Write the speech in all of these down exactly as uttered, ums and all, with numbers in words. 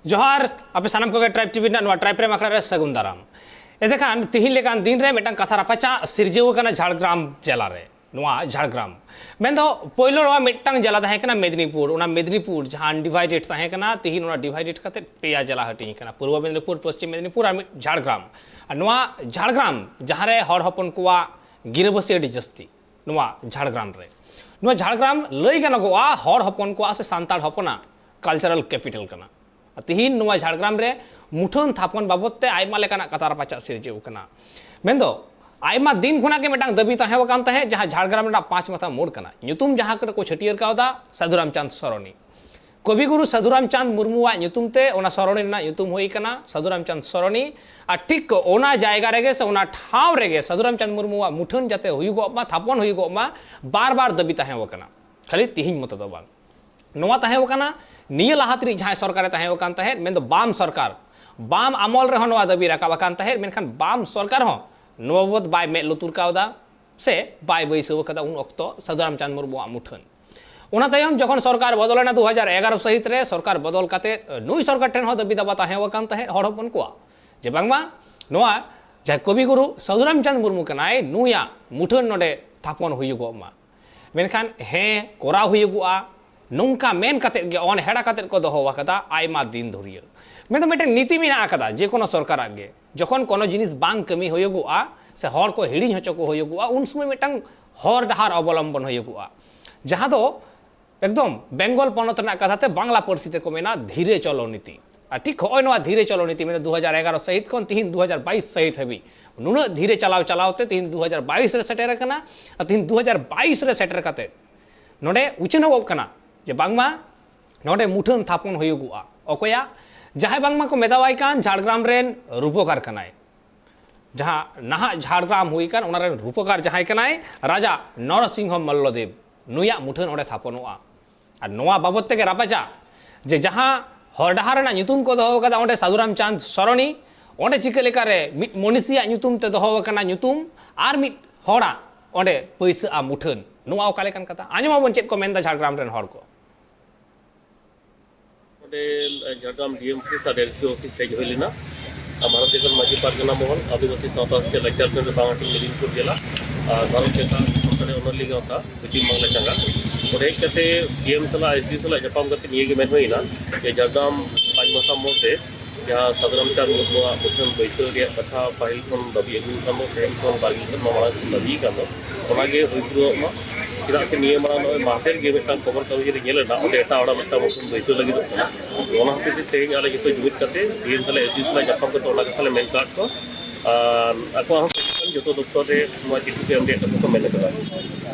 ᱡᱚᱦᱟᱨ, ᱟᱯᱮ ᱥᱟᱱᱟᱢ ᱠᱚᱜᱮ ᱴᱨᱟᱭᱤᱵᱽ ᱴᱤᱵᱷᱤ ᱨᱮᱱᱟᱜ ᱱᱚᱣᱟ ᱴᱨᱟᱭᱤᱵᱽ ᱨᱮᱢ ᱟᱠᱷᱲᱟ ᱨᱮ ᱥᱟᱹᱜᱩᱱ ᱫᱟᱨᱟᱢ᱾ ᱮᱱᱛᱮᱠᱷᱟᱱ ᱛᱤᱦᱤᱧ ᱞᱮᱠᱟᱱ ᱫᱤᱱ ᱨᱮ ᱢᱤᱫᱴᱟᱝ ᱠᱟᱛᱷᱟ ᱨᱟᱯᱟᱪᱟᱜ ᱥᱤᱨᱡᱟᱹᱣ ᱟᱠᱟᱱᱟ ᱡᱷᱟᱲᱜᱨᱟᱢ ᱡᱮᱞᱟ ᱨᱮ, ᱱᱚᱣᱟ ᱡᱷᱟᱲᱜᱨᱟᱢ᱾ ᱢᱮᱱᱫᱚ ᱯᱳᱭᱞᱳ ᱱᱚᱣᱟ ᱢᱤᱫᱴᱟᱝ ᱡᱮᱞᱟ ᱛᱟᱦᱮᱸ ᱠᱟᱱᱟ ᱢᱮᱫᱽᱱᱤᱯᱩᱨ, ᱚᱱᱟ ᱢᱮᱫᱽᱱᱤᱯᱩᱨ ᱡᱟᱦᱟᱸ ᱟᱱᱰᱤᱵᱷᱟᱭᱰᱮᱰ ᱛᱟᱦᱮᱸ ᱠᱟᱱᱟ, ᱛᱤᱦᱤᱧ ᱚᱱᱟ ᱰᱤᱵᱷᱟᱭᱰᱮᱰ ᱠᱟᱛᱮ ᱯᱮᱭᱟ ᱡᱮᱞᱟ ᱦᱟᱹᱴᱤᱧ ᱠᱟᱱᱟ, ᱯᱩᱨᱵᱚ ᱢᱮᱫᱽᱱᱤᱯᱩᱨ, ᱯᱚᱥᱪᱤᱢ ᱢᱮᱫᱽᱱᱤᱯᱩᱨ ᱟᱨ ᱢᱤᱫ ᱡᱷᱟᱲᱜᱨᱟᱢ᱾ ᱟᱨ ᱱᱚᱣᱟ ᱡᱷᱟᱲᱜᱨᱟᱢ ᱡᱟᱦᱟᱸ ᱨᱮ ᱦᱚᱲ ᱦᱚᱯᱚᱱ ᱠᱚᱣᱟᱜ ᱜᱤᱨᱟᱹᱵᱟᱹᱥᱤ ᱟᱹᱰᱤ ᱡᱟᱹᱥᱛᱤ, ᱱᱚᱣᱟ ᱡᱷᱟᱲᱜᱨᱟᱢ ᱨᱮ, ᱱᱚᱣᱟ ᱡᱷᱟᱲᱜᱨᱟᱢ ᱞᱟᱹᱭ ᱜᱟᱱᱚᱜᱚᱜᱼᱟ ᱦᱚᱲ ᱦᱚᱯᱚᱱ ᱠᱚᱣᱟᱜ ᱥᱮ ᱥᱟᱱᱛᱟᱲ ᱦᱚᱯᱚᱱᱟᱜ ᱠᱟᱞᱪᱟᱨᱟᱞ ᱠᱮᱯᱤᱴᱟᱞ ᱠᱟᱱᱟ᱾ ᱟᱨ ᱛᱤᱦᱤᱧ ᱱᱚᱣᱟ ᱡᱷᱟᱲᱜᱨᱟᱢ ᱨᱮ ᱢᱩᱴᱷᱟᱹᱱ ᱛᱷᱟᱯᱚᱱ ᱵᱟᱵᱚᱫ ᱛᱮ ᱟᱭᱢᱟ ᱞᱮᱠᱟᱱᱟᱜ ᱠᱟᱛᱷᱟ ᱨᱟᱯᱟᱪᱟᱜ ᱥᱤᱨᱡᱟᱹᱣ ᱠᱟᱱᱟ᱾ ᱢᱮᱱᱫᱚ ᱟᱭᱢᱟ ᱫᱤᱱ ᱠᱷᱚᱱᱟᱜ ᱜᱮ ᱢᱤᱫᱴᱟᱝ ᱫᱟᱹᱵᱤ ᱛᱟᱦᱮᱸ ᱟᱠᱟᱱ ᱛᱟᱦᱮᱸᱫ, ᱡᱟᱦᱟᱸ ᱡᱷᱟᱲᱜᱨᱟᱢ ᱨᱮᱱᱟᱜ ᱯᱟᱸᱪ ᱢᱟᱛᱷᱟ ᱢᱳᱲ ᱠᱟᱱᱟ, ᱧᱩᱛᱩᱢ ᱡᱟᱦᱟᱸ ᱠᱚᱨᱮ ᱠᱚ ᱪᱷᱟᱹᱴᱭᱟᱹᱨ ᱠᱟᱣᱫᱟ ᱥᱟᱹᱫᱷᱩ ᱨᱟᱢᱪᱟᱸᱫᱽ ᱥᱚᱨᱚᱱᱤ᱾ ᱠᱚᱵᱤᱜᱩᱨᱩ ᱥᱟᱹᱫᱷᱩ ᱨᱟᱢᱪᱟᱸᱫᱽ ᱢᱩᱨᱢᱩᱣᱟᱜ ᱧᱩᱛᱩᱢ ᱛᱮ ᱚᱱᱟ ᱥᱚᱨᱚᱱᱤ ᱨᱮᱱᱟᱜ ᱧᱩᱛᱩᱢ ᱦᱩᱭ ᱠᱟᱱᱟ ᱥᱟᱹᱫᱷᱩ ᱨᱟᱢᱪᱟᱸᱫᱽ ᱥᱚᱨᱚᱱᱤ᱾ ᱟᱨ ᱴᱷᱤᱠ ᱚᱱᱟ ᱡᱟᱭᱜᱟ ᱨᱮᱜᱮ ᱥᱮ ᱚᱱᱟ ᱴᱷᱟᱶ ᱨᱮᱜᱮ ᱥᱟᱹᱫᱷᱩ ᱨᱟᱢᱪᱟᱸᱫᱽ ᱢᱩᱨᱢᱩᱣᱟᱜ ᱢᱩᱴᱷᱟᱹᱱ ᱡᱟᱛᱮ ᱦᱩᱭᱩᱜᱚᱜ ᱢᱟ, ᱛᱷᱟᱯᱚᱱ ᱦᱩᱭᱩᱜᱚᱜ ᱢᱟ, ᱵᱟᱨ ᱵᱟᱨ ᱫᱟᱹᱵᱤ ᱛᱟᱦᱮᱸ ᱟᱠᱟᱱᱟ᱾ ᱠᱷᱟᱹᱞᱤ ᱛᱤᱦᱤᱧ ᱢᱚᱛᱚ ᱫᱚ ᱵᱟᱝ, ᱱᱚᱣᱟ ᱛᱟᱦᱮᱸ ᱟᱠᱟᱱᱟ ᱱᱤᱭᱟᱹ ᱞᱟᱦᱟ ᱛᱤᱱᱤᱡ ᱡᱟᱦᱟᱸᱭ ᱥᱚᱨᱠᱟᱨᱮ ᱛᱟᱦᱮᱸ ᱟᱠᱟᱱ ᱛᱟᱦᱮᱸᱫ, ᱢᱮᱱᱫᱚ ᱵᱟᱢ ᱥᱚᱨᱠᱟᱨ, ᱵᱟᱢ ᱟᱢᱚᱞ ᱨᱮᱦᱚᱸ ᱱᱚᱣᱟ ᱫᱟᱹᱵᱤ ᱨᱟᱠᱟᱵ ᱟᱠᱟᱱ ᱛᱟᱦᱮᱸᱫ, ᱢᱮᱱᱠᱷᱟᱱ ᱵᱟᱢ ᱥᱚᱨᱠᱟᱨ ᱦᱚᱸ ᱱᱚᱣᱟ ᱵᱟᱵᱚᱛ ᱵᱟᱭ ᱢᱮᱫ ᱞᱩᱛᱩᱨ ᱠᱟᱣᱫᱟ ᱥᱮ ᱵᱟᱭ ᱵᱟᱹᱭᱥᱟᱹᱣ ᱟᱠᱟᱫᱟ ᱩᱱ ᱚᱠᱛᱚ ᱥᱟᱹᱫᱷᱩ ᱨᱟᱢᱪᱟᱸᱫᱽ ᱢᱩᱨᱢᱩᱣᱟᱜ ᱢᱩᱴᱷᱟᱹᱱ᱾ ᱚᱱᱟ ᱛᱟᱭᱚᱢ ᱡᱚᱠᱷᱚᱱ ᱥᱚᱨᱠᱟᱨ ᱵᱚᱫᱚᱞᱮᱱᱟ ᱫᱩ ᱦᱟᱡᱟᱨ ᱮᱜᱟᱨᱚ ᱥᱟᱹᱦᱤᱛ ᱨᱮ, ᱥᱚᱨᱠᱟᱨ ᱵᱚᱫᱚᱞ ᱠᱟᱛᱮ ᱱᱩᱭ ᱥᱚᱨᱠᱟᱨ ᱴᱷᱮᱱ ᱦᱚᱸ ᱫᱟᱹᱵᱤ ᱫᱟᱵᱟ ᱛᱟᱦᱮᱸ ᱟᱠᱟᱱ ᱛᱟᱦᱮᱸᱫ ᱦᱚᱲ ᱦᱚᱯᱚᱱ ᱠᱚᱣᱟᱜ, ᱡᱮ ᱵᱟᱝᱢᱟ ᱱᱚᱣᱟ ᱡᱟᱦᱟᱸ ᱠᱚᱵᱤᱜᱩᱨᱩ ᱥᱟᱹᱫᱷᱩ ᱨᱟᱢᱪᱟᱸᱫᱽ ᱢᱩᱨᱢᱩ ᱠᱟᱱᱟᱭ, ᱱᱩᱭᱟᱜ ᱢᱩᱴᱷᱟᱹᱱ ᱱᱚᱰᱮ ᱛᱷᱟᱯᱚᱱ ᱦᱩᱭᱩᱜᱚᱜ ᱢᱟ᱾ ᱢᱮᱱᱠᱷᱟᱱ ᱦᱮᱸ, ᱠᱚᱨᱟᱣ ᱦᱩᱭᱩᱜᱚᱜᱼᱟ, ᱱᱚᱝᱠᱟ ᱢᱮᱱ ᱠᱟᱛᱮᱫ ᱜᱮ ᱚᱱᱦᱮᱲᱟ ᱠᱟᱛᱮᱫ ᱠᱚ ᱫᱚᱦᱚ ᱟᱠᱟᱫᱟ ᱟᱭᱢᱟ ᱫᱤᱱ ᱫᱷᱩᱨᱤᱭᱟᱹ᱾ ᱢᱮᱱᱫᱚ ᱢᱤᱫᱴᱮᱱ ᱱᱤᱛᱤ ᱢᱮᱱᱟᱜ ᱟᱠᱟᱫᱟ ᱡᱮ ᱠᱳᱱᱳ ᱥᱚᱨᱠᱟᱨᱟᱜ ᱜᱮ, ᱡᱚᱠᱷᱚᱱ ᱠᱳᱱᱳ ᱡᱤᱱᱤᱥ ᱵᱟᱝ ᱠᱟᱹᱢᱤ ᱦᱩᱭᱩᱜᱚᱜᱼᱟ ᱥᱮ ᱦᱚᱲ ᱠᱚ ᱦᱤᱲᱤᱧ ᱦᱚᱪᱚ ᱠᱚ ᱦᱩᱭᱩᱜᱚᱜᱼᱟ, ᱩᱱ ᱥᱚᱢᱚᱭ ᱢᱤᱫᱴᱟᱝ ᱦᱚᱨ ᱰᱟᱦᱟᱨ ᱚᱵᱚᱞᱚᱢᱵᱚᱱ ᱦᱩᱭᱩᱜᱚᱜᱼᱟ, ᱡᱟᱦᱟᱸ ᱫᱚ ᱮᱠᱫᱚᱢ ᱵᱮᱝᱜᱚᱞ ᱯᱚᱱᱚᱛ ᱨᱮᱱᱟᱜ ᱠᱟᱛᱷᱟ ᱛᱮ ᱵᱟᱝᱞᱟ ᱯᱟᱹᱨᱥᱤ ᱛᱮᱠᱚ ᱢᱮᱱᱟ ᱫᱷᱤᱨᱮ ᱪᱚᱞᱚ ᱱᱤᱛᱤ᱾ ᱟᱨ ᱴᱷᱤᱠ ᱦᱚᱸᱜᱼᱚᱭ ᱱᱚᱣᱟ ᱫᱷᱤᱨᱮ ᱪᱚᱞᱚ ᱱᱤᱛᱤ, ᱢᱮᱱᱫᱚ ᱫᱩ ᱦᱟᱡᱟᱨ ᱮᱜᱟᱨᱚ ᱥᱟᱹᱦᱤᱛ ᱠᱷᱚᱱ ᱛᱤᱦᱤᱧ ᱫᱩ ᱦᱟᱡᱟᱨ ᱵᱟᱭᱤᱥ ᱥᱟᱹᱦᱤᱛ ᱦᱟᱹᱵᱤᱡ ᱱᱩᱱᱟᱹᱜ ᱫᱷᱤᱨᱮ ᱪᱟᱞᱟᱣ ᱪᱟᱞᱟᱣ ᱛᱮ ᱛᱤᱦᱤᱧ ᱫᱩ ᱦᱟᱡᱟᱨ ᱵᱟᱭᱤᱥ ᱨᱮ ᱥᱮᱴᱮᱨ ᱟᱠᱟᱱᱟ᱾ ᱟᱨ ᱛᱤᱦᱤᱧ ᱫᱩ ᱦᱟᱡᱟᱨ ᱵᱟᱭᱤᱥ ᱨᱮ ᱥᱮᱴᱮᱨ ᱠᱟᱛᱮ ᱱᱚᱰᱮ ᱩᱪᱷᱟᱹᱱᱚᱜ ᱠᱟᱱᱟ ᱡᱮ ᱵᱟᱝᱢᱟ ᱱᱚᱰᱮ ᱢᱩᱴᱷᱟᱹᱱ ᱛᱷᱟᱯᱚᱱ ᱦᱩᱭᱩᱜᱚᱜᱼᱟ᱾ ᱚᱠᱚᱭᱟᱜ? ᱡᱟᱦᱟᱸᱭ ᱵᱟᱝᱢᱟ ᱠᱚ ᱢᱮᱛᱟᱣᱟᱭ ᱠᱟᱱ ᱡᱷᱟᱲᱜᱨᱟᱢ ᱨᱮᱱ ᱨᱩᱯᱚᱠᱟᱨ ᱠᱟᱱᱟᱭ, ᱡᱟᱦᱟᱸ ᱱᱟᱦᱟᱜ ᱡᱷᱟᱲᱜᱨᱟᱢ ᱦᱩᱭ ᱠᱟᱱ, ᱚᱱᱟ ᱨᱮᱱ ᱨᱩᱯᱚᱠᱟᱨ ᱡᱟᱦᱟᱸᱭ ᱠᱟᱱᱟᱭ, ᱨᱟᱡᱟ ᱱᱚᱨᱚᱥᱤᱝᱦᱚ ᱢᱚᱞᱞᱚᱫᱮᱵ, ᱱᱩᱭᱟᱜ ᱢᱩᱴᱷᱟᱹᱱ ᱚᱸᱰᱮ ᱛᱷᱟᱯᱚᱱᱚᱜᱼᱟ᱾ ᱟᱨ ᱱᱚᱣᱟ ᱵᱟᱵᱚᱫ ᱛᱮᱜᱮ ᱨᱟᱯᱟᱪᱟᱜ, ᱡᱮ ᱡᱟᱦᱟᱸ ᱦᱚᱨ ᱰᱟᱦᱟᱨ ᱨᱮᱱᱟᱜ ᱧᱩᱛᱩᱢ ᱠᱚ ᱫᱚᱦᱚ ᱟᱠᱟᱫᱟ ᱚᱸᱰᱮ ᱥᱟᱫᱷᱩ ᱨᱟᱢᱪᱟᱸᱫᱽ ᱥᱚᱨᱚᱱᱤ, ᱚᱸᱰᱮ ᱪᱤᱠᱟᱹ ᱞᱮᱠᱟᱨᱮ ᱢᱤᱫ ᱢᱚᱱᱤᱥᱤᱭᱟᱜ ᱧᱩᱛᱩᱢ ᱛᱮ ᱫᱚᱦᱚ ᱟᱠᱟᱱᱟ ᱧᱩᱛᱩᱢ ᱟᱨ ᱢᱤᱫ ᱦᱚᱲᱟᱜ ᱚᱸᱰᱮ ᱵᱟᱹᱭᱥᱟᱹᱜᱼᱟ ᱢᱩᱴᱷᱟᱹᱱ? ᱱᱚᱣᱟ ᱚᱠᱟ ᱞᱮᱠᱟᱱ ᱠᱟᱛᱷᱟ? ᱟᱸᱡᱚᱢᱟᱵᱚᱱ ᱪᱮᱫ ᱠᱚ ᱢᱮᱱᱫᱟ ᱡᱷᱟᱲᱜᱨᱟᱢ ᱨᱮᱱ ᱦᱚᱲ ᱠᱚ᱾ ᱱᱚᱰᱮ ᱡᱷᱟᱲᱜᱨᱟᱢ ᱰᱤ ᱮᱢ ᱚᱯᱷᱤᱥ ᱟᱨ ᱮᱥ ᱰᱤ ᱚ ᱚᱯᱷᱤᱥ ᱦᱮᱡ ᱦᱩᱭ ᱞᱮᱱᱟ᱾ ᱟᱨ ᱵᱷᱟᱨᱚᱛ ᱫᱤᱥᱚᱢ ᱢᱟᱹᱡᱷᱤ ᱯᱟᱨᱜᱟᱱᱟ ᱢᱚᱦᱚᱞ, ᱟᱹᱫᱤᱵᱟᱹᱥᱤ ᱥᱟᱶᱛᱟ ᱥᱮᱪᱮᱫ ᱞᱟᱠᱪᱟᱨ ᱥᱮᱢᱞᱮᱫ ᱵᱟᱝᱟᱴᱤ ᱢᱮᱫᱤᱱᱯᱩᱨ ᱡᱮᱞᱟ ᱟᱨ ᱵᱷᱟᱨᱚᱛ ᱡᱟᱠᱟᱛ ᱥᱟᱱᱛᱟᱲᱤ ᱚᱱᱚᱞᱤᱭᱟᱹ ᱜᱟᱶᱛᱟ ᱯᱚᱪᱷᱤᱢ ᱵᱟᱝᱞᱟ ᱪᱟᱸᱜᱟ, ᱚᱸᱰᱮ ᱦᱮᱡ ᱠᱟᱛᱮ ᱰᱤ ᱮᱢ ᱥᱟᱞᱟᱜ, ᱮᱥ ᱰᱤ ᱚ ᱥᱟᱞᱟᱜ ᱧᱟᱯᱟᱢ ᱠᱟᱛᱮ ᱱᱤᱭᱟᱹ ᱜᱮ ᱢᱮᱱ ᱦᱩᱭᱱᱟ ᱡᱮ ᱡᱷᱟᱲᱜᱨᱟᱢ ᱯᱟᱸᱪ ᱢᱟᱥᱟ ᱢᱳᱲ ᱨᱮ ᱡᱟᱦᱟᱸ ᱥᱟᱫᱷᱩᱨᱟᱢᱪᱟᱸᱫᱽ ᱢᱩᱨᱢᱩᱣᱟᱜ ᱢᱩᱴᱷᱟᱹᱱ ᱵᱟᱹᱭᱥᱟᱹᱣ ᱨᱮᱭᱟᱜ ᱠᱟᱛᱷᱟ ᱯᱟᱹᱦᱤᱞ ᱠᱷᱚᱱ ᱫᱟᱹᱵᱤ ᱟᱹᱜᱩ ᱟᱠᱟᱱ ᱫᱚ, ᱛᱮᱦᱮᱧ ᱠᱷᱚᱱ ᱵᱟᱨ ᱜᱮᱞ ᱥᱮᱨᱢᱟ ᱢᱟᱲᱟᱝ ᱠᱷᱚᱱ ᱫᱟᱹᱵᱤ ᱟᱠᱟᱱ ᱫᱚ, ᱚᱱᱟᱜᱮ ᱦᱩᱭ ᱯᱩᱨᱟᱹᱣᱚᱜ ᱢᱟ᱾ ᱪᱮᱫᱟᱜ ᱥᱮ ᱱᱤᱭᱟᱹ ᱢᱟᱲᱟᱝ ᱱᱚᱜᱼᱚᱭ ᱢᱟᱦᱫᱮᱨ ᱜᱮ ᱢᱤᱫᱴᱟᱝ ᱠᱷᱚᱵᱚᱨ ᱠᱟᱜᱚᱡᱽ ᱨᱮ ᱧᱮᱞ ᱮᱱᱟ, ᱚᱸᱰᱮ ᱮᱴᱟᱜ ᱦᱚᱲᱟᱜ ᱢᱤᱫᱴᱟᱝ ᱢᱩᱴᱷᱟᱹᱱ ᱵᱟᱹᱭᱥᱟᱹᱣ ᱞᱟᱹᱜᱤᱫᱚᱜ ᱠᱟᱱᱟ᱾ ᱚᱱᱟ ᱦᱚᱛᱮᱡ ᱛᱮ ᱛᱮᱦᱮᱧ ᱟᱞᱮ ᱡᱚᱛᱚ ᱡᱩᱢᱤᱫ ᱠᱟᱛᱮ ᱰᱤ ᱮᱢ ᱥᱟᱞᱟᱜ, ᱮᱥ ᱰᱤ ᱚ ᱥᱟᱞᱟᱜ ᱧᱟᱯᱟᱢ ᱠᱟᱛᱮ ᱚᱱᱟ ᱠᱟᱛᱷᱟ ᱞᱮ ᱢᱮᱱ ᱠᱟᱜ ᱠᱚᱣᱟ᱾ ᱟᱨ ᱟᱠᱚᱣᱟᱜ ᱦᱚᱸ ᱡᱚᱛᱚ ᱫᱚᱯᱛᱚᱨ ᱨᱮ ᱱᱚᱣᱟ ᱪᱤᱴᱷᱤ ᱠᱚ ᱮᱢ ᱨᱮᱭᱟᱜ ᱠᱟᱛᱷᱟ ᱠᱚ ᱢᱮᱱ ᱟᱠᱟᱫᱟ᱾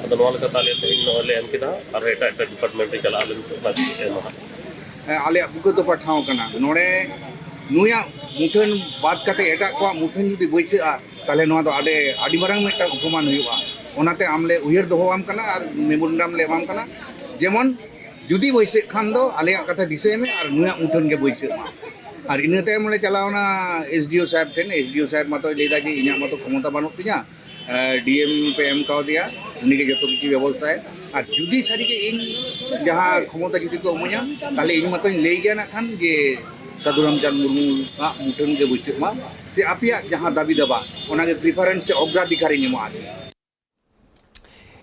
ᱟᱫᱚ ᱱᱚᱣᱟ ᱞᱮᱠᱟᱛᱮ ᱟᱞᱮ ᱛᱮᱦᱮᱧ ᱱᱚᱜᱼᱚᱭ ᱞᱮ ᱮᱢ ᱠᱮᱫᱟ, ᱟᱨ ᱮᱴᱟᱜ ᱮᱴᱟᱜ ᱰᱤᱯᱟᱨᱴᱢᱮᱱᱴ ᱨᱮ ᱪᱟᱞᱟᱜ ᱟᱞᱮ ᱱᱤᱛᱚᱜ ᱚᱱᱟ ᱪᱤᱴᱷᱤ ᱮᱢᱟ ᱦᱟᱸᱜ᱾ ᱦᱮᱸ, ᱟᱞᱮᱭᱟᱜ ᱵᱩᱠᱟᱹ ᱛᱚᱯᱟ ᱴᱷᱟᱶ ᱠᱟᱱᱟ᱾ ᱱᱚᱰᱮ ᱱᱩᱭᱟᱜ ᱢᱩᱴᱷᱟᱹᱱ ᱵᱟᱫ ᱠᱟᱛᱮ ᱮᱴᱟᱜ ᱠᱚᱣᱟᱜ ᱢᱩᱴᱷᱟᱹᱱ ᱡᱩᱫᱤ ᱵᱟᱹᱭᱥᱟᱹᱜᱼᱟ, ᱛᱟᱦᱚᱞᱮ ᱱᱚᱣᱟ ᱫᱚ ᱟᱹᱰᱤ, ᱟᱹᱰᱤ ᱢᱟᱨᱟᱝ ᱢᱤᱫᱴᱟᱝ ᱚᱯᱚᱢᱟᱱ ᱦᱩᱭᱩᱜᱼᱟ᱾ ᱚᱱᱟᱛᱮ ᱟᱢ ᱞᱮ ᱩᱭᱦᱟᱹᱨ ᱫᱚᱦᱚᱣᱟᱢ ᱠᱟᱱᱟ ᱟᱨ ᱢᱮᱢᱳᱨᱮᱱᱰᱟᱢ ᱞᱮ ᱮᱢᱟᱢ ᱠᱟᱱᱟ᱾ ᱡᱮᱢᱚᱱ ᱡᱩᱫᱤ ᱵᱟᱹᱭᱥᱟᱹᱜ ᱠᱷᱟᱱ ᱫᱚ ᱟᱞᱮᱭᱟᱜ ᱠᱟᱛᱷᱟ ᱫᱤᱥᱟᱹᱭ ᱢᱮ ᱟᱨ ᱱᱩᱭᱟᱜ ᱢᱩᱴᱷᱟᱹᱱ ᱜᱮ ᱵᱟᱹᱭᱥᱟᱹᱜ ᱢᱟ᱾ ᱟᱨ ᱤᱱᱟᱹ ᱛᱟᱭᱚᱢ ᱞᱮ ᱪᱟᱞᱟᱣᱱᱟ ᱮᱥ ᱰᱤ ᱳ ᱥᱟᱦᱮᱵᱽ ᱴᱷᱮᱱ᱾ ᱮᱥ ᱰᱤ ᱳ ᱥᱟᱦᱮᱵᱽ ᱢᱟᱛᱚᱭ ᱞᱟᱹᱭᱫᱟ ᱡᱮ ᱤᱧᱟᱹᱜ ᱢᱟᱛᱚ ᱠᱷᱚᱢᱚᱛᱟ ᱵᱟᱹᱱᱩᱜ ᱛᱤᱧᱟ, ᱰᱤ ᱮᱢ ᱯᱮ ᱮᱢ ᱠᱟᱣᱫᱮᱭᱟ, ᱩᱱᱤᱜᱮ ᱡᱚᱛᱚ ᱠᱤᱪᱷᱩ ᱵᱮᱵᱚᱥᱛᱷᱟᱭᱟ᱾ ᱟᱨ ᱡᱩᱫᱤ ᱥᱟᱹᱨᱤᱜᱮ ᱤᱧ ᱡᱟᱦᱟᱸ ᱠᱷᱚᱢᱚᱛᱟ ᱡᱩᱫᱤ ᱠᱚ ᱤᱢᱟᱹᱧᱟ, ᱛᱟᱦᱞᱮ ᱤᱧ ᱢᱟᱛᱚᱧ ᱞᱟᱹᱭ ᱜᱮᱭᱟ ᱱᱟᱜ ᱠᱷᱟᱱ ᱡᱮ ᱥᱟᱹᱫᱷᱩ ᱨᱟᱢᱪᱟᱸᱫᱽ ᱢᱩᱨᱢᱩᱣᱟᱜ ᱢᱩᱴᱷᱟᱹᱱ ᱜᱮ ᱵᱟᱹᱭᱥᱟᱹᱜ ᱢᱟ, ᱥᱮ ᱟᱯᱮᱭᱟᱜ ᱡᱟᱦᱟᱸ ᱫᱟᱹᱵᱤ ᱫᱟᱵᱟ, ᱚᱱᱟᱜᱮ ᱯᱨᱤᱯᱷᱟᱨᱮᱱᱥ ᱥᱮ ᱚᱜᱽᱨᱟᱫᱷᱤᱠᱟᱨᱤᱧ ᱮᱢᱚᱜᱼᱟ ᱟᱨᱠᱤ᱾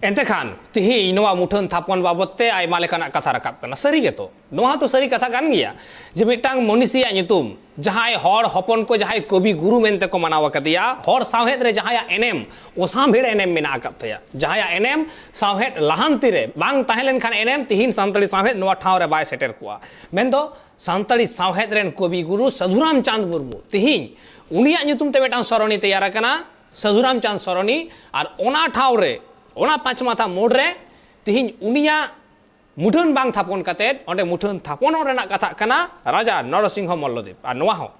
ᱮᱱᱛᱮ ᱠᱷᱟᱱ ᱛᱤᱦᱤᱧ ᱱᱚᱣᱟ ᱢᱩᱴᱷᱟᱹᱱ ᱛᱷᱟᱯᱚᱱ ᱵᱟᱵᱚᱛ ᱛᱮ ᱟᱭᱢᱟ ᱞᱮᱠᱟᱱᱟᱜ ᱠᱟᱛᱷᱟ ᱨᱟᱠᱟᱵ ᱠᱟᱱᱟ᱾ ᱥᱟᱹᱨᱤ ᱜᱮᱛᱚ, ᱱᱚᱣᱟ ᱦᱚᱸᱛᱚ ᱥᱟᱹᱨᱤ ᱠᱟᱛᱷᱟ ᱠᱟᱱ ᱜᱮᱭᱟ ᱡᱮ ᱢᱤᱫᱴᱟᱝ ᱢᱚᱱᱤᱥᱤᱭᱟᱜ ᱧᱩᱛᱩᱢ, ᱡᱟᱦᱟᱸᱭ ᱦᱚᱲ ᱦᱚᱯᱚᱱ ᱠᱚ ᱡᱟᱦᱟᱸᱭ ᱠᱚᱵᱤ ᱜᱩᱨᱩ ᱢᱮᱱᱛᱮ ᱠᱚ ᱢᱟᱱᱟᱣ ᱟᱠᱟᱫᱮᱭᱟ, ᱦᱚᱲ ᱥᱟᱶᱦᱮᱫ ᱨᱮ ᱡᱟᱦᱟᱸᱭᱟᱜ ᱮᱱᱮᱢ, ᱚᱥᱟᱢᱵᱷᱮᱲ ᱮᱱᱮᱢ ᱢᱮᱱᱟᱜ ᱟᱠᱟᱫ ᱛᱟᱭᱟ, ᱡᱟᱦᱟᱸᱭᱟᱜ ᱮᱱᱮᱢ ᱥᱟᱶᱦᱮᱫ ᱞᱟᱦᱟᱱᱛᱤ ᱨᱮ ᱵᱟᱝ ᱛᱟᱦᱮᱸ ᱞᱮᱱᱠᱷᱟᱱ ᱮᱱᱮᱢ ᱛᱤᱦᱤᱧ ᱥᱟᱱᱛᱟᱲᱤ ᱥᱟᱶᱦᱮᱫ ᱱᱚᱣᱟ ᱴᱷᱟᱶ ᱨᱮ ᱵᱟᱭ ᱥᱮᱴᱮᱨ ᱠᱚᱜᱼᱟ᱾ ᱢᱮᱱᱫᱚ ᱥᱟᱱᱛᱟᱲᱤ ᱥᱟᱶᱦᱮᱫ ᱨᱮᱱ ᱠᱚᱵᱤ ᱜᱩᱨᱩ ᱥᱟᱹᱫᱷᱩ ᱨᱟᱢᱪᱟᱸᱫᱽ ᱢᱩᱨᱢᱩ, ᱛᱤᱦᱤᱧ ᱩᱱᱤᱭᱟᱜ ᱧᱩᱛᱩᱢ ᱛᱮ ᱢᱤᱫᱴᱟᱝ ᱥᱚᱨᱚᱱᱤ ᱛᱮᱭᱟᱨ ᱟᱠᱟᱱᱟ, ᱥᱟᱹᱫᱷᱩ ᱨᱟᱢᱪᱟᱸᱫᱽ ᱥᱚᱨᱚᱱᱤ᱾ ᱟᱨ ᱚᱱᱟ ᱴᱷᱟᱶ ᱨᱮ, ᱚᱱᱟ ᱯᱟᱸᱪ ᱢᱟᱛᱷᱟ ᱢᱳᱲ ᱨᱮ ᱛᱤᱦᱤᱧ ᱩᱱᱤᱭᱟᱜ ᱢᱩᱴᱷᱟᱹᱱ ᱵᱟᱝ ᱛᱷᱟᱯᱚᱱ ᱠᱟᱛᱮᱫ ᱚᱸᱰᱮ ᱢᱩᱴᱷᱟᱹᱱ ᱛᱷᱟᱯᱚᱱᱚᱜ ᱨᱮᱱᱟᱜ ᱠᱟᱛᱷᱟᱜ ᱠᱟᱱᱟ ᱨᱟᱡᱟ ᱱᱚᱨᱚᱥᱤᱝᱦᱚ ᱢᱚᱞᱞᱚᱫᱮᱵ᱾ ᱟᱨ ᱱᱚᱣᱟ ᱦᱚᱸ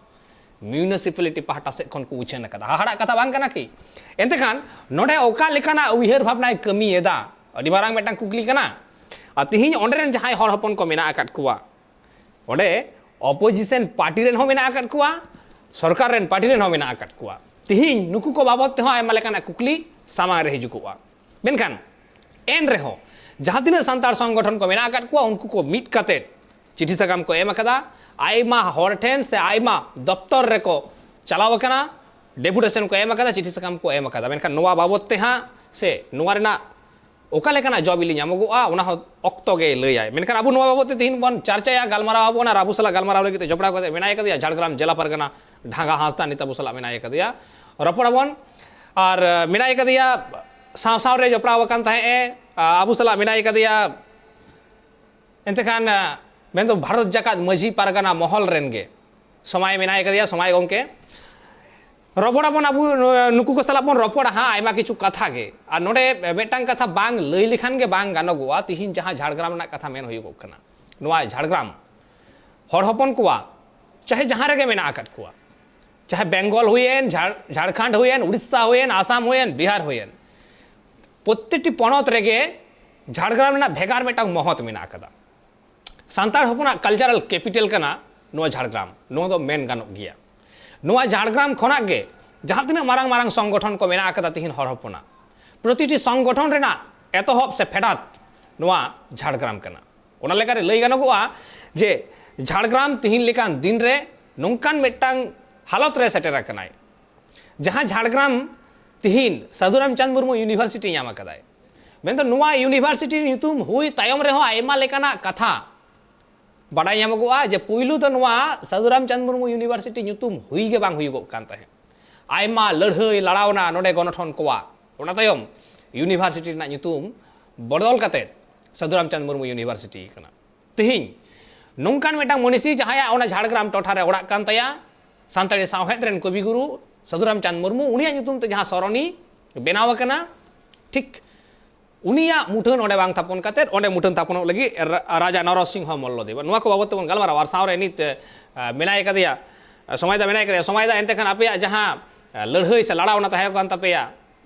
ᱢᱤᱭᱩᱱᱤᱥᱤᱯᱟᱞᱤᱴᱤ ᱯᱟᱦᱴᱟ ᱥᱮᱫ ᱠᱷᱚᱱ ᱠᱚ ᱩᱪᱷᱟᱹᱱ ᱟᱠᱟᱫᱟ᱾ ᱦᱟᱦᱟᱲᱟᱜ ᱠᱟᱛᱷᱟ ᱵᱟᱝ ᱠᱟᱱᱟ ᱠᱤ? ᱮᱱᱛᱮ ᱠᱷᱟᱱ ᱱᱚᱰᱮ ᱚᱠᱟ ᱞᱮᱠᱟᱱᱟᱜ ᱩᱭᱦᱟᱹᱨ ᱵᱷᱟᱵᱽᱱᱟᱭ ᱠᱟᱹᱢᱤᱭᱮᱫᱟ? ᱟᱹᱰᱤ ᱢᱟᱨᱟᱝ ᱢᱤᱫᱴᱟᱝ ᱠᱩᱠᱞᱤ ᱠᱟᱱᱟ᱾ ᱟᱨ ᱛᱤᱦᱤᱧ ᱚᱸᱰᱮ ᱨᱮᱱ ᱡᱟᱦᱟᱸᱭ ᱦᱚᱲ ᱦᱚᱯᱚᱱ ᱠᱚ ᱢᱮᱱᱟᱜ ᱟᱠᱟᱫ ᱠᱚᱣᱟ, ᱚᱸᱰᱮ ᱚᱯᱳᱡᱤᱥᱚᱱ ᱯᱟᱨᱴᱤ ᱨᱮᱱ ᱦᱚᱸ ᱢᱮᱱᱟᱜ ᱟᱠᱟᱫ ᱠᱚᱣᱟ, ᱥᱚᱨᱠᱟᱨ ᱨᱮᱱ ᱯᱟᱨᱴᱤ ᱨᱮᱱ ᱦᱚᱸ ᱢᱮᱱᱟᱜ ᱟᱠᱟᱫ ᱠᱚᱣᱟ᱾ ᱛᱤᱦᱤᱧ ᱱᱩᱠᱩ ᱠᱚ ᱵᱟᱵᱚᱫ ᱛᱮᱦᱚᱸ ᱟᱭᱢᱟ ᱞᱮᱠᱟᱱᱟᱜ ᱠᱩᱠᱞᱤ ᱥᱟᱢᱟᱝ ᱨᱮ ᱦᱤᱡᱩᱜᱚᱜᱼᱟ᱾ ᱢᱮᱱᱠᱷᱟᱱ ᱮᱱ ᱨᱮᱦᱚᱸ ᱡᱟᱦᱟᱸ ᱛᱤᱱᱟᱹᱜ ᱥᱟᱱᱛᱟᱲ ᱥᱚᱝᱜᱚᱴᱷᱚᱱ ᱠᱚ ᱢᱮᱱᱟᱜ ᱟᱠᱟᱫ ᱠᱚᱣᱟ, ᱩᱱᱠᱩ ᱠᱚ ᱢᱤᱫ ᱠᱟᱛᱮᱫ ᱪᱤᱴᱷᱤ ᱥᱟᱠᱟᱢ ᱠᱚ ᱮᱢ ᱟᱠᱟᱫᱟ, ᱟᱭᱢᱟ ᱦᱚᱲ ᱴᱷᱮᱱ ᱥᱮ ᱟᱭᱢᱟ ᱫᱚᱯᱛᱚᱨ ᱨᱮᱠᱚ ᱪᱟᱞᱟᱣ ᱟᱠᱟᱱᱟ, ᱰᱮᱯᱩᱴᱮᱥᱚᱱ ᱠᱚ ᱮᱢ ᱟᱠᱟᱫᱟ, ᱪᱤᱴᱷᱤ ᱥᱟᱠᱟᱢ ᱠᱚ ᱮᱢ ᱟᱠᱟᱫᱟ᱾ ᱢᱮᱱᱠᱷᱟᱱ ᱱᱚᱣᱟ ᱵᱟᱵᱚᱛ ᱛᱮ ᱦᱟᱸᱜ ᱥᱮ ᱱᱚᱣᱟ ᱨᱮᱱᱟᱜ ᱚᱠᱟ ᱞᱮᱠᱟᱱᱟᱜ ᱡᱚ ᱵᱤᱞᱤ ᱧᱟᱢᱚᱜᱚᱜᱼᱟ, ᱚᱱᱟ ᱦᱚᱸ ᱚᱠᱛᱚ ᱜᱮ ᱞᱟᱹᱭᱟᱭ᱾ ᱢᱮᱱᱠᱷᱟᱱ ᱟᱵᱚ ᱱᱚᱣᱟ ᱵᱟᱵᱚᱛ ᱛᱮ ᱛᱮᱦᱮᱧ ᱵᱚᱱ ᱪᱟᱨᱪᱟᱭᱟ, ᱜᱟᱞᱢᱟᱨᱟᱣ ᱟᱵᱚᱱ, ᱟᱨ ᱟᱵᱚ ᱥᱟᱞᱟᱜ ᱜᱟᱞᱢᱟᱨᱟᱣ ᱞᱟᱹᱜᱤᱫ ᱛᱮ ᱡᱚᱯᱲᱟᱣ ᱠᱟᱛᱮ ᱢᱮᱱᱟᱭ ᱠᱟᱫᱮᱭᱟ ᱡᱷᱟᱲᱜᱨᱟᱢ ᱡᱮᱞᱟ ᱯᱟᱨᱜᱟᱱᱟ ᱰᱷᱟᱸᱜᱟ ᱦᱟᱸᱥᱫᱟ, ᱱᱤᱛ ᱟᱵᱚ ᱥᱟᱞᱟᱜ ᱢᱮᱱᱟᱭ ᱠᱟᱫᱮᱭᱟ, ᱨᱚᱯᱚᱲ ᱟᱵᱚᱱ᱾ ᱟᱨ ᱢᱮᱱᱟᱭ ᱠᱟᱫᱮᱭᱟ ᱥᱟᱶ ᱥᱟᱶ ᱨᱮ ᱡᱚᱯᱲᱟᱣ ᱟᱠᱟᱱ ᱛᱟᱦᱮᱸᱫ ᱮ, ᱟᱵᱚ ᱥᱟᱞᱟᱜ ᱢᱮᱱᱟᱭ ᱠᱟᱫᱮᱭᱟ ᱮᱱᱛᱮ ᱠᱷᱟᱱ, ᱟ, ᱢᱮᱱᱫᱚ ᱵᱷᱟᱨᱚᱛ ᱡᱟᱠᱟᱛ ᱢᱟᱹᱡᱷᱤ ᱯᱟᱨᱜᱟᱱᱟ ᱢᱚᱦᱚᱞ ᱨᱮᱱ ᱜᱮ ᱥᱚᱢᱟᱭ ᱢᱮᱱᱟᱭ ᱠᱟᱫᱮᱭᱟ, ᱥᱚᱢᱟᱭ ᱜᱚᱢᱠᱮ᱾ ᱨᱚᱯᱚᱲ ᱟᱵᱚᱱ ᱟᱵᱚ, ᱱᱩᱠᱩ ᱠᱚ ᱥᱟᱞᱟᱜ ᱵᱚᱱ ᱨᱚᱯᱚᱲᱟ ᱦᱟᱸᱜ ᱟᱭᱢᱟ ᱠᱤᱪᱷᱩ ᱠᱟᱛᱷᱟ ᱜᱮ᱾ ᱟᱨ ᱱᱚᱰᱮ ᱢᱤᱫᱴᱟᱝ ᱠᱟᱛᱷᱟ ᱵᱟᱝ ᱞᱟᱹᱭ ᱞᱮᱠᱷᱟᱱ ᱜᱮ ᱵᱟᱝ ᱜᱟᱱᱚᱜᱚᱜᱼᱟ᱾ ᱛᱤᱦᱤᱧ ᱡᱟᱦᱟᱸ ᱡᱷᱟᱲᱜᱨᱟᱢ ᱨᱮᱱᱟᱜ ᱠᱟᱛᱷᱟ ᱢᱮᱱ ᱦᱩᱭᱩᱜᱚᱜ ᱠᱟᱱᱟ, ᱱᱚᱣᱟ ᱡᱷᱟᱲᱜᱨᱟᱢ ᱦᱚᱲ ᱦᱚᱯᱚᱱ ᱠᱚᱣᱟᱜ ᱪᱟᱦᱮ ᱡᱟᱦᱟᱸ ᱨᱮᱜᱮ ᱢᱮᱱᱟᱜ ᱟᱠᱟᱫ ᱠᱚᱣᱟ, ᱪᱟᱦᱮ ᱵᱮᱝᱜᱚᱞ ᱦᱩᱭᱮᱱ, ᱡᱷᱟᱲ-, ᱡᱷᱟᱲᱠᱷᱚᱸᱰ ᱦᱩᱭᱮᱱ, ᱩᱲᱤᱥᱥᱟ ᱦᱩᱭᱮᱱ, ᱟᱥᱟᱢ ᱦᱩᱭᱮᱱ, ᱵᱤᱦᱟᱨ ᱦᱩᱭᱮᱱ, ᱯᱨᱚᱛᱮᱠᱴᱤ ᱯᱚᱱᱚᱛ ᱨᱮᱜᱮ ᱡᱷᱟᱲᱜᱨᱟᱢ ᱨᱮᱱᱟᱜ ᱵᱷᱮᱜᱟᱨ ᱢᱤᱫᱴᱟᱝ ᱢᱚᱦᱚᱛ ᱢᱮᱱᱟᱜ ᱟᱠᱟᱫᱟ᱾ ᱥᱟᱱᱛᱟᱲ ᱦᱚᱯᱚᱱᱟᱜ ᱠᱟᱞᱪᱟᱨᱟᱞ ᱠᱮᱯᱤᱴᱟᱞ ᱠᱟᱱᱟ ᱱᱚᱣᱟ ᱡᱷᱟᱲᱜᱨᱟᱢ, ᱱᱚᱣᱟ ᱫᱚ ᱢᱮᱱ ᱜᱟᱱᱚᱜ ᱜᱮᱭᱟ᱾ ᱱᱚᱣᱟ ᱡᱷᱟᱲᱜᱨᱟᱢ ᱠᱷᱚᱱᱟᱜ ᱜᱮ ᱡᱟᱦᱟᱸ ᱛᱤᱱᱟᱹᱜ ᱢᱟᱨᱟᱝ ᱢᱟᱨᱟᱝ ᱥᱚᱝᱜᱚᱴᱷᱚᱱ ᱠᱚ ᱢᱮᱱᱟᱜ ᱟᱠᱟᱫᱟ ᱛᱤᱦᱤᱧ ᱦᱚᱲ ᱦᱚᱯᱚᱱᱟᱜ, ᱯᱨᱚᱛᱤᱴᱤ ᱥᱚᱝᱜᱚᱴᱷᱚᱱ ᱨᱮᱱᱟᱜ ᱮᱛᱚᱦᱚᱵ ᱥᱮ ᱯᱷᱮᱰᱟᱛ ᱱᱚᱣᱟ ᱡᱷᱟᱲᱜᱨᱟᱢ ᱠᱟᱱᱟ᱾ ᱚᱱᱟ ᱞᱮᱠᱟᱨᱮ ᱞᱟᱹᱭ ᱜᱟᱱᱚᱜᱚᱜᱼᱟ ᱡᱮ ᱡᱷᱟᱲᱜᱨᱟᱢ ᱛᱤᱦᱤᱧ ᱞᱮᱠᱟᱱ ᱫᱤᱱ ᱨᱮ ᱱᱚᱝᱠᱟᱱ ᱢᱤᱫᱴᱟᱝ ᱦᱟᱞᱚᱛ ᱨᱮ ᱥᱮᱴᱮᱨ ᱟᱠᱟᱱᱟᱭ, ᱡᱟᱦᱟᱸ ᱡᱷᱟᱲᱜᱨᱟᱢ ᱛᱤᱦᱤᱧ ᱥᱟᱹᱫᱷᱩ ᱨᱟᱢᱪᱟᱸᱫᱽ ᱢᱩᱨᱢᱩ ᱤᱭᱩᱱᱤᱵᱷᱟᱨᱥᱤᱴᱤ ᱧᱟᱢ ᱟᱠᱟᱫᱟᱭ᱾ ᱢᱮᱱᱫᱚ ᱱᱚᱣᱟ ᱤᱭᱩᱱᱤᱵᱷᱟᱨᱥᱤᱴᱤ ᱧᱩᱛᱩᱢ ᱦᱩᱭ ᱛᱟᱭᱚᱢ ᱨᱮᱦᱚᱸ ᱟᱭᱢᱟ ᱞᱮᱠᱟᱱᱟᱜ ᱠᱟᱛᱷᱟ ᱵᱟᱰᱟᱭ ᱧᱟᱢᱚᱜᱚᱜᱼᱟ ᱡᱮ ᱯᱩᱭᱞᱩ ᱫᱚ ᱱᱚᱣᱟ ᱥᱟᱹᱫᱷᱩ ᱨᱟᱢᱪᱟᱸᱫᱽ ᱢᱩᱨᱢᱩ ᱤᱭᱩᱱᱤᱵᱷᱟᱨᱥᱤᱴᱤ ᱧᱩᱛᱩᱢ ᱦᱩᱭ ᱜᱮ ᱵᱟᱝ ᱦᱩᱭᱩᱜᱚᱜ ᱠᱟᱱ ᱛᱟᱦᱮᱸᱫ᱾ ᱟᱭᱢᱟ ᱞᱟᱹᱲᱦᱟᱹᱭ ᱞᱟᱲᱟᱣᱱᱟ ᱱᱚᱰᱮ ᱜᱚᱱᱚᱴᱷᱚᱱ ᱠᱚᱣᱟᱜ᱾ ᱚᱱᱟ ᱛᱟᱭᱚᱢ ᱤᱭᱩᱱᱤᱵᱷᱟᱨᱥᱤᱴᱤ ᱨᱮᱱᱟᱜ ᱧᱩᱛᱩᱢ ᱵᱚᱫᱚᱞ ᱠᱟᱛᱮ ᱥᱟᱹᱫᱷᱩ ᱨᱟᱢᱪᱟᱸᱫᱽ ᱢᱩᱨᱢᱩ ᱤᱭᱩᱱᱤᱵᱷᱟᱨᱥᱤᱴᱤ ᱠᱟᱱᱟ᱾ ᱛᱮᱦᱮᱧ ᱱᱚᱝᱠᱟᱱ ᱢᱤᱫᱴᱟᱝ ᱢᱚᱱᱤᱥᱤ ᱡᱟᱦᱟᱸᱭᱟᱜ ᱚᱱᱟ ᱡᱷᱟᱲᱜᱨᱟᱢ ᱴᱚᱴᱷᱟ ᱨᱮ ᱚᱲᱟᱜ ᱠᱟᱱ ᱛᱟᱭᱟ, ᱥᱟᱱᱛᱟᱲᱤ ᱥᱟᱶᱦᱮᱫ ᱨᱮᱱ ᱠᱚᱵᱤᱜᱩᱨᱩ ᱥᱟᱹᱫᱷᱩ ᱨᱟᱢᱪᱟᱸᱫᱽ ᱢᱩᱨᱢᱩ, ᱩᱱᱤᱭᱟᱜ ᱧᱩᱛᱩᱢ ᱛᱮ ᱡᱟᱦᱟᱸ ᱥᱚᱨᱚᱱᱤ ᱵᱮᱱᱟᱣ ᱟᱠᱟᱱᱟ, ᱴᱷᱤᱠ ᱩᱱᱤᱭᱟᱜ ᱢᱩᱴᱷᱟᱹᱱ ᱚᱸᱰᱮ ᱵᱟᱝ ᱛᱷᱟᱯᱚᱱ ᱠᱟᱛᱮᱫ ᱚᱸᱰᱮ ᱢᱩᱴᱷᱟᱹᱱ ᱛᱷᱟᱯᱚᱱᱚᱜ ᱞᱟᱹᱜᱤᱫ ᱨᱟ-, ᱨᱟᱡᱟ ᱱᱚᱨᱚᱥᱤᱝᱦᱚ ᱢᱚᱞᱞᱚ ᱫᱮᱵ, ᱱᱚᱣᱟ ᱠᱚ ᱵᱟᱵᱚᱫ ᱛᱮᱵᱚᱱ ᱜᱟᱞᱢᱟᱨᱟᱣᱟ᱾ ᱟᱨ ᱥᱟᱶᱨᱮ ᱱᱤᱛ, ᱟ, ᱢᱮᱱᱟᱭ ᱠᱟᱫᱮᱭᱟ, ᱟ, ᱥᱚᱢᱟᱭ ᱫᱟ ᱢᱮᱱᱟᱭ ᱠᱟᱫᱮᱭᱟ᱾ ᱥᱚᱢᱟᱭ ᱫᱟ, ᱮᱱᱛᱮ ᱠᱷᱟᱱ ᱟᱯᱮᱭᱟᱜ ᱡᱟᱦᱟᱸ, ᱟ, ᱞᱟᱹᱲᱦᱟᱹᱭ ᱥᱮ ᱞᱟᱲᱟᱣ ᱚᱱᱟ ᱛᱟᱦᱮᱸ ᱠᱟᱱ ᱛᱟᱯᱮᱭᱟ,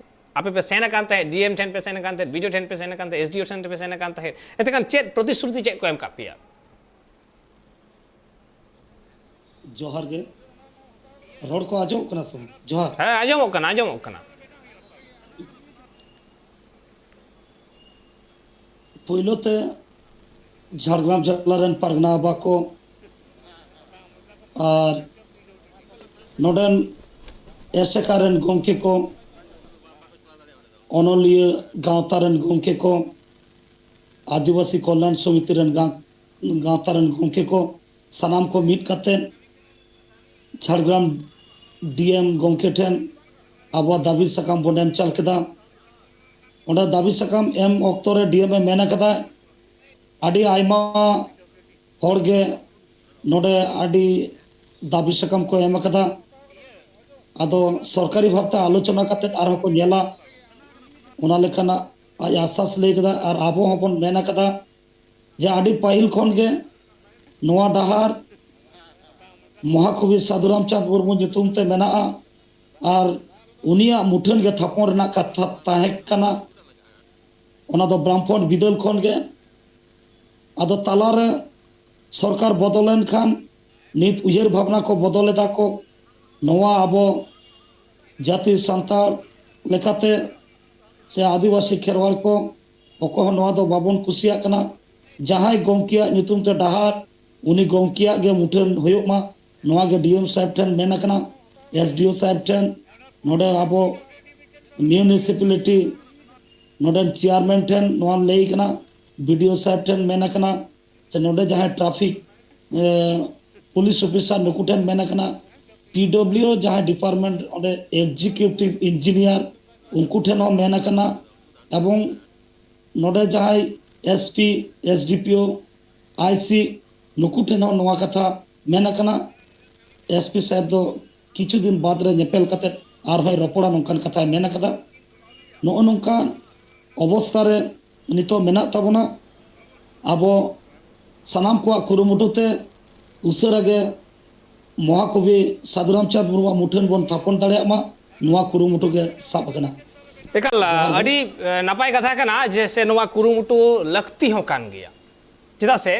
ᱟᱯᱮ ᱯᱮ ᱥᱮᱱ ᱟᱠᱟᱱ ᱛᱟᱦᱮᱸᱫ, ᱰᱤ ᱮᱢ ᱴᱷᱮᱱ ᱯᱮ ᱥᱮᱱ ᱟᱠᱟᱱ ᱛᱟᱦᱮᱸᱫ, ᱵᱤ ᱰᱤ ᱳ ᱴᱷᱮᱱ ᱯᱮ ᱥᱮᱱ ᱟᱠᱟᱱ ᱛᱟᱦᱮᱸᱫ, ᱮᱥ ᱰᱤ ᱳ ᱴᱷᱮᱱ ᱯᱮ ᱥᱮᱱ ᱟᱠᱟᱱ ᱛᱟᱦᱮᱸᱫ, ᱮᱱᱛᱮ ᱠᱷᱟᱱ ᱪᱮᱫ ᱯᱨᱚᱛᱤᱥᱨᱩᱛᱤ ᱪᱮᱫ ᱠᱚ ᱮᱢ ᱠᱟᱜ ᱯᱮᱭᱟ? ᱡᱚᱦᱟᱨ ᱜᱮ᱾ ᱨᱚᱲ ᱠᱚ ᱟᱸᱡᱚᱢᱚᱜ ᱠᱟᱱᱟ ᱥᱮ ᱵᱟᱝ? ᱡᱚᱦᱟᱨ᱾ ᱦᱮᱸ, ᱟᱸᱡᱚᱢᱚᱜ ᱠᱟᱱᱟ, ᱟᱸᱡᱚᱢᱚᱜ ᱠᱟᱱᱟ᱾ ᱯᱳᱭᱞᱳ ᱛᱮ ᱡᱷᱟᱲᱜᱨᱟᱢ ᱡᱮᱞᱟ ᱨᱮᱱ ᱯᱟᱨᱜᱟᱱᱟ ᱵᱟᱵᱟ ᱠᱚ ᱟᱨ ᱱᱚᱰᱮᱱ ᱮᱥᱮᱠᱟ ᱨᱮᱱ ᱜᱚᱢᱠᱮ ᱠᱚ, ᱚᱱᱚᱞᱤᱭᱟᱹ ᱜᱟᱶᱛᱟ ᱨᱮᱱ ᱜᱚᱢᱠᱮ ᱠᱚ, ᱟᱹᱫᱤᱵᱟᱹᱥᱤ ᱠᱚᱞᱭᱟᱱ ᱥᱚᱢᱤᱛᱤ ᱨᱮᱱ ᱜᱟᱶ-, ᱜᱟᱶᱛᱟ ᱨᱮᱱ ᱜᱚᱢᱠᱮ ᱠᱚ, ᱥᱟᱱᱟᱢ ᱠᱚ ᱢᱤᱫ ᱠᱟᱛᱮ ᱡᱷᱟᱲᱜᱨᱟᱢ ᱰᱤ ᱮᱢ ᱜᱚᱢᱠᱮ ᱴᱷᱮᱱ ᱟᱵᱚᱣᱟᱜ ᱫᱟᱹᱵᱤ ᱥᱟᱠᱟᱢ ᱵᱚᱱ ᱮᱢ ᱪᱟᱞ ᱠᱮᱫᱟ᱾ ᱚᱸᱰᱮ ᱫᱟᱹᱵᱤ ᱥᱟᱠᱟᱢ ᱮᱢ ᱚᱠᱛᱚ ᱨᱮ ᱰᱤ ᱮᱢ ᱮ ᱢᱮᱱ ᱟᱠᱟᱫᱟ, ᱟᱹᱰᱤ ᱟᱭᱢᱟ ᱦᱚᱲ ᱜᱮ ᱱᱚᱰᱮ ᱟᱹᱰᱤ ᱫᱟᱹᱵᱤ ᱥᱟᱠᱟᱢ ᱠᱚ ᱮᱢ ᱟᱠᱟᱫᱟ᱾ ᱟᱫᱚ ᱥᱚᱨᱠᱟᱨᱤ ᱵᱷᱟᱵᱽᱛᱮ ᱟᱞᱳᱪᱚᱱᱟ ᱠᱟᱛᱮ ᱟᱨᱦᱚᱸ ᱠᱚ ᱧᱮᱞᱟ, ᱚᱱᱟ ᱞᱮᱠᱟᱱᱟᱜ ᱟᱡ ᱟᱥᱥᱟᱥ ᱞᱟᱹᱭ ᱠᱮᱫᱟ᱾ ᱟᱨ ᱟᱵᱚ ᱦᱚᱸᱵᱚᱱ ᱢᱮᱱ ᱟᱠᱟᱫᱟ ᱡᱮ ᱟᱹᱰᱤ ᱯᱟᱹᱦᱤᱞ ᱠᱷᱚᱱ ᱜᱮ ᱱᱚᱣᱟ ᱰᱟᱦᱟᱨ ᱢᱚᱦᱟᱠᱚᱵᱤ ᱥᱟᱹᱫᱷᱩ ᱨᱟᱢᱪᱟᱸᱫᱽ ᱢᱩᱨᱢᱩ ᱧᱩᱛᱩᱢ ᱛᱮ ᱢᱮᱱᱟᱜᱼᱟ ᱟᱨ ᱩᱱᱤᱭᱟᱜ ᱢᱩᱴᱷᱟᱹᱱ ᱜᱮ ᱛᱷᱟᱯᱚᱱ ᱨᱮᱱᱟᱜ ᱠᱟᱛᱷᱟ ᱛᱟᱦᱮᱸ ᱠᱟᱱᱟ᱾ ᱚᱱᱟ ᱫᱚ ᱵᱨᱟᱢᱯᱷᱚᱱ ᱵᱤᱫᱟᱹᱞ ᱠᱷᱚᱱ ᱜᱮ᱾ ᱟᱫᱚ ᱛᱟᱞᱟᱨᱮ ᱥᱚᱨᱠᱟᱨ ᱵᱚᱫᱚᱞᱮᱱ ᱠᱷᱟᱱ ᱱᱤᱛ ᱩᱭᱦᱟᱹᱨ ᱵᱷᱟᱵᱽᱱᱟ ᱠᱚ ᱵᱚᱫᱚᱞ ᱮᱫᱟ ᱠᱚ᱾ ᱱᱚᱣᱟ ᱟᱵᱚ ᱡᱟᱹᱛᱤ ᱥᱟᱱᱛᱟᱲ ᱞᱮᱠᱟᱛᱮ ᱥᱮ ᱟᱹᱫᱤᱵᱟᱹᱥᱤ ᱠᱷᱮᱨᱣᱟᱞ ᱠᱚ ᱚᱠᱚᱭ ᱦᱚᱸ ᱱᱚᱣᱟ ᱫᱚ ᱵᱟᱵᱚᱱ ᱠᱩᱥᱤᱭᱟᱜ ᱠᱟᱱᱟ᱾ ᱡᱟᱦᱟᱸᱭ ᱜᱚᱢᱠᱮᱭᱟᱜ ᱧᱩᱛᱩᱢ ᱛᱮ ᱰᱟᱦᱟᱨ, ᱩᱱᱤ ᱜᱚᱢᱠᱮᱭᱟᱜ ᱜᱮ ᱢᱩᱴᱷᱟᱹᱱ ᱦᱩᱭᱩᱜ ᱢᱟ, ᱱᱚᱣᱟ ᱜᱮ ᱰᱤ ᱮᱢ ᱥᱟᱦᱮᱵᱽ ᱴᱷᱮᱱ ᱢᱮᱱ ᱟᱠᱟᱱᱟ, ᱮᱥ ᱰᱤ ᱳ ᱥᱟᱦᱮᱵᱽ ᱴᱷᱮᱱ, ᱱᱚᱰᱮ ᱟᱵᱚ ᱢᱤᱭᱩᱱᱤᱥᱤᱯᱟᱞᱤᱴᱤ ᱱᱚᱰᱮᱱ ᱪᱮᱭᱟᱨᱢᱮᱱ ᱴᱷᱮᱱ ᱱᱚᱣᱟ ᱞᱟᱹᱭ ᱠᱟᱱᱟ, ᱵᱤ ᱰᱤ ᱳ ᱥᱟᱦᱮᱵᱽ ᱴᱷᱮᱱ ᱢᱮᱱ ᱟᱠᱟᱱᱟ, ᱥᱮ ᱱᱚᱰᱮ ᱡᱟᱦᱟᱸᱭ ᱴᱨᱟᱯᱷᱤᱠ, ᱮ, ᱯᱩᱞᱤᱥ ᱚᱯᱷᱤᱥᱟᱨ ᱱᱩᱠᱩ ᱴᱷᱮᱱ ᱢᱮᱱ ᱟᱠᱟᱱᱟ, ᱯᱤ ᱰᱚᱵᱽᱞᱤᱭᱩ ᱡᱟᱦᱟᱸᱭ ᱰᱤᱯᱟᱨᱴᱢᱮᱱᱴ ᱚᱸᱰᱮ ᱮᱠᱡᱤᱠᱤᱭᱩᱴᱤᱵᱷ ᱤᱧᱡᱤᱱᱤᱭᱟᱨ ᱩᱱᱠᱩ ᱴᱷᱮᱱ ᱦᱚᱸ ᱢᱮᱱ ᱟᱠᱟᱱᱟ, ᱮᱵᱚᱝ ᱱᱚᱰᱮ ᱡᱟᱦᱟᱸᱭ S P, S D P O, I C ᱱᱩᱠᱩ ᱴᱷᱮᱱ ᱦᱚᱸ ᱱᱚᱣᱟ ᱠᱟᱛᱷᱟ ᱢᱮᱱ ᱟᱠᱟᱱᱟ᱾ ᱮᱥ ᱯᱤ ᱥᱟᱦᱮᱵᱽ ᱫᱚ ᱠᱤᱪᱷᱩ ᱫᱤᱱ ᱵᱟᱫᱽ ᱨᱮ ᱧᱮᱯᱮᱞ ᱠᱟᱛᱮ ᱟᱨᱦᱚᱸᱭ ᱨᱚᱯᱚᱲᱟ ᱱᱚᱝᱠᱟᱱ ᱠᱟᱛᱷᱟᱭ ᱢᱮᱱ ᱟᱠᱟᱫᱟ᱾ ᱱᱚᱜᱼᱚ ᱱᱚᱝᱠᱟᱱ ᱚᱵᱚᱥᱛᱷᱟ ᱨᱮ ᱱᱤᱛᱚᱜ ᱢᱮᱱᱟᱜ ᱛᱟᱵᱚᱱᱟ᱾ ᱟᱵᱚ ᱥᱟᱱᱟᱢ ᱠᱚᱣᱟᱜ ᱠᱩᱨᱩᱢᱩᱴᱩ ᱛᱮ ᱩᱥᱟᱹᱨᱟ ᱜᱮ ᱢᱚᱦᱟᱠᱚᱵᱤ ᱥᱟᱹᱫᱷᱩ ᱨᱟᱢᱪᱟᱸᱫᱽ ᱢᱩᱨᱢᱩᱣᱟᱜ ᱢᱩᱴᱷᱟᱹᱱ ᱵᱚᱱ ᱛᱷᱟᱯᱚᱱ ᱫᱟᱲᱮᱭᱟᱜ ᱢᱟ, ᱱᱚᱣᱟ ᱠᱩᱨᱩᱢᱩᱴᱩ ᱜᱮ ᱥᱟᱵ ᱟᱠᱟᱱᱟ᱾ ᱮᱠᱟᱞ, ᱡᱚᱦᱟᱨ ᱜᱮ᱾ ᱟᱹᱰᱤ, ᱮ, ᱱᱟᱯᱟᱭ ᱠᱟᱛᱷᱟ ᱠᱟᱱᱟ ᱡᱮ ᱥᱮ ᱱᱚᱣᱟ ᱠᱩᱨᱩᱢᱩᱴᱩ ᱞᱟᱹᱠᱛᱤ ᱦᱚᱸ ᱠᱟᱱ ᱜᱮᱭᱟ᱾ ᱪᱮᱫᱟᱜ ᱥᱮ,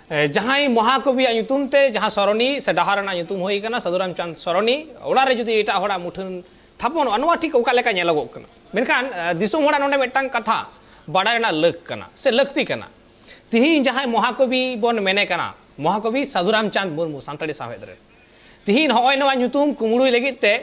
ᱮ, ᱡᱟᱦᱟᱸᱭ ᱢᱚᱦᱟᱠᱚᱵᱤᱭᱟᱜ ᱧᱩᱛᱩᱢ ᱛᱮ ᱡᱟᱦᱟᱸ ᱥᱚᱨᱚᱱᱤ ᱥᱮ ᱰᱟᱦᱟᱨ ᱨᱮᱱᱟᱜ ᱧᱩᱛᱩᱢ ᱦᱩᱭ ᱟᱠᱟᱱᱟ ᱥᱟᱹᱫᱷᱩ ᱨᱟᱢᱪᱟᱸᱫᱽ ᱥᱚᱨᱚᱱᱤ, ᱚᱱᱟ ᱨᱮ ᱡᱩᱫᱤ ᱮᱴᱟᱜ ᱦᱚᱲᱟᱜ ᱢᱩᱴᱷᱟᱹᱱ ᱛᱷᱟᱯᱚᱱᱚᱜᱼᱟ, ᱱᱚᱣᱟ ᱴᱷᱤᱠ ᱚᱠᱟ ᱞᱮᱠᱟ ᱧᱮᱞᱚᱜᱚᱜ ᱠᱟᱱᱟ? ᱢᱮᱱᱠᱷᱟᱱ, ᱮ, ᱫᱤᱥᱚᱢ ᱦᱚᱲᱟᱜ ᱱᱚᱰᱮ ᱢᱤᱫᱴᱟᱝ ᱠᱟᱛᱷᱟ ᱵᱟᱰᱟᱭ ᱨᱮᱱᱟᱜ ᱞᱟᱹᱠ ᱠᱟᱱᱟ ᱥᱮ ᱞᱟᱹᱠᱛᱤ ᱠᱟᱱᱟ᱾ ᱛᱤᱦᱤᱧ ᱡᱟᱦᱟᱸᱭ ᱢᱚᱦᱟᱠᱚᱵᱤ ᱵᱚᱱ ᱢᱮᱱᱮ ᱠᱟᱱᱟ, ᱢᱚᱦᱟᱠᱚᱵᱤ ᱥᱟᱹᱫᱷᱩ ᱨᱟᱢᱪᱟᱸᱫᱽ ᱢᱩᱨᱢᱩ, ᱥᱟᱱᱛᱟᱲᱤ ᱥᱟᱶᱦᱮᱫ ᱨᱮ ᱛᱤᱦᱤᱧ ᱦᱚᱸᱜᱼᱚᱭ ᱱᱚᱣᱟ ᱧᱩᱛᱩᱢ ᱠᱩᱢᱲᱩᱭ ᱞᱟᱹᱜᱤᱫ ᱛᱮ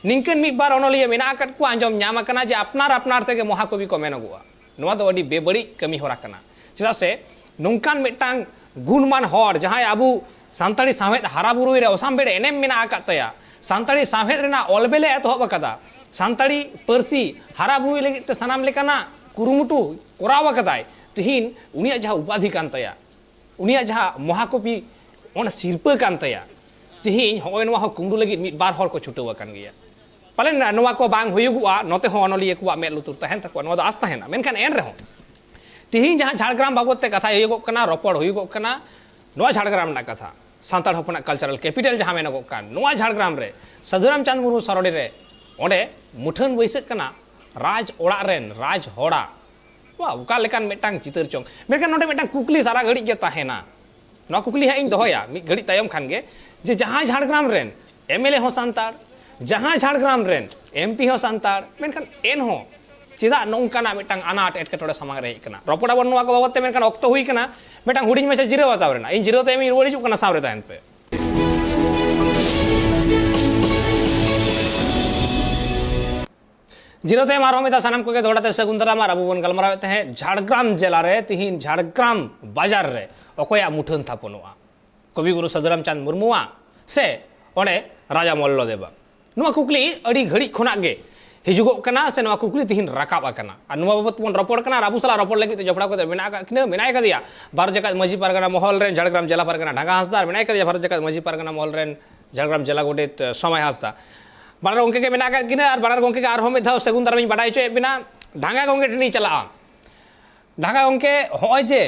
ᱱᱤᱝᱠᱟᱹᱱ ᱢᱤᱫ ᱵᱟᱨ ᱚᱱᱚᱞᱤᱭᱟᱹ ᱢᱮᱱᱟᱜ ᱟᱠᱟᱫ ᱠᱚᱣᱟ, ᱟᱸᱡᱚᱢ ᱧᱟᱢ ᱟᱠᱟᱱᱟ ᱡᱮ ᱟᱯᱱᱟᱨ ᱟᱯᱱᱟᱨ ᱛᱮᱜᱮ ᱢᱚᱦᱟᱠᱚᱵᱤ ᱠᱚ ᱢᱮᱱᱚᱜᱚᱜᱼᱟ᱾ ᱱᱚᱣᱟ ᱫᱚ ᱟᱹᱰᱤ ᱵᱮᱵᱟᱹᱲᱤᱡ ᱠᱟᱹᱢᱤ ᱦᱚᱨᱟ ᱠᱟᱱᱟ᱾ ᱪᱮᱫᱟᱜ ᱥᱮ ᱱᱚᱝᱠᱟᱱ ᱢᱤᱫᱴᱟᱝ ᱜᱩᱱᱢᱟᱱ ᱦᱚᱲ, ᱡᱟᱦᱟᱸᱭ ᱟᱵᱚ ᱥᱟᱱᱛᱟᱲᱤ ᱥᱟᱶᱦᱮᱫ ᱦᱟᱨᱟ ᱵᱩᱨᱩᱭ ᱨᱮ ᱚᱥᱟᱢᱵᱷᱮᱲ ᱮᱱᱮᱢ ᱢᱮᱱᱟᱜ ᱟᱠᱟᱫ ᱛᱟᱭᱟ, ᱥᱟᱱᱛᱟᱲᱤ ᱥᱟᱶᱦᱮᱫ ᱨᱮᱱᱟᱜ ᱚᱞ ᱵᱮᱞᱮ ᱮᱛᱚᱦᱚᱵ ᱟᱠᱟᱫᱟ, ᱥᱟᱱᱛᱟᱲᱤ ᱯᱟᱹᱨᱥᱤ ᱦᱟᱨᱟ ᱵᱩᱨᱩᱭ ᱞᱟᱹᱜᱤᱫ ᱛᱮ ᱥᱟᱱᱟᱢ ᱞᱮᱠᱟᱱᱟᱜ ᱠᱩᱨᱩᱢᱩᱴᱩ ᱠᱚᱨᱟᱣ ᱟᱠᱟᱫᱟᱭ, ᱛᱤᱦᱤᱧ ᱩᱱᱤᱭᱟᱜ ᱡᱟᱦᱟᱸ ᱩᱯᱟᱫᱷᱤ ᱠᱟᱱ ᱛᱟᱭᱟ, ᱩᱱᱤᱭᱟᱜ ᱡᱟᱦᱟᱸ ᱢᱚᱦᱟᱠᱚᱵᱤ ᱚᱱᱟ ᱥᱤᱨᱯᱟᱹ ᱠᱟᱱ ᱛᱟᱭᱟ, ᱛᱤᱦᱤᱧ ᱦᱚᱸᱜᱼᱚᱭ ᱱᱚᱣᱟ ᱦᱚᱸ ᱠᱩᱢᱵᱽᱲᱩ ᱞᱟᱹᱜᱤᱫ ᱢᱤᱫ ᱵᱟᱨ ᱦᱚᱲ ᱠᱚ ᱪᱷᱩᱴᱟᱹᱣ ᱟᱠᱟᱱ ᱜᱮᱭᱟ᱾ ᱯᱟᱞᱮᱱ ᱱᱚᱣᱟ ᱠᱚ ᱵᱟᱝ ᱦᱩᱭᱩᱜᱚᱜᱼᱟ, ᱱᱚᱛᱮ ᱦᱚᱸ ᱚᱱᱚᱞᱤᱭᱟᱹ ᱠᱚᱣᱟᱜ ᱢᱮᱫ ᱞᱩᱛᱩᱨ ᱛᱟᱦᱮᱱ ᱛᱟᱠᱚᱣᱟ, ᱱᱚᱣᱟ ᱫᱚ ᱟᱥ ᱛᱟᱦᱮᱱᱟ᱾ ᱢᱮᱱᱠᱷᱟᱱ ᱮᱱ ᱨᱮᱦᱚᱸ ᱛᱤᱦᱤᱧ ᱡᱟᱦᱟᱸ ᱡᱷᱟᱲᱜᱨᱟᱢ ᱵᱟᱵᱚᱫ ᱛᱮ ᱠᱟᱛᱷᱟ ᱦᱩᱭᱩᱜᱚᱜ ᱠᱟᱱᱟ, ᱨᱚᱯᱚᱲ ᱦᱩᱭᱩᱜᱚᱜ ᱠᱟᱱᱟ, ᱱᱚᱣᱟ ᱡᱷᱟᱲᱜᱨᱟᱢ ᱨᱮᱱᱟᱜ ᱠᱟᱛᱷᱟ, ᱥᱟᱱᱛᱟᱲ ᱦᱚᱯᱚᱱᱟᱜ ᱠᱟᱞᱪᱟᱨᱟᱞ ᱠᱮᱯᱤᱴᱟᱞ ᱡᱟᱦᱟᱸ ᱢᱮᱱᱚᱜᱚᱜ ᱠᱟᱱ, ᱱᱚᱣᱟ ᱡᱷᱟᱲᱜᱨᱟᱢ ᱨᱮ ᱥᱟᱹᱫᱷᱩ ᱨᱟᱢᱪᱟᱸᱫᱽ ᱢᱩᱨᱢᱩ ᱥᱚᱨᱚᱰᱤ ᱨᱮ ᱚᱸᱰᱮ ᱢᱩᱴᱷᱟᱹᱱ ᱵᱟᱹᱭᱥᱟᱹᱜ ᱠᱟᱱᱟ ᱨᱟᱡᱽ ᱚᱲᱟᱜ ᱨᱮᱱ ᱨᱟᱡᱽ ᱦᱚᱲᱟᱜ᱾ ᱵᱟ, ᱚᱠᱟ ᱞᱮᱠᱟᱱ ᱢᱤᱫᱴᱟᱝ ᱪᱤᱛᱟᱹᱨ ᱪᱚᱝ! ᱢᱮᱱᱠᱷᱟᱱ ᱱᱚᱰᱮ ᱢᱤᱫᱴᱟᱝ ᱠᱩᱠᱞᱤ ᱥᱟᱨᱟ ᱜᱷᱟᱹᱲᱤᱡ ᱜᱮ ᱛᱟᱦᱮᱱᱟ, ᱱᱚᱣᱟ ᱠᱩᱠᱞᱤ ᱦᱟᱸᱜ ᱤᱧ ᱫᱚᱦᱚᱭᱟ ᱢᱤᱫ ᱜᱷᱟᱹᱲᱤᱡ ᱛᱟᱭᱚᱢ ᱠᱷᱟᱱ ᱜᱮ, ᱡᱮ ᱡᱟᱦᱟᱸᱭ ᱡᱷᱟᱲᱜᱨᱟᱢ ᱨᱮᱱ ᱮᱢ ᱮᱞ ᱮ ᱦᱚᱸ ᱥᱟᱱᱛᱟᱲ, ᱡᱟᱦᱟᱸᱭ ᱡᱷᱟᱲᱜᱨᱟᱢ ᱨᱮᱱ ᱮᱢ ᱯᱤ ᱦᱚᱸ ᱥᱟᱱᱛᱟᱲ, ᱢᱮᱱᱠᱷᱟᱱ ᱮᱱᱦᱚᱸ ᱪᱮᱫᱟᱜ ᱱᱚᱝᱠᱟᱱᱟᱜ ᱢᱤᱫᱴᱟᱝ ᱟᱱᱟᱴ ᱮᱴᱠᱮᱴᱚᱬᱮ ᱥᱟᱢᱟᱝ ᱨᱮ ᱦᱮᱡ ᱠᱟᱱᱟ? ᱨᱚᱯᱚᱲ ᱟᱵᱚᱱ ᱱᱚᱣᱟ ᱠᱚ ᱵᱟᱵᱚᱫ ᱛᱮ, ᱢᱮᱱᱠᱷᱟᱱ ᱚᱠᱛᱚ ᱦᱩᱭ ᱠᱟᱱᱟ ᱢᱤᱫᱴᱟᱝ ᱦᱩᱰᱤᱧ ᱢᱟᱪᱷᱟ ᱡᱤᱨᱟᱹᱣ ᱦᱟᱛᱟᱣ ᱨᱮᱱᱟᱜ᱾ ᱤᱧ ᱡᱤᱨᱟᱹᱣ ᱛᱟᱭᱚᱢ ᱤᱧ ᱨᱩᱣᱟᱹᱲ ᱦᱤᱡᱩᱜ ᱠᱟᱱᱟ, ᱥᱟᱶ ᱨᱮ ᱛᱟᱦᱮᱱ ᱯᱮ᱾ ᱡᱤᱨᱟᱹᱣ ᱛᱟᱭᱚᱢ ᱟᱨᱦᱚᱸ ᱢᱤᱫ ᱫᱷᱟᱣ ᱥᱟᱱᱟᱢ ᱠᱚᱜᱮ ᱫᱚᱦᱲᱟ ᱛᱮ ᱥᱟᱹᱜᱩᱱ ᱫᱟᱨᱟᱢ᱾ ᱟᱨ ᱟᱵᱚ ᱵᱚᱱ ᱜᱟᱞᱢᱟᱨᱟᱣᱮᱫ ᱛᱟᱦᱮᱸᱫ ᱡᱷᱟᱲᱜᱨᱟᱢ ᱡᱮᱞᱟ ᱨᱮ ᱛᱤᱦᱤᱧ ᱡᱷᱟᱲᱜᱨᱟᱢ ᱵᱟᱡᱟᱨ ᱨᱮ ᱚᱠᱚᱭᱟᱜ ᱢᱩᱴᱷᱟᱹᱱ ᱛᱷᱟᱯᱚᱱᱚᱜᱼᱟ, ᱠᱚᱵᱤᱜᱩᱨᱩ ᱥᱟᱹᱫᱷᱩ ᱨᱟᱢᱪᱟᱸᱫᱽ ᱢᱩᱨᱢᱩᱣᱟᱜ ᱥᱮ ᱚᱸᱰᱮ ᱨᱟᱡᱟ ᱢᱚᱞᱞᱚ ᱫᱮᱵᱟᱜ? ᱱᱚᱣᱟ ᱠᱩᱠᱞᱤ ᱟᱹᱰᱤ ᱜᱷᱟᱹᱲᱤᱡ ᱠᱷᱚᱱᱟᱜ ᱜᱮ ᱦᱤᱡᱩᱜᱚᱜ ᱠᱟᱱᱟ ᱥᱮ ᱱᱚᱣᱟ ᱠᱩᱠᱞᱤ ᱛᱤᱦᱤᱧ ᱨᱟᱠᱟᱵ ᱟᱠᱟᱱᱟ᱾ ᱟᱨ ᱱᱚᱣᱟ ᱵᱟᱵᱚᱫ ᱵᱚᱱ ᱨᱚᱯᱚᱲ ᱠᱟᱱᱟ᱾ ᱟᱨ ᱟᱵᱚ ᱥᱟᱞᱟᱜ ᱨᱚᱯᱚᱲ ᱞᱟᱹᱜᱤᱫ ᱛᱮ ᱡᱚᱯᱲᱟᱣ ᱠᱟᱛᱮ ᱢᱮᱱᱟᱜ ᱟᱠᱟᱫ ᱠᱤᱱᱟᱹ, ᱢᱮᱱᱟᱭ ᱠᱟᱫᱮᱭᱟ ᱵᱷᱟᱨᱚᱛ ᱡᱟᱠᱟᱛ ᱢᱟᱹᱡᱷᱤ ᱯᱟᱨᱜᱟᱱᱟ ᱢᱚᱦᱚᱞ ᱨᱮᱱ ᱡᱷᱟᱲᱜᱨᱟᱢ ᱡᱮᱞᱟ ᱯᱟᱨᱜᱟᱱᱟ ᱰᱷᱟᱸᱜᱟ ᱦᱟᱸᱥᱫᱟ, ᱟᱨ ᱢᱮᱱᱟᱭ ᱠᱟᱫᱮᱭᱟ ᱵᱷᱟᱨᱚᱛ ᱡᱟᱠᱟᱛ ᱢᱟᱹᱡᱷᱤ ᱯᱟᱨᱜᱟᱱᱟ ᱢᱚᱦᱚᱞ ᱨᱮᱱ ᱡᱷᱟᱲᱜᱨᱟᱢ ᱡᱮᱞᱟ ᱜᱚᱰᱮᱛ, ᱮ, ᱥᱚᱢᱟᱭ ᱦᱟᱸᱥᱫᱟ᱾ ᱵᱟᱱᱟᱨ ᱜᱚᱢᱠᱮ ᱜᱮ ᱢᱮᱱᱟᱜ ᱟᱠᱟᱫ ᱠᱤᱱᱟᱹ᱾ ᱟᱨ ᱵᱟᱱᱟᱨ ᱜᱚᱢᱠᱮ ᱜᱮ ᱟᱨᱦᱚᱸ ᱢᱤᱫ ᱫᱷᱟᱣ ᱥᱟᱹᱜᱩᱱ ᱫᱟᱨᱟᱢ ᱤᱧ ᱵᱟᱰᱟᱭ ᱦᱚᱪᱚᱭᱮᱫ ᱵᱮᱱᱟ᱾ ᱰᱷᱟᱸᱜᱟ ᱜᱚᱢᱠᱮ ᱴᱷᱮᱱ ᱤᱧ ᱪᱟᱞᱟᱜᱼᱟ᱾ ᱰᱷᱟᱸᱜᱟ ᱜᱚᱢᱠᱮ, ᱦᱚᱸᱜᱼᱚᱭ ᱡᱮ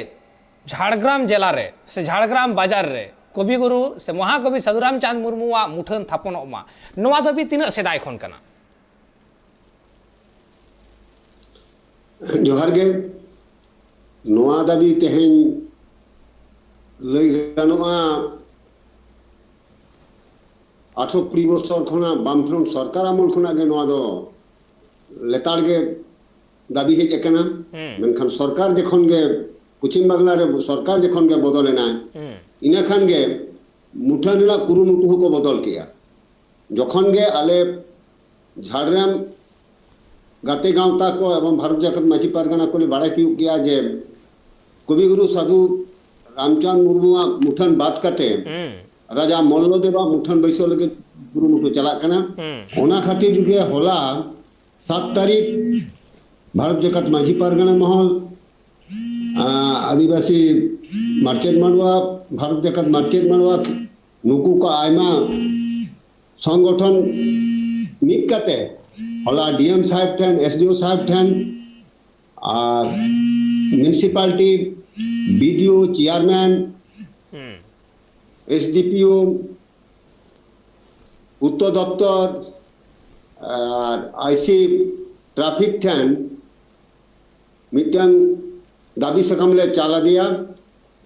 ᱡᱷᱟᱲᱜᱨᱟᱢ ᱡᱮᱞᱟ ᱨᱮ ᱥᱮ ᱡᱷᱟᱲᱜᱨᱟᱢ ᱵᱟᱡᱟᱨ ᱨᱮ ᱠᱚᱵᱤᱜᱩᱨᱩ ᱥᱮ ᱢᱚᱦᱟᱠᱚᱵᱤ ᱥᱟᱹᱫᱷᱩ ᱨᱟᱢᱪᱟᱸᱫᱽ ᱢᱩᱨᱢᱩᱣᱟᱜ ᱢᱩᱴᱷᱟᱹᱱ ᱛᱷᱟᱯᱚᱱᱚᱜ ᱢᱟ, ᱱᱚᱣᱟ ᱫᱟᱹᱵᱤ ᱛᱤᱱᱟᱹᱜ ᱥᱮᱫᱟᱭ ᱠᱷᱚᱱ ᱠᱟᱱᱟ? ᱡᱚᱦᱟᱨ ᱜᱮ᱾ ᱱᱚᱣᱟ ᱫᱟᱹᱵᱤ ᱛᱮᱦᱮᱧ ᱞᱟᱹᱭ ᱜᱟᱱᱚᱜᱼᱟ, ᱟᱴᱷᱨᱚ ᱠᱩᱲᱤ ᱵᱚᱪᱷᱚᱨ ᱠᱷᱚᱱᱟᱜ ᱵᱟᱢᱯᱷᱨᱚᱱᱴ ᱥᱚᱨᱠᱟᱨ ᱟᱢᱚᱞ ᱠᱷᱚᱱᱟᱜ ᱜᱮ ᱱᱚᱣᱟ ᱫᱚ ᱞᱮᱛᱟᱲ ᱜᱮ ᱫᱟᱹᱵᱤ ᱦᱮᱡ ᱟᱠᱟᱱᱟ᱾ ᱦᱩᱸ᱾ ᱢᱮᱱᱠᱷᱟᱱ ᱥᱚᱨᱠᱟᱨ ᱡᱚᱠᱷᱚᱱ ᱜᱮ ᱯᱚᱪᱷᱤᱢ ᱵᱟᱝᱞᱟ ᱨᱮ ᱥᱚᱨᱠᱟᱨ ᱡᱚᱠᱷᱚᱱ ᱜᱮ ᱵᱚᱫᱚᱞ ᱮᱱᱟ, ᱦᱩᱸ᱾ ᱤᱱᱟᱹ ᱠᱷᱟᱱ ᱜᱮ ᱢᱩᱴᱷᱟᱹᱱ ᱨᱮᱱᱟᱜ ᱠᱩᱨᱩᱢᱩᱴᱩ ᱦᱚᱸᱠᱚ ᱵᱚᱫᱚᱞ ᱠᱮᱜᱼᱟ᱾ ᱡᱚᱠᱷᱚᱱ ᱜᱮ ᱟᱞᱮ ᱡᱷᱟᱲᱜᱨᱟᱢ ᱜᱟᱛᱮ ᱜᱟᱶᱛᱟ ᱠᱚ ᱮᱵᱚᱝ ᱵᱷᱟᱨᱚᱛ ᱡᱟᱠᱟᱛ ᱢᱟᱹᱡᱷᱤ ᱯᱟᱨᱜᱟᱱᱟ ᱠᱚᱞᱮ ᱵᱟᱲᱟᱭ ᱦᱚᱪᱚᱭᱮᱫ ᱜᱮᱭᱟ ᱡᱮ ᱠᱚᱵᱤᱜᱩᱨᱩ ᱥᱟᱫᱷᱩ ᱨᱟᱢᱪᱟᱸᱫᱽ ᱢᱩᱨᱢᱩᱣᱟᱜ ᱢᱩᱴᱷᱟᱹᱱ ᱵᱟᱫ ᱠᱟᱛᱮ ᱦᱩᱸ᱾ ᱨᱟᱡᱟ ᱢᱚᱞᱞᱚ ᱫᱮᱵᱟᱜ ᱢᱩᱴᱷᱟᱹᱱ ᱵᱟᱹᱭᱥᱟᱹᱣ ᱞᱟᱹᱜᱤᱫ ᱠᱩᱨᱩᱢᱩᱴᱩ ᱪᱟᱞᱟᱜ ᱠᱟᱱᱟ᱾ ᱦᱩᱸ᱾ ᱚᱱᱟ ᱠᱷᱟᱹᱛᱤᱨ ᱜᱮ ᱦᱚᱞᱟ ᱥᱟᱛ ᱛᱟᱹᱨᱤᱠᱷ ᱵᱷᱟᱨᱚᱛ ᱡᱟᱠᱟᱛ ᱢᱟᱹᱡᱷᱤ ᱯᱟᱨᱜᱟᱱᱟ ᱢᱚᱦᱚᱞ, ᱟᱸ, ᱟᱹᱫᱤᱵᱟᱹᱥᱤ ᱢᱟᱨᱪᱮᱛ ᱢᱟᱰᱣᱟ, ᱵᱷᱟᱨᱚᱛ ᱡᱟᱠᱟᱛ ᱢᱟᱨᱪᱮᱛ ᱢᱟᱰᱣᱟ, ᱱᱩᱠᱩ ᱠᱚ ᱟᱭᱢᱟ ᱥᱚᱝᱜᱚᱴᱷᱚᱱ ᱢᱤᱫ ᱠᱟᱛᱮ ᱦᱚᱞᱟ ᱰᱤ ᱮᱢ ᱥᱟᱦᱮᱵ ᱴᱷᱮᱱ, ᱮᱥ ᱰᱤ ᱳ ᱥᱟᱦᱮᱵ ᱴᱷᱮᱱ ᱟᱨ ᱢᱤᱭᱩᱱᱤᱥᱤᱯᱟᱞᱤᱴᱤ, ᱵᱤ ᱰᱤ ᱳ, ᱪᱮᱭᱟᱨᱢᱮᱱ, ᱦᱩᱸ᱾ ᱮᱥ ᱰᱤ ᱯᱤ ᱳ, ᱯᱩᱨᱛᱚ ᱫᱚᱯᱛᱚᱨ ᱟᱨ ᱟᱭ ᱥᱤ ᱴᱨᱟᱯᱷᱤᱠ ᱴᱷᱮᱱ ᱢᱤᱫᱴᱟᱝ ᱫᱟᱹᱵᱤ ᱥᱟᱠᱟᱢ ᱞᱮ ᱪᱟᱞ ᱟᱫᱮᱭᱟ᱾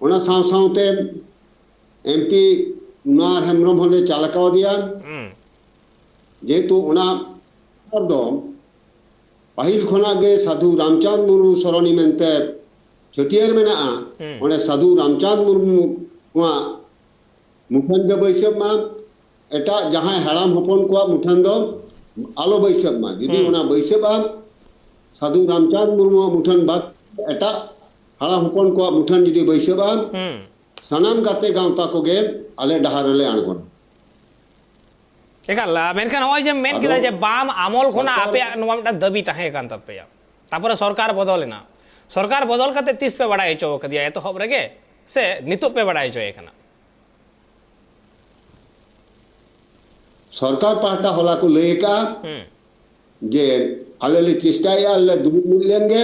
ᱚᱱᱟ ᱥᱟᱶ ᱥᱟᱶᱛᱮ ᱮᱢ ᱯᱤ ᱱᱚᱣᱟᱨ ᱦᱮᱢᱵᱨᱚᱢ ᱦᱚᱸᱞᱮ ᱪᱟᱞ ᱠᱟᱣᱫᱮᱭᱟ᱾ ᱦᱩᱸ᱾ ᱡᱮᱦᱮᱛᱩ ᱚᱱᱟ ᱫᱚ ᱯᱟᱹᱦᱤᱞ ᱠᱷᱚᱱᱟᱜ ᱜᱮ ᱥᱟᱹᱫᱷᱩ ᱨᱟᱢᱪᱟᱸᱫᱽ ᱢᱩᱨᱢᱩ ᱥᱚᱨᱚᱱᱤ ᱢᱮᱱᱛᱮ ᱪᱷᱟᱹᱴᱭᱟᱹᱨ ᱢᱮᱱᱟᱜᱼᱟ᱾ ᱦᱩᱸ᱾ ᱚᱸᱰᱮ ᱥᱟᱹᱫᱷᱩ ᱨᱟᱢᱪᱟᱸᱫᱽ ᱢᱩᱨᱢᱩᱣᱟᱜ ᱢᱩᱴᱷᱟᱹᱱ ᱜᱮ ᱵᱟᱹᱭᱥᱟᱹᱜ ᱢᱟ, ᱮᱴᱟᱜ ᱡᱟᱦᱟᱸᱭ ᱦᱟᱲᱟᱢ ᱦᱚᱯᱚᱱ ᱠᱚᱣᱟᱜ ᱢᱩᱴᱷᱟᱹᱱ ᱫᱚ ᱟᱞᱚ ᱵᱟᱹᱭᱥᱟᱹᱜ ᱢᱟ᱾ ᱡᱩᱫᱤ ᱦᱩᱸ᱾ ᱚᱱᱟ ᱵᱟᱹᱭᱥᱟᱹᱜᱼᱟ, ᱥᱟᱹᱫᱷᱩ ᱨᱟᱢᱪᱟᱸᱫᱽ ᱢᱩᱨᱢᱩᱣᱟᱜ ᱢᱩᱴᱷᱟᱹᱱ ᱵᱟᱫ ᱮᱴᱟᱜ ᱦᱟᱲᱟᱢ ᱦᱚᱯᱚᱱ ᱠᱚᱣᱟᱜ ᱢᱩᱴᱷᱟᱹᱱ ᱡᱩᱫᱤ ᱵᱟᱹᱭᱥᱟᱹᱜᱼᱟ, ᱦᱩᱸ᱾ ᱥᱟᱱᱟᱢ ᱜᱟᱛᱮ ᱜᱟᱶᱛᱟ ᱠᱚᱜᱮ ᱟᱞᱮ ᱰᱟᱦᱟᱨ ᱨᱮᱞᱮ ᱟᱬᱜᱚᱱᱟ᱾ ᱮᱠᱟᱞ, ᱟ, ᱢᱮᱱᱠᱷᱟᱱ ᱱᱚᱜᱼᱚᱭ ᱡᱮ ᱢᱮᱱ ᱠᱮᱫᱟ ᱟᱫᱚ ᱡᱮ ᱵᱟᱢ ᱟᱢᱚᱞ ᱠᱷᱚᱱᱟᱜ ᱥᱚᱨᱠᱟᱨ ᱟᱯᱮᱭᱟᱜ ᱱᱚᱣᱟ ᱢᱤᱫᱴᱟᱝ ᱫᱟᱹᱵᱤ ᱛᱟᱦᱮᱸ ᱠᱟᱱ ᱛᱟᱯᱮᱭᱟ, ᱛᱟᱯᱚᱨᱮ ᱥᱚᱨᱠᱟᱨ ᱵᱚᱫᱚᱞ ᱮᱱᱟ, ᱥᱚᱨᱠᱟᱨ ᱵᱚᱫᱚᱞ ᱠᱟᱛᱮ ᱛᱤᱥ ᱯᱮ ᱵᱟᱲᱟᱭ ᱦᱚᱪᱚ ᱟᱠᱟᱫᱮᱭᱟ ᱮᱛᱚᱦᱚᱵ ᱨᱮᱜᱮ, ᱥᱮ ᱱᱤᱛᱚᱜ ᱯᱮ ᱵᱟᱲᱟᱭ ᱦᱚᱪᱚᱭᱮ ᱠᱟᱱᱟ? ᱥᱚᱨᱠᱟᱨ ᱯᱟᱦᱴᱟ ᱦᱚᱞᱟ ᱠᱚ ᱞᱟᱹᱭ ᱟᱠᱟᱫᱼᱟ ᱦᱩᱸ᱾ ᱡᱮ ᱟᱞᱮ ᱞᱮ ᱪᱮᱥᱴᱟᱭᱮᱫᱼᱟ, ᱟᱞᱮ ᱫᱩᱲᱩᱵ ᱢᱤᱫ ᱞᱮᱱ ᱜᱮ,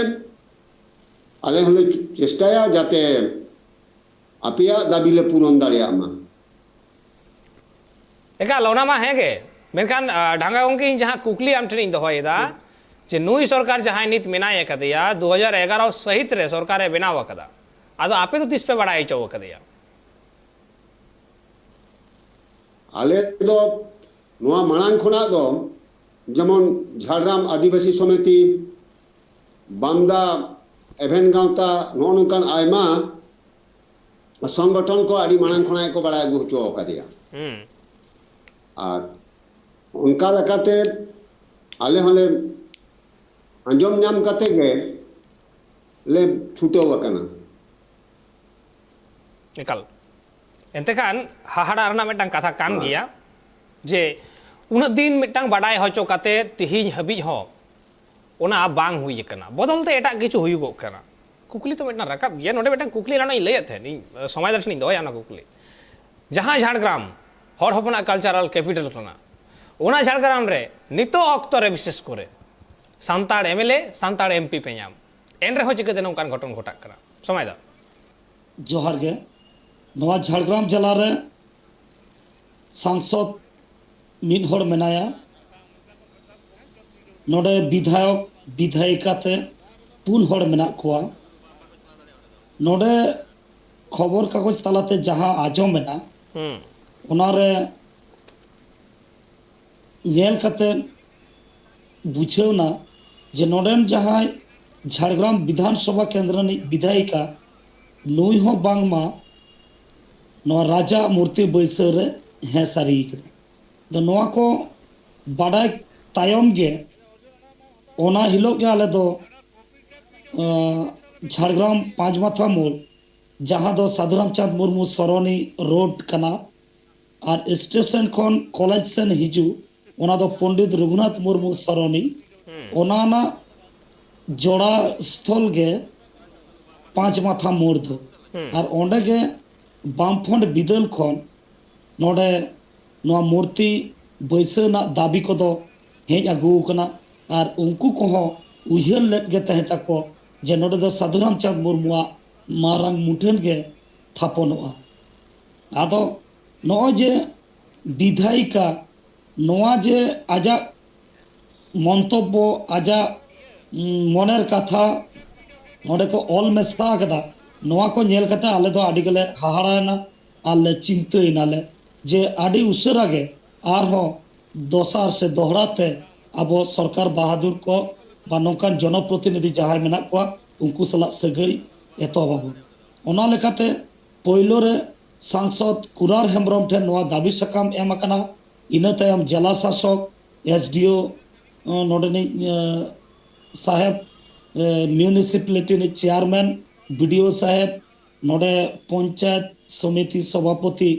ᱟᱞᱮ ᱦᱚᱸᱞᱮ ᱪᱮᱥᱴᱟᱭᱟ ᱡᱟᱛᱮ ᱟᱯᱮᱭᱟᱜ ᱫᱟᱹᱵᱤ ᱞᱮ ᱯᱩᱨᱚᱱ ᱫᱟᱲᱮᱭᱟᱜ ᱢᱟ᱾ ᱮᱠᱟᱞ, ᱚᱱᱟ ᱢᱟ ᱦᱮᱸ ᱜᱮ, ᱢᱮᱱᱠᱷᱟᱱ, ᱟ, ᱰᱷᱟᱸᱜᱟ ᱜᱚᱢᱠᱮ, ᱤᱧ ᱡᱟᱦᱟᱸ ᱠᱩᱠᱞᱤ ᱟᱢ ᱴᱷᱮᱱᱤᱧ ᱫᱚᱦᱚᱭᱮᱫᱟ, ᱦᱩᱸ᱾ ᱡᱮ ᱱᱩᱭ ᱥᱚᱨᱠᱟᱨ ᱡᱟᱦᱟᱸᱭ ᱱᱤᱛ ᱢᱮᱱᱟᱭ ᱟᱠᱟᱫᱮᱭᱟ, ᱫᱩ ᱦᱟᱡᱟᱨ ᱮᱜᱟᱨᱚ ᱥᱟᱹᱦᱤᱛ ᱨᱮ ᱥᱚᱨᱠᱟᱨᱮ ᱵᱮᱱᱟᱣ ᱟᱠᱟᱫᱟ, ᱟᱫᱚ ᱟᱯᱮ ᱫᱚ ᱛᱤᱥ ᱯᱮ ᱵᱟᱲᱟᱭ ᱦᱚᱪᱚ ᱟᱠᱟᱫᱮᱭᱟ? ᱟᱞᱮ ᱫᱚ ᱱᱚᱣᱟ ᱢᱟᱲᱟᱝ ᱠᱷᱚᱱᱟᱜ ᱫᱚ ᱡᱮᱢᱚᱱ ᱡᱷᱟᱲᱜᱨᱟᱢ ᱟᱹᱫᱤᱵᱟᱹᱥᱤ ᱥᱚᱢᱤᱛᱤ, ᱵᱟᱢᱫᱟ ᱮᱵᱷᱮᱱ ᱜᱟᱶᱛᱟ, ᱱᱚᱜᱼᱚ ᱱᱚᱝᱠᱟᱱ ᱟᱭᱢᱟ ᱥᱚᱝᱜᱚᱴᱷᱚᱱ ᱠᱚ ᱟᱹᱰᱤ ᱢᱟᱲᱟᱝ ᱠᱷᱚᱱᱟᱜ ᱜᱮᱠᱚ ᱵᱟᱲᱟᱭ ᱟᱹᱜᱩ ᱦᱚᱪᱚ ᱟᱠᱟᱫᱮᱭᱟ᱾ ᱦᱩᱸ᱾ ᱟᱨ ᱚᱱᱠᱟ ᱞᱮᱠᱟᱛᱮ ᱟᱞᱮ ᱦᱚᱸᱞᱮ ᱟᱸᱡᱚᱢ ᱧᱟᱢ ᱠᱟᱛᱮ ᱜᱮ ᱞᱮ ᱪᱷᱩᱴᱟᱹᱣ ᱟᱠᱟᱱᱟ᱾ ᱮᱠᱟᱞ᱾ ᱮᱱᱛᱮ ᱠᱷᱟᱱ ᱦᱟᱦᱟᱲᱟ ᱨᱮᱱᱟᱜ ᱢᱤᱫᱴᱟᱝ ᱠᱟᱛᱷᱟ ᱠᱟᱱ ᱦᱮᱸ᱾ ᱜᱮᱭᱟ ᱡᱮ ᱩᱱᱟᱹᱜ ᱫᱤᱱ ᱢᱤᱫᱴᱟᱝ ᱵᱟᱰᱟᱭ ᱦᱚᱪᱚ ᱠᱟᱛᱮ ᱛᱤᱦᱤᱧ ᱦᱟᱹᱵᱤᱡ ᱦᱚᱸ ᱚᱱᱟ ᱵᱟᱝ ᱦᱩᱭ ᱟᱠᱟᱱᱟ, ᱵᱚᱫᱚᱞ ᱛᱮ ᱮᱴᱟᱜ ᱠᱤᱪᱷᱩ ᱦᱩᱭᱩᱜᱚᱜ ᱠᱟᱱᱟ᱾ ᱠᱩᱠᱞᱤ ᱛᱚ ᱢᱤᱫᱴᱟᱝ ᱨᱟᱠᱟᱵ ᱜᱮᱭᱟ᱾ ᱱᱚᱰᱮ ᱢᱤᱫᱴᱟᱝ ᱠᱩᱠᱞᱤ ᱮᱱᱟᱱᱚᱜ ᱤᱧ ᱞᱟᱹᱭᱮᱫ ᱛᱟᱦᱮᱸᱫ, ᱤᱧ ᱥᱚᱢᱟᱭ ᱫᱟ ᱴᱷᱮᱱᱤᱧ ᱫᱚᱦᱚᱭᱟ ᱚᱱᱟ ᱠᱩᱠᱞᱤ᱾ ᱡᱟᱦᱟᱸ ᱡᱷᱟᱲᱜᱨᱟᱢ ᱦᱚᱲ ᱦᱚᱯᱚᱱᱟᱜ ᱠᱟᱞᱪᱟᱨᱟᱞ ᱠᱮᱯᱤᱴᱟᱞ ᱠᱟᱱᱟ, ᱚᱱᱟ ᱡᱷᱟᱲᱜᱨᱟᱢ ᱨᱮ ᱱᱤᱛᱚᱜ ᱚᱠᱛᱚ ᱨᱮ ᱵᱤᱥᱮᱥ ᱠᱚᱨᱮ ᱥᱟᱱᱛᱟᱲ ᱮᱢᱮᱞᱮ, ᱥᱟᱱᱛᱟᱲ ᱮᱢᱯᱤ ᱯᱮ ᱧᱟᱢ, ᱮᱱ ᱨᱮᱦᱚᱸ ᱪᱤᱠᱟᱹᱛᱮ ᱱᱚᱝᱠᱟᱱ ᱜᱷᱚᱴᱚᱱ ᱜᱷᱚᱴᱟᱜ ᱠᱟᱱᱟ? ᱥᱚᱢᱟᱭ ᱫᱟ᱾ ᱡᱚᱦᱟᱨ ᱜᱮ᱾ ᱱᱚᱣᱟ ᱡᱷᱟᱲᱜᱨᱟᱢ ᱡᱮᱞᱟ ᱨᱮ ᱥᱟᱝᱥᱚᱫ ᱢᱤᱫ ᱦᱚᱲ ᱢᱮᱱᱟᱭᱟ, ᱱᱚᱰᱮ ᱵᱤᱫᱷᱟᱭᱚᱠ ᱵᱤᱫᱷᱟᱭᱤᱠᱟ ᱛᱮ ᱯᱩᱱ ᱦᱚᱲ ᱢᱮᱱᱟᱜ ᱠᱚᱣᱟ᱾ ᱱᱚᱰᱮ ᱠᱷᱚᱵᱚᱨ ᱠᱟᱜᱚᱡᱽ ᱛᱟᱞᱟᱛᱮ ᱡᱟᱦᱟᱸ ᱟᱸᱡᱚᱢ ᱮᱱᱟ, ᱦᱩᱸ᱾ ᱚᱱᱟᱨᱮ ᱧᱮᱞ ᱠᱟᱛᱮ ᱵᱩᱡᱷᱟᱹᱣ ᱮᱱᱟ ᱡᱮ ᱱᱚᱰᱮᱱ ᱡᱟᱦᱟᱸᱭ ᱡᱷᱟᱲᱜᱨᱟᱢ ᱵᱤᱫᱷᱟᱱ ᱥᱚᱵᱷᱟ ᱠᱮᱱᱫᱨᱚ ᱨᱤᱱᱤᱡ ᱵᱤᱫᱷᱟᱭᱤᱠᱟ, ᱱᱩᱭ ᱦᱚᱸ ᱵᱟᱝᱢᱟ ᱱᱚᱣᱟ ᱨᱟᱡᱟ ᱢᱩᱨᱛᱤ ᱵᱟᱹᱭᱥᱟᱹᱣ ᱨᱮ ᱦᱮᱸ ᱥᱟᱹᱨᱤ ᱠᱟᱱᱟ᱾ ᱟᱫᱚ ᱱᱚᱣᱟ ᱠᱚ ᱵᱟᱰᱟᱭ ᱛᱟᱭᱚᱢ ᱜᱮ, ᱚᱱᱟ ᱦᱤᱞᱳᱜ ᱜᱮ ᱟᱞᱮ ᱫᱚ, ᱟᱸ, ᱡᱷᱟᱲᱜᱨᱟᱢ ᱯᱟᱸᱪ ᱢᱟᱛᱷᱟ ᱢᱳᱲ, ᱡᱟᱦᱟᱸ ᱫᱚ ᱥᱟᱫᱷᱩ ᱨᱟᱢᱪᱟᱸᱫᱽ ᱢᱩᱨᱢᱩ ᱥᱚᱨᱚᱱᱤ ᱨᱳᱰ ᱠᱟᱱᱟ, ᱟᱨ ᱥᱴᱮᱥᱚᱱ ᱠᱷᱚᱱ ᱠᱚᱞᱮᱡᱽ ᱥᱮᱱ ᱦᱤᱡᱩᱜ, ᱚᱱᱟ ᱫᱚ ᱯᱚᱱᱰᱤᱛ ᱨᱚᱜᱷᱩᱱᱟᱛᱷ ᱢᱩᱨᱢᱩ ᱥᱚᱨᱚᱱᱤ, ᱦᱩᱸ᱾ ᱚᱱᱟ ᱨᱮᱱᱟᱜ ᱡᱚᱲᱟ ᱥᱛᱷᱚᱞ ᱜᱮ ᱯᱟᱸᱪ ᱢᱟᱛᱷᱟ ᱢᱳᱲ ᱫᱚ᱾ ᱦᱩᱸ᱾ ᱟᱨ ᱚᱸᱰᱮ ᱜᱮ ᱵᱟᱢᱯᱷᱨᱚᱱᱴ ᱵᱤᱫᱟᱹᱞ ᱠᱷᱚᱱ ᱱᱚᱰᱮ ᱱᱚᱣᱟ ᱢᱩᱨᱛᱤ ᱵᱟᱹᱭᱥᱟᱹᱣ ᱨᱮᱱᱟᱜ ᱫᱟᱹᱵᱤ ᱠᱚᱫᱚ ᱦᱮᱡ ᱟᱹᱜᱩ ᱟᱠᱟᱱᱟ᱾ ᱟᱨ ᱩᱱᱠᱩ ᱠᱚᱦᱚᱸ ᱩᱭᱦᱟᱹᱨ ᱞᱮᱫ ᱜᱮ ᱛᱟᱦᱮᱸ ᱛᱟᱠᱚ ᱡᱮ ᱱᱚᱰᱮ ᱫᱚ ᱥᱟᱹᱫᱷᱩ ᱨᱟᱢᱪᱟᱸᱫᱽ ᱢᱩᱨᱢᱩᱣᱟᱜ ᱢᱟᱨᱟᱝ ᱢᱩᱴᱷᱟᱹᱱ ᱜᱮ ᱛᱷᱟᱯᱚᱱᱚᱜᱼᱟ᱾ ᱟᱫᱚ ᱱᱚᱜᱼᱚᱭ ᱡᱮ ᱵᱤᱫᱷᱟᱭᱤᱠᱟ ᱱᱚᱣᱟ ᱡᱮ ᱟᱡᱟᱜ ᱢᱚᱱᱛᱚᱵᱵᱚ, ᱟᱡᱟᱜ, ᱩᱸ, ᱢᱚᱱᱮᱨ ᱠᱟᱛᱷᱟ ᱱᱚᱰᱮ ᱠᱚ ᱚᱞ ᱢᱮᱥᱟ ᱟᱠᱟᱫᱟ, ᱱᱚᱣᱟ ᱠᱚ ᱧᱮᱞ ᱠᱟᱛᱮ ᱟᱞᱮ ᱫᱚ ᱟᱹᱰᱤ ᱜᱮᱞᱮ ᱦᱟᱦᱟᱲᱟᱭᱮᱱᱟ ᱟᱨ ᱞᱮ ᱪᱤᱱᱛᱟᱹᱭᱮᱱᱟᱞᱮ ᱡᱮ ᱟᱹᱰᱤ ᱩᱥᱟᱹᱨᱟ ᱜᱮ ᱟᱨᱦᱚᱸ ᱫᱚᱥᱟᱨ ᱥᱮ ᱫᱚᱦᱲᱟ ᱛᱮ ᱟᱵᱚ ᱥᱚᱨᱠᱟᱨ ᱵᱟᱦᱟᱫᱩᱨ ᱠᱚ ᱵᱟ ᱱᱚᱝᱠᱟᱱ ᱡᱚᱱᱚᱯᱨᱚᱛᱤᱱᱤᱫᱷᱤ ᱡᱟᱦᱟᱸᱭ ᱢᱮᱱᱟᱜ ᱠᱚᱣᱟ, ᱩᱱᱠᱩ ᱥᱟᱞᱟᱜ ᱥᱟᱹᱜᱟᱹᱭ ᱮᱛᱚᱦᱚᱵ ᱟᱵᱚᱱ᱾ ᱚᱱᱟ ᱞᱮᱠᱟᱛᱮ ᱯᱳᱭᱞᱳ ᱨᱮ ᱥᱟᱝᱥᱚᱫ ᱠᱩᱨᱟᱨ ᱦᱮᱢᱵᱨᱚᱢ ᱴᱷᱮᱱ ᱱᱚᱣᱟ ᱫᱟᱹᱵᱤ ᱥᱟᱠᱟᱢ ᱮᱢ ᱟᱠᱟᱱᱟ᱾ ᱤᱱᱟᱹ ᱛᱟᱭᱚᱢ ᱡᱮᱞᱟ ᱥᱟᱥᱚᱠ, ᱮᱥ ᱰᱤ ᱳ, ᱱᱚᱰᱮᱱᱤᱡ ᱥᱟᱦᱮᱵᱽ, ᱢᱤᱭᱩᱱᱤᱥᱤᱯᱟᱞᱤᱴᱤ ᱨᱤᱱᱤᱡ ᱪᱮᱭᱟᱨᱢᱮᱱ, ᱵᱤ ᱰᱤ ᱳ ᱥᱟᱦᱮᱵᱽ, ᱱᱚᱰᱮ ᱯᱚᱧᱪᱟᱭᱮᱛ ᱥᱚᱢᱤᱛᱤ ᱥᱚᱵᱷᱟᱯᱚᱛᱤ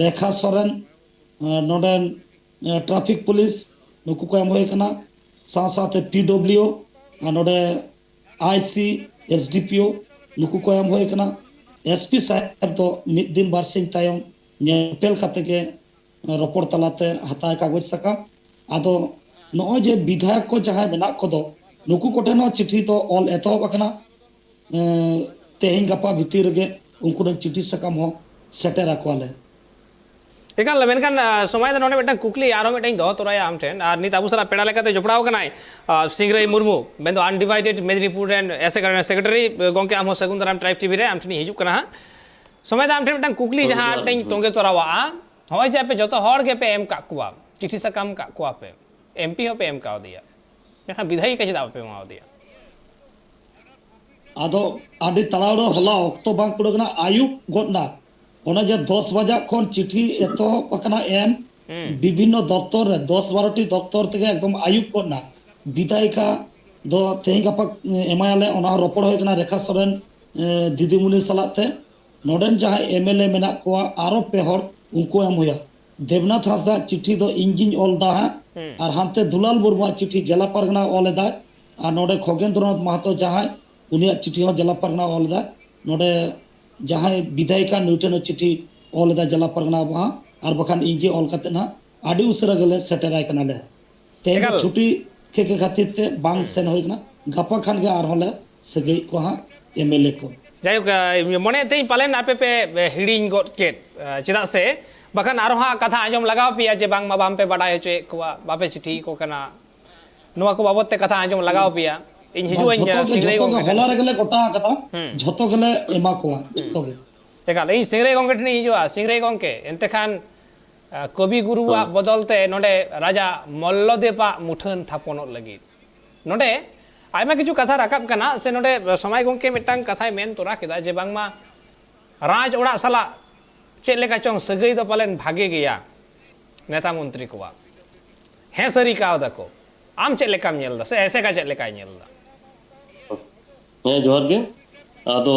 ᱨᱮᱠᱷᱟ ᱥᱚᱨᱮᱱ, ᱱᱚᱰᱮᱱ ᱴᱨᱟᱯᱷᱤᱠ ᱯᱩᱞᱤᱥ, ᱱᱩᱠᱩ ᱠᱚ ᱮᱢ ᱦᱩᱭ ᱟᱠᱟᱱᱟ᱾ ᱥᱟᱶ ᱥᱟᱶᱛᱮ ᱯᱤ ᱰᱚᱵᱽᱞᱤᱭᱩ ᱟᱨ ᱱᱚᱰᱮ ᱟᱭ ᱥᱤ, ᱮᱥ ᱰᱤ ᱯᱤ ᱳ, ᱱᱩᱠᱩ ᱠᱚ ᱮᱢ ᱦᱩᱭ ᱟᱠᱟᱱᱟ᱾ ᱮᱥ ᱯᱤ ᱥᱟᱦᱮᱵᱽ ᱫᱚ ᱢᱤᱫ ᱫᱤᱱ ᱵᱟᱨ ᱥᱤᱧ ᱛᱟᱭᱚᱢ ᱧᱮᱯᱮᱞ ᱠᱟᱛᱮ ᱜᱮ ᱨᱚᱯᱚᱲ ᱛᱟᱞᱟᱛᱮ ᱦᱟᱛᱟᱣ ᱠᱟᱜᱚᱡᱽ ᱥᱟᱠᱟᱢ᱾ ᱟᱫᱚ ᱱᱚᱜᱼᱚᱭ ᱡᱮ ᱵᱤᱫᱷᱟᱭᱚᱠ ᱠᱚ ᱡᱟᱦᱟᱸᱭ ᱢᱮᱱᱟᱜ ᱠᱚᱫᱚ, ᱱᱩᱠᱩ ᱠᱚᱴᱷᱮᱱ ᱦᱚᱸ ᱪᱤᱴᱷᱤ ᱫᱚ ᱚᱞ ᱮᱛᱚᱦᱚᱵ ᱟᱠᱟᱱᱟ᱾ ᱮᱸ, ᱛᱮᱦᱮᱧ ᱜᱟᱯᱟ ᱵᱷᱤᱛᱤᱨ ᱨᱮᱜᱮ ᱩᱱᱠᱩ ᱨᱮᱱ ᱪᱤᱴᱷᱤ ᱥᱟᱠᱟᱢ ᱦᱚᱸ ᱥᱮᱴᱮᱨ ᱟᱠᱚᱣᱟᱞᱮ᱾ ᱮᱠᱟᱞ, ᱢᱮᱱᱠᱷᱟᱱ ᱟ, ᱥᱚᱢᱟᱭ ᱫᱚ ᱱᱚᱰᱮ ᱢᱤᱫᱴᱟᱝ ᱠᱩᱠᱞᱤ ᱟᱨᱦᱚᱸ ᱢᱤᱫᱴᱟᱝ ᱫᱚᱦᱚ ᱛᱚᱨᱟᱭᱟ ᱟᱢ ᱴᱷᱮᱱ, ᱟᱨ ᱱᱤᱛ ᱟᱵᱚ ᱥᱟᱞᱟᱜ ᱯᱮᱲᱟ ᱞᱮᱠᱟᱛᱮ ᱡᱚᱯᱲᱟᱣ ᱠᱟᱱᱟᱭ ᱟ, ᱥᱤᱝᱨᱟᱹᱭ ᱢᱩᱨᱢᱩ, ᱢᱮᱱᱫᱚ ᱟᱱᱰᱤᱵᱷᱟᱭᱰᱮᱰ ᱢᱮᱫᱽᱱᱤᱯᱩᱨ ᱨᱮᱱ ᱮᱥᱮᱠᱟ ᱨᱮᱱ ᱥᱮᱠᱨᱮᱴᱟᱨᱤ᱾ ᱜᱚᱢᱠᱮ, ᱟᱢ ᱦᱚᱸ ᱥᱟᱹᱜᱩᱱ ᱫᱟᱨᱟᱢ ᱴᱨᱟᱭᱤᱵᱽ ᱴᱤᱵᱷᱤ ᱨᱮ, ᱟᱢ ᱴᱷᱮᱱᱤᱧ ᱦᱤᱡᱩᱜ ᱠᱟᱱᱟ ᱦᱟᱸᱜ᱾ ᱥᱚᱢᱟᱭ ᱫᱚ ᱟᱢ ᱴᱷᱮᱱ ᱢᱤᱫᱴᱟᱝ ᱠᱩᱠᱞᱤ ᱦᱳᱭ, ᱡᱟᱦᱟᱸ ᱡᱚᱦᱟᱨ ᱢᱤᱫᱴᱟᱝ ᱜᱮ᱾ ᱛᱚᱸᱜᱮ ᱛᱚᱨᱟᱣᱟᱜᱼᱟ, ᱱᱚᱜᱼᱚᱭ ᱡᱮ ᱟᱯᱮ ᱡᱚᱛᱚ ᱦᱚᱲ ᱜᱮᱯᱮ ᱮᱢ ᱠᱟᱜ ᱠᱚᱣᱟ, ᱪᱤᱴᱷᱤ ᱥᱟᱠᱟᱢ ᱠᱟᱜ ᱠᱚᱣᱟ ᱯᱮ, ᱮᱢ ᱯᱤ ᱦᱚᱸᱯᱮ ᱮᱢ ᱠᱟᱣᱫᱮᱭᱟ, ᱢᱮᱱᱠᱷᱟᱱ ᱵᱤᱫᱷᱟᱭᱤᱠᱟ ᱪᱮᱫᱟᱜ ᱵᱟᱯᱮ ᱮᱢᱟᱣᱫᱮᱭᱟ? ᱟᱫᱚ ᱟᱹᱰᱤ ᱛᱟᱲᱟᱦᱩᱲᱟᱹ, ᱦᱚᱞᱟ ᱚᱠᱛᱚ ᱵᱟᱝ ᱠᱩᱲᱟᱹᱜ ᱠᱟᱱᱟ, ᱟᱹᱭᱩᱵ ᱜᱚᱫ ᱱᱟ᱾ ᱚᱱᱮ ᱡᱮ ᱫᱚᱥ ᱵᱟᱡᱟᱜ ᱠᱷᱚᱱ ᱪᱤᱴᱷᱤ ᱮᱛᱚᱦᱚᱵ ᱟᱠᱟᱱᱟ ᱮᱢ, ᱦᱩᱸ᱾ ᱵᱤᱵᱷᱤᱱᱱᱚ ᱫᱚᱯᱛᱚᱨ ᱨᱮ ᱫᱚᱥ ᱵᱟᱨᱚᱴᱤ ᱫᱚᱯᱛᱚᱨ ᱛᱮᱜᱮ ᱮᱠᱫᱚᱢ ᱟᱹᱭᱩᱵ ᱜᱚᱫ ᱱᱟ᱾ ᱵᱤᱫᱷᱟᱭᱤᱠᱟ ᱫᱚ ᱛᱮᱦᱮᱧ ᱜᱟᱯᱟ ᱮᱢᱟᱭᱟᱞᱮ, ᱚᱱᱟ ᱦᱚᱸ ᱨᱚᱯᱚᱲ ᱦᱩᱭ ᱠᱟᱱᱟ ᱨᱮᱠᱷᱟ ᱥᱚᱨᱮᱱ, ᱮ, ᱫᱤᱫᱤᱢᱩᱱᱤ ᱥᱟᱞᱟᱜ ᱛᱮ᱾ ᱱᱚᱰᱮᱱ ᱡᱟᱦᱟᱸᱭ ᱮᱢ ᱮᱞ ᱮ ᱢᱮᱱᱟᱜ ᱠᱚᱣᱟ, ᱟᱨᱚ ᱯᱮ ᱦᱚᱲ, ᱩᱱᱠᱩ ᱮᱢ ᱦᱩᱭᱟ᱾ ᱫᱮᱵᱽᱱᱟᱛᱷ ᱦᱟᱸᱥᱫᱟ ᱪᱤᱴᱷᱤ ᱫᱚ ᱤᱧ ᱜᱤᱧ ᱚᱞ ᱫᱟ ᱦᱟᱸᱜ, ᱦᱩᱸ᱾ ᱟᱨ ᱦᱟᱱᱛᱮ ᱫᱩᱞᱟᱞ ᱢᱩᱨᱢᱩᱣᱟᱜ ᱪᱤᱴᱷᱤ ᱡᱮᱞᱟ ᱯᱟᱨᱜᱟᱱᱟ ᱚᱞ ᱮᱫᱟᱭ, ᱟᱨ ᱱᱚᱰᱮ ᱠᱷᱚᱜᱮᱱᱫᱨᱚᱱᱟᱛᱷ ᱢᱟᱦᱟᱛᱚ ᱡᱟᱦᱟᱸᱭ, ᱩᱱᱤᱭᱟᱜ ᱪᱤᱴᱷᱤ ᱦᱚᱸ ᱡᱮᱞᱟ ᱯᱟᱨᱜᱟᱱᱟ ᱚᱞ ᱮᱫᱟᱭ᱾ ᱱᱚᱰᱮ ᱡᱟᱦᱟᱸᱭ ᱵᱤᱫᱷᱟᱭᱤᱠᱟ, ᱱᱩᱭ ᱴᱷᱮᱱ ᱦᱚᱸ ᱪᱤᱴᱷᱤ ᱚᱞ ᱮᱫᱟᱭ ᱡᱮᱞᱟ ᱯᱟᱨᱜᱟᱱᱟ ᱟᱵᱚ ᱦᱟᱸᱜ, ᱟᱨ ᱵᱟᱠᱷᱟᱱ ᱤᱧ ᱜᱮ ᱚᱞ ᱠᱟᱛᱮ ᱦᱟᱸᱜ ᱟᱹᱰᱤ ᱩᱥᱟᱹᱨᱟ ᱜᱮᱞᱮ ᱥᱮᱴᱮᱨᱟᱭ ᱠᱟᱱᱟᱞᱮ᱾ ᱛᱮᱦᱮᱧ ᱫᱚ ᱮᱠᱟᱞ᱾ ᱪᱷᱩᱴᱤ ᱠᱷᱮ-, ᱠᱷᱟᱹᱛᱤᱨ ᱛᱮ ᱵᱟᱝ ᱦᱩᱸ᱾ ᱥᱮᱱ ᱦᱩᱭ ᱠᱟᱱᱟ᱾ ᱜᱟᱯᱟ ᱠᱷᱟᱱ ᱜᱮ ᱟᱨᱦᱚᱸ ᱞᱮ ᱥᱟᱹᱜᱟᱹᱭᱮᱫ ᱠᱚᱣᱟ ᱦᱟᱸᱜ ᱮᱢ ᱮᱞ ᱮ ᱠᱚ᱾ ᱡᱟᱭᱦᱳᱠ, ᱟ, ᱢᱚᱱᱮᱭᱮᱫ ᱛᱟᱹᱧ ᱯᱟᱞᱮᱱ ᱟᱯᱮ ᱯᱮ, ᱮ, ᱦᱤᱲᱤᱧ ᱜᱚᱫ ᱠᱮᱫ, ᱟ, ᱪᱮᱫᱟᱜ ᱥᱮ ᱵᱟᱠᱷᱟᱱ ᱟᱨᱚ ᱦᱟᱸᱜ ᱠᱟᱛᱷᱟ ᱟᱸᱡᱚᱢ ᱞᱟᱜᱟᱣ ᱯᱮᱭᱟ ᱡᱮ ᱵᱟᱝᱢᱟ ᱵᱟᱝ ᱯᱮ ᱵᱟᱰᱟᱭ ᱦᱚᱪᱚᱭᱮᱫ ᱠᱚᱣᱟ, ᱵᱟᱯᱮ ᱪᱤᱴᱷᱤ ᱟᱠᱚ ᱠᱟᱱᱟ᱾ ᱱᱚᱣᱟ ᱠᱚ ᱵᱟᱵᱚᱛ ᱛᱮ ᱠᱟᱛᱷᱟ ᱟᱸᱡᱚᱢ ᱞᱟᱜᱟᱣ ᱯᱮᱭᱟ᱾ ᱤᱧ ᱵᱟᱝ, ᱦᱤᱡᱩᱜ ᱟᱹᱧ, ᱡᱷᱚᱛᱚ ᱟ, ᱜᱮ, ᱥᱤᱝᱨᱟᱹᱭ ᱡᱷᱚᱛᱚ ᱜᱮ ᱜᱚᱢᱠᱮ ᱦᱚᱞᱟ ᱴᱷᱮᱱ ᱥᱮ᱾ ᱨᱮᱜᱮ ᱞᱮ ᱜᱚᱴᱟ ᱟᱠᱟᱫᱟ᱾ ᱦᱩᱸ᱾ ᱡᱷᱚᱛᱚ ᱜᱮᱞᱮ ᱮᱢᱟ ᱠᱚᱣᱟ, ᱦᱩᱸ᱾ ᱡᱷᱚᱛᱚ ᱜᱮ᱾ ᱮᱠᱟᱞ, ᱤᱧ ᱥᱤᱝᱨᱟᱹᱭ ᱜᱚᱢᱠᱮ ᱴᱷᱮᱱᱤᱧ ᱦᱤᱡᱩᱜᱼᱟ᱾ ᱥᱤᱝᱨᱟᱹᱭ ᱜᱚᱢᱠᱮ, ᱮᱱᱛᱮ ᱠᱷᱟᱱ, ᱟ, ᱠᱚᱵᱤ ᱜᱩᱨᱩᱣᱟᱜ ᱦᱳᱭ᱾ ᱵᱚᱫᱚᱞ ᱛᱮ ᱱᱚᱰᱮ ᱨᱟᱡᱟ ᱢᱚᱞᱞᱚᱫᱮᱵᱟᱜ ᱢᱩᱴᱷᱟᱹᱱ ᱛᱷᱟᱯᱚᱱᱚᱜ ᱞᱟᱹᱜᱤᱫ ᱱᱚᱰᱮ, ᱟᱭᱢᱟ ᱠᱤᱪᱷᱩ ᱠᱟᱛᱷᱟ ᱨᱟᱠᱟᱵ ᱠᱟᱱᱟ, ᱥᱮ ᱱᱚᱰᱮ ᱥᱚᱢᱟᱭ ᱜᱚᱢᱠᱮ ᱢᱤᱫᱴᱟᱝ ᱠᱟᱛᱷᱟᱭ ᱢᱮᱱ ᱛᱚᱨᱟ ᱠᱮᱫᱟ ᱡᱮ ᱵᱟᱝᱢᱟ ᱨᱟᱡᱽ ᱚᱲᱟᱜ ᱥᱟᱞᱟᱜ ᱪᱮᱫ ᱞᱮᱠᱟ ᱪᱚᱝ ᱥᱟᱹᱜᱟᱹᱭ ᱫᱚ ᱯᱟᱞᱮᱱ ᱵᱷᱟᱜᱮ ᱜᱮᱭᱟ ᱱᱮᱛᱟ ᱢᱚᱱᱛᱨᱤ ᱠᱚᱣᱟᱜ᱾ ᱦᱮᱸ ᱥᱟᱹᱨᱤ ᱠᱟᱣ ᱫᱟᱠᱚ᱾ ᱟᱢ ᱪᱮᱫ ᱞᱮᱠᱟᱢ ᱧᱮᱞ ᱫᱟ, ᱥᱮ ᱮᱥᱮᱠᱟ ᱪᱮᱫ ᱞᱮᱠᱟᱭ ᱧᱮᱞ ᱫᱟ? ᱦᱮᱸ, ᱡᱚᱦᱟᱨ ᱜᱮ᱾ ᱟᱫᱚ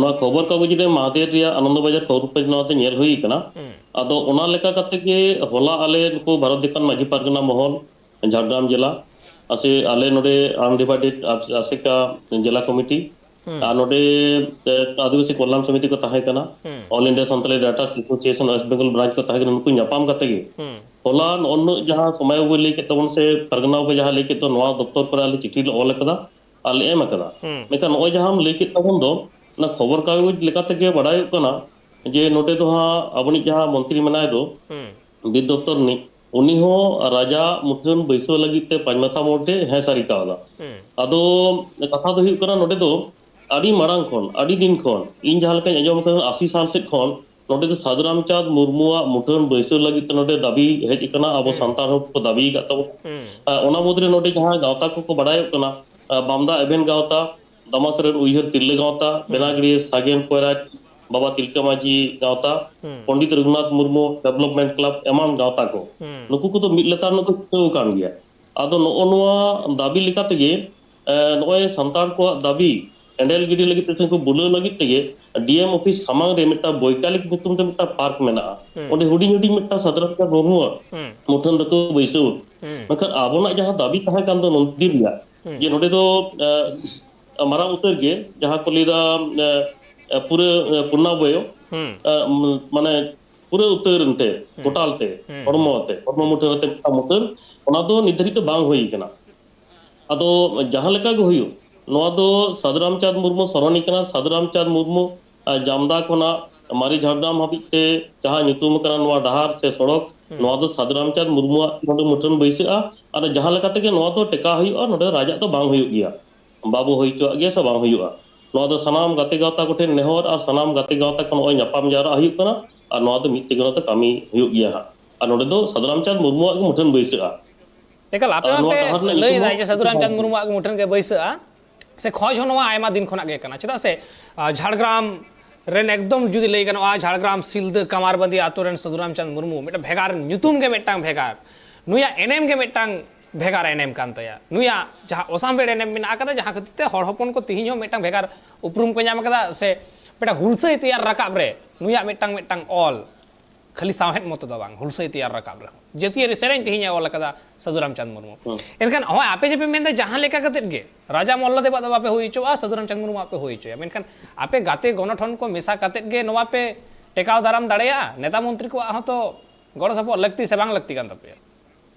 ᱱᱚᱣᱟ ᱠᱷᱚᱵᱚᱨ ᱠᱟᱜᱚᱡᱽ ᱨᱮ ᱢᱟᱦᱫᱮᱨ ᱨᱮᱭᱟᱜ ᱟᱱᱚᱱᱫᱚ ᱵᱟᱡᱟᱨ ᱠᱷᱚᱵᱚᱨ ᱯᱮᱡᱽ ᱱᱚᱣᱟ ᱛᱮ ᱧᱮᱞ ᱦᱩᱭ ᱠᱟᱱᱟ᱾ ᱦᱩᱸ᱾ ᱟᱫᱚ ᱚᱱᱟ ᱞᱮᱠᱟ ᱠᱟᱛᱮ ᱜᱮ ᱦᱚᱞᱟ ᱟᱞᱮ ᱱᱩᱠᱩ ᱵᱷᱟᱨᱚᱛ ᱡᱟᱠᱟᱛ ᱢᱟᱹᱡᱷᱤ ᱯᱟᱨᱜᱟᱱᱟ ᱢᱚᱦᱚᱞ, ᱡᱷᱟᱲᱜᱨᱟᱢ ᱡᱮᱞᱟ, ᱟᱨ ᱥᱮ ᱟᱞᱮ ᱱᱚᱰᱮ undivided ᱟᱥᱮᱠᱟ ᱡᱮᱞᱟ ᱠᱚᱢᱤᱴᱤ, ᱦᱩᱸ᱾ ᱟᱨ ᱱᱚᱰᱮ, ᱮ, ᱟᱹᱫᱤᱵᱟᱹᱥᱤ ᱠᱚᱞᱭᱟᱱ ᱥᱚᱢᱤᱛᱤ ᱠᱚ ᱛᱟᱦᱮᱸ ᱠᱟᱱᱟ, ᱦᱩᱸ᱾ All India Santali Writers Association West Bengal branch ᱠᱚ ᱛᱟᱦᱮᱸ ᱠᱟᱱᱟ, ᱱᱩᱠᱩ ᱧᱟᱯᱟᱢ ᱠᱟᱛᱮ ᱜᱮ ᱦᱩᱸ᱾ ᱦᱚᱞᱟ ᱱᱚᱜᱼᱚ ᱱᱩᱱᱟᱹᱜ ᱡᱟᱦᱟᱸ ᱥᱚᱢᱟᱭ ᱵᱟᱹᱵᱩᱭ ᱞᱟᱹᱭ ᱠᱮᱫ ᱛᱟᱵᱚᱱ ᱥᱮ ᱯᱟᱨᱜᱟᱱᱟ ᱵᱟᱵᱩᱭ ᱡᱟᱦᱟᱸ ᱞᱟᱹᱭ ᱠᱮᱫ ᱫᱚ, ᱱᱚᱣᱟ ᱫᱚᱯᱛᱚᱨ ᱠᱚᱨᱮ ᱟᱞᱮ ᱪᱤᱴᱷᱤ ᱞᱮ ᱚᱞ ᱟᱠᱟᱫᱟ, ᱦᱩᱸ᱾ ᱢᱮᱱᱠᱷᱟᱱ ᱱᱚᱜᱼᱚᱭ ᱡᱟᱦᱟᱸᱢ ᱞᱟᱹᱭ ᱠᱮᱫ ᱛᱟᱵᱚᱱ ᱫᱚ, ᱚᱱᱟ ᱠᱷᱚᱵᱚᱨ ᱠᱟᱜᱚᱡᱽ ᱞᱮᱠᱟ ᱛᱮᱜᱮ ᱵᱟᱰᱟᱭᱚᱜ ᱠᱟᱱᱟ ᱡᱮ ᱱᱚᱰᱮ ᱫᱚ ᱦᱟᱸᱜ ᱟᱵᱚᱱᱤᱡ ᱡᱟᱦᱟᱸ ᱢᱚᱱᱛᱨᱤ ᱢᱮᱱᱟᱭ ᱫᱚ, ᱦᱩᱸ᱾ ᱵᱤᱨ ᱫᱚᱯᱛᱚᱨ ᱨᱤᱱᱤᱡ, ᱩᱱᱤ ᱦᱚᱸ ᱨᱟᱡᱟ ᱢᱩᱴᱷᱟᱹᱱ ᱵᱟᱹᱭᱥᱟᱹᱣ ᱞᱟᱹᱜᱤᱫ ᱛᱮ ᱯᱟᱸᱪ ᱢᱟᱛᱷᱟ ᱢᱳᱲ ᱨᱮ ᱦᱮᱸ ᱥᱟᱹᱨᱤ ᱠᱟᱣᱫᱟ᱾ ᱦᱩᱸ᱾ ᱟᱫᱚ ᱠᱟᱛᱷᱟ ᱫᱚ ᱦᱩᱭᱩᱜ ᱠᱟᱱᱟ, ᱱᱚᱰᱮ ᱫᱚ ᱟᱹᱰᱤ ᱢᱟᱲᱟᱝ ᱠᱷᱚᱱ, ᱟᱹᱰᱤ ᱫᱤᱱ ᱠᱷᱚᱱ, ᱤᱧ ᱡᱟᱦᱟᱸ ᱞᱮᱠᱟᱧ ᱟᱸᱡᱚᱢ ᱟᱠᱟᱫᱟ, ᱟᱥᱤ ᱥᱟᱞ ᱥᱮᱫ ᱠᱷᱚᱱ ᱱᱚᱰᱮ ᱫᱚ ᱥᱟᱫᱷᱩ ᱨᱟᱢᱪᱟᱸᱫᱽ ᱢᱩᱨᱢᱩᱣᱟᱜ ᱢᱩᱴᱷᱟᱹᱱ ᱵᱟᱹᱭᱥᱟᱹᱣ ᱞᱟᱹᱜᱤᱫ ᱛᱮ ᱱᱚᱰᱮ ᱫᱟᱹᱵᱤ ᱦᱮᱡ ᱟᱠᱟᱱᱟ, ᱟᱵᱚ ᱦᱩᱸ᱾ ᱥᱟᱱᱛᱟᱲ ᱦᱚᱲ ᱠᱚ ᱫᱟᱹᱵᱤ ᱟᱠᱟᱫ ᱛᱟᱵᱚᱱᱟ᱾ ᱦᱩᱸ᱾ ᱟᱨ ᱚᱱᱟ ᱢᱩᱫᱽᱨᱮ ᱱᱚᱰᱮ ᱡᱟᱦᱟᱸ ᱜᱟᱶᱛᱟ ᱠᱚᱠᱚ ᱵᱟᱲᱟᱭᱚᱜ ᱠᱟᱱᱟ, ᱟᱨ ᱵᱟᱢᱫᱟ ᱮᱵᱷᱮᱱ ᱜᱟᱶᱛᱟ, ᱫᱟᱢᱟᱥ ᱨᱮᱱ ᱩᱭᱦᱟᱹᱨ ᱛᱤᱨᱞᱟᱹ ᱜᱟᱶᱛᱟ, ᱦᱩᱸ᱾ ᱵᱮᱱᱟᱜᱽᱨᱤᱭᱟᱹ ᱥᱟᱜᱮᱱ ᱠᱚᱭᱨᱟᱴ, ᱵᱟᱵᱟ ᱛᱤᱞᱠᱟᱹ ᱢᱟᱹᱡᱷᱤ ᱜᱟᱶᱛᱟ, ᱦᱩᱸ᱾ ᱯᱚᱱᱰᱤᱛ ᱨᱚᱜᱷᱩᱱᱟᱛᱷ ᱢᱩᱨᱢᱩ ᱰᱮᱵᱷᱞᱚᱯᱢᱮᱱᱴ ᱠᱞᱟᱵᱽ, ᱮᱢᱟᱱ ᱜᱟᱶᱛᱟ ᱠᱚ, ᱦᱩᱸ᱾ ᱱᱩᱠᱩ ᱠᱚᱫᱚ ᱢᱤᱫ ᱞᱮᱛᱟᱲ ᱨᱮᱠᱚ ᱪᱷᱩᱴᱟᱹᱣ ᱟᱠᱟᱱ ᱜᱮᱭᱟ᱾ ᱟᱫᱚ ᱱᱚᱜᱼᱚ ᱱᱚᱣᱟ ᱫᱟᱹᱵᱤ ᱞᱮᱠᱟ ᱛᱮᱜᱮ, ᱮ, ᱱᱚᱜᱼᱚᱭ ᱥᱟᱱᱛᱟᱲ ᱠᱚᱣᱟᱜ ᱫᱟᱹᱵᱤ ᱮᱸᱰᱮᱞ ᱜᱤᱰᱤ ᱞᱟᱹᱜᱤᱫ ᱛᱮ ᱥᱮ ᱠᱚ ᱵᱩᱞᱟᱹᱣ ᱞᱟᱹᱜᱤᱫ ᱛᱮᱜᱮ ᱰᱤ ᱮᱢ ᱚᱯᱷᱤᱥ ᱥᱟᱢᱟᱝ ᱨᱮ ᱢᱤᱫᱴᱟᱝ ᱵᱳᱭᱠᱟᱞᱤᱠ ᱧᱩᱛᱩᱢ ᱛᱮ ᱢᱤᱫᱴᱟᱝ ᱯᱟᱨᱠ ᱢᱮᱱᱟᱜᱼᱟ᱾ ᱦᱩᱸ᱾ ᱚᱸᱰᱮ ᱦᱩᱰᱤᱧ ᱦᱩᱰᱤᱧ ᱢᱤᱫᱴᱟᱝ ᱥᱟᱫᱷᱩ ᱨᱟᱢᱪᱟᱸᱫᱽ ᱢᱩᱨᱢᱩᱣᱟᱜ ᱦᱩᱸ᱾ ᱢᱩᱴᱷᱟᱹᱱ ᱫᱚᱠᱚ ᱵᱟᱹᱭᱥᱟᱹᱣ᱾ ᱦᱩᱸ᱾ ᱢᱮᱱᱠᱷᱟᱱ ᱟᱵᱚᱱᱟᱜ ᱡᱟᱦᱟᱸ ᱫᱟᱹᱵᱤ ᱛᱟᱦᱮᱸ ᱠᱟᱱ ᱫᱚ ᱱᱚᱱᱫᱤᱱ ᱨᱮᱭᱟᱜ, ᱦᱩᱸ᱾ ᱡᱮ ᱱᱚᱰᱮ ᱫᱚ, ᱮ, ᱢᱟᱨᱟᱝ ᱩᱛᱟᱹᱨ ᱜᱮ ᱡᱟᱦᱟᱸ ᱠᱚ ᱞᱟᱹᱭᱫᱟ, ᱮ, ᱮ, ᱯᱩᱨᱟᱹ, ᱮ, ᱯᱩᱨᱱᱟᱵᱚᱭᱚ, ᱦᱩᱸ᱾ ᱮ, ᱢ-, ᱢᱟᱱᱮ ᱯᱩᱨᱟᱹ ᱩᱛᱟᱹᱨ ᱮᱱᱛᱮ, ᱦᱩᱸ᱾ ᱴᱳᱴᱟᱞ ᱛᱮ, ᱦᱩᱸ, ᱦᱚᱲᱢᱚ ᱦᱩᱸ᱾ ᱟᱛᱮ, ᱦᱚᱲᱢᱚ ᱢᱩᱴᱷᱟᱹᱱ ᱟᱛᱮ ᱢᱤᱫᱴᱟᱝ ᱢᱩᱴᱷᱟᱹᱱ, ᱚᱱᱟ ᱫᱚ ᱱᱤᱛ ᱫᱷᱟᱹᱨᱤᱡ ᱛᱮ ᱵᱟᱝ ᱦᱩᱭ ᱠᱟᱱᱟ᱾ ᱟᱫᱚ ᱡᱟᱦᱟᱸ ᱞᱮᱠᱟ ᱜᱮ ᱦᱩᱭᱩᱜ, ᱱᱚᱣᱟ ᱫᱚ ᱥᱟᱫᱷᱩ ᱨᱟᱢᱪᱟᱸᱫᱽ ᱢᱩᱨᱢᱩ ᱥᱚᱨᱚᱱᱤ ᱠᱟᱱᱟ᱾ ᱥᱟᱫᱷᱩ ᱨᱟᱢᱪᱟᱸᱫᱽ ᱢᱩᱨᱢᱩ, ᱟ, ᱡᱟᱢᱫᱟ ᱠᱷᱚᱱᱟᱜ ᱢᱟᱨᱮ ᱡᱷᱟᱲᱜᱨᱟᱢ ᱦᱟᱹᱵᱤᱡ ᱛᱮ ᱡᱟᱦᱟᱸ ᱧᱩᱛᱩᱢ ᱟᱠᱟᱱᱟ ᱱᱚᱣᱟ ᱰᱟᱦᱟᱨ ᱥᱮ ᱥᱚᱲᱚᱠ, ᱦᱩᱸ᱾ ᱱᱚᱣᱟ ᱫᱚ ᱥᱟᱫᱷᱩ ᱨᱟᱢᱪᱟᱸᱫᱽ ᱢᱩᱨᱢᱩᱣᱟᱜ ᱱᱚᱰᱮ ᱢᱩᱴᱷᱟᱹᱱ ᱵᱟᱹᱭᱥᱟᱹᱜᱼᱟ᱾ ᱟᱨ ᱡᱟᱦᱟᱸ ᱞᱮᱠᱟ ᱛᱮᱜᱮ ᱱᱚᱣᱟ ᱫᱚ ᱴᱮᱠᱟᱣ ᱦᱩᱭᱩᱜᱼᱟ, ᱱᱚᱰᱮ ᱨᱟᱡᱟᱜ ᱫᱚ ᱵᱟᱝ ᱦᱩᱭᱩᱜ ᱜᱮᱭᱟ, ᱵᱟᱵᱚ ᱦᱩᱭ ᱦᱚᱪᱚᱣᱟᱜ ᱜᱮᱭᱟ ᱥᱮ ᱵᱟᱝ ᱦᱩᱭᱩᱜᱼᱟ᱾ ᱱᱚᱣᱟ ᱫᱚ ᱥᱟᱱᱟᱢ ᱜᱟᱛᱮ ᱜᱟᱶᱛᱟ ᱠᱚᱴᱷᱮᱱ ᱱᱮᱦᱚᱨ ᱟᱨ ᱥᱟᱱᱟᱢ ᱜᱟᱛᱮ ᱜᱟᱶᱛᱟ ᱠᱚ ᱱᱚᱜᱼᱚᱭ ᱧᱟᱯᱟᱢ ᱡᱟᱣᱨᱟᱜ ᱦᱩᱭᱩᱜ ᱠᱟᱱᱟ᱾ ᱟᱨ ᱱᱚᱣᱟ ᱫᱚ ᱢᱤᱫ ᱛᱮᱜᱮ ᱱᱚᱛᱮ ᱠᱟᱹᱢᱤ ᱦᱩᱭᱩᱜ ᱜᱮᱭᱟ ᱦᱟᱸᱜ᱾ ᱟᱨ ᱱᱚᱰᱮ ᱫᱚ ᱥᱟᱫᱷᱩ ᱨᱟᱢᱪᱟᱸᱫᱽ ᱢᱩᱨᱢᱩᱣᱟᱜ ᱜᱮ ᱢᱩᱴᱷᱟᱹᱱ ᱵᱟᱹᱭᱥᱟᱹᱜᱼᱟ᱾ ᱮᱠᱟᱞ, ᱟᱯᱮ ᱟᱨ ᱱᱚᱣᱟ ᱢᱟᱯᱮ ᱰᱟᱦᱟᱨ ᱨᱮᱱᱟᱜ ᱞᱟᱹᱭ ᱧᱩᱛᱩᱢ ᱮᱫᱟ ᱦᱚᱸ ᱡᱮ ᱥᱟᱹᱫᱷᱩ ᱨᱟᱢᱪᱟᱸᱫᱽ ᱢᱩᱨᱢᱩᱣᱟᱜ ᱜᱮ ᱢᱩᱴᱷᱟᱹᱱ ᱜᱮ ᱵᱟᱹᱭᱥᱟᱹᱜᱼᱟ, ᱥᱮ ᱠᱷᱚᱡᱽ ᱦᱚᱸ ᱱᱚᱣᱟ ᱟᱭᱢᱟ ᱫᱤᱱ ᱠᱷᱚᱱᱟᱜ ᱜᱮ ᱠᱟᱱᱟ᱾ ᱪᱮᱫᱟᱜ ᱥᱮ, ᱟᱸ, ᱡᱷᱟᱲᱜᱨᱟᱢ ᱨᱮᱱ ᱮᱠᱫᱚᱢ ᱡᱩᱫᱤ ᱞᱟᱹᱭ ᱜᱟᱱᱚᱜᱼᱟ, ᱡᱷᱟᱲᱜᱨᱟᱢ, ᱥᱤᱞᱫᱟᱹ, ᱠᱟᱢᱟᱨᱵᱟᱸᱫᱤ ᱟᱛᱳ ᱨᱮᱱ ᱥᱟᱹᱫᱷᱩ ᱨᱟᱢᱪᱟᱸᱫᱽ ᱢᱩᱨᱢᱩ, ᱢᱤᱫᱴᱟᱝ ᱵᱷᱮᱜᱟᱨ ᱧᱩᱛᱩᱢ ᱜᱮ ᱢᱤᱫᱴᱟᱝ ᱵᱷᱮᱜᱟᱨ, ᱱᱩᱭᱟᱜ ᱮᱱᱮᱢ ᱜᱮ ᱢᱤᱫᱴᱟᱝ ᱵᱷᱮᱜᱟᱨ ᱮᱱᱮᱢ ᱠᱟᱱ ᱛᱟᱭᱟ, ᱱᱩᱭᱟᱜ ᱡᱟᱦᱟᱸ ᱚᱥᱟᱢᱵᱷᱮᱲ ᱮᱱᱮᱢ ᱢᱮᱱᱟᱜ ᱟᱠᱟᱫᱟ, ᱡᱟᱦᱟᱸ ᱠᱷᱟᱹᱛᱤᱨ ᱛᱮ ᱦᱚᱲ ᱦᱚᱯᱚᱱ ᱠᱚ ᱛᱮᱦᱮᱧ ᱦᱚᱸ ᱢᱤᱫᱴᱟᱝ ᱵᱷᱮᱜᱟᱨ ᱩᱯᱨᱩᱢ ᱠᱚ ᱧᱟᱢ ᱟᱠᱟᱫᱟ, ᱥᱮ ᱢᱤᱫᱴᱟᱝ ᱦᱩᱞᱥᱟᱹᱭ ᱛᱮᱭᱟᱨ ᱨᱟᱠᱟᱵ ᱨᱮ ᱱᱩᱭᱟᱜ ᱢᱤᱫᱴᱟᱝ, ᱢᱤᱫᱴᱟᱝ ᱚᱞ, ᱠᱷᱟᱹᱞᱤ ᱥᱟᱶᱦᱮᱫ ᱢᱚᱛᱚ ᱫᱚ ᱵᱟᱝ, ᱦᱩᱞᱥᱟᱹᱭ ᱛᱮᱭᱟᱨ ᱨᱟᱠᱟᱵ ᱨᱮᱦᱚᱸ ᱡᱟᱹᱛᱤᱭᱟᱹᱨᱤ ᱥᱮᱨᱮᱧ ᱛᱮᱦᱮᱧ ᱮ ᱚᱞ ᱟᱠᱟᱫᱟ ᱥᱟᱹᱫᱷᱩ ᱨᱟᱢᱪᱟᱸᱫᱽ ᱢᱩᱨᱢᱩ᱾ ᱦᱩᱸ᱾ ᱮᱱᱠᱷᱟᱱ ᱦᱚᱸᱜᱼᱚᱭ ᱟᱯᱮ ᱡᱮ ᱯᱮ ᱢᱮᱱᱫᱟ ᱡᱟᱦᱟᱸ ᱞᱮᱠᱟ ᱠᱟᱛᱮᱫ ᱜᱮ ᱨᱟᱡᱟ ᱢᱚᱞᱞᱚ ᱫᱮᱵᱟᱜ ᱫᱚ ᱵᱟᱯᱮ ᱦᱩᱭ ᱦᱚᱪᱚᱣᱟᱜᱼᱟ, ᱥᱟᱹᱫᱷᱩ ᱨᱟᱢᱪᱟᱸᱫᱽ ᱢᱩᱨᱢᱩᱣᱟᱜ ᱯᱮ ᱦᱩᱭ ᱦᱚᱪᱚᱭᱟ, ᱢᱮᱱᱠᱷᱟᱱ ᱟᱯᱮ ᱜᱟᱛᱮ ᱜᱚᱱᱚᱴᱷᱚᱱ ᱠᱚ ᱢᱮᱥᱟ ᱠᱟᱛᱮᱫ ᱜᱮ ᱱᱚᱣᱟ ᱯᱮ ᱴᱮᱠᱟᱣ ᱫᱟᱨᱟᱢ ᱫᱟᱲᱮᱭᱟᱜᱼᱟ? ᱱᱮᱛᱟ ᱢᱚᱱᱛᱨᱤ ᱠᱚᱣᱟᱜ ᱦᱚᱸᱛᱚ ᱜᱚᱲᱚ ᱥᱚᱯᱚᱦᱚᱫ ᱞᱟᱹᱠᱛᱤ ᱥᱮ ᱵᱟᱝ ᱞᱟᱹᱠᱛᱤ ᱠᱟᱱ ᱛᱟᱯᱮᱭᱟ?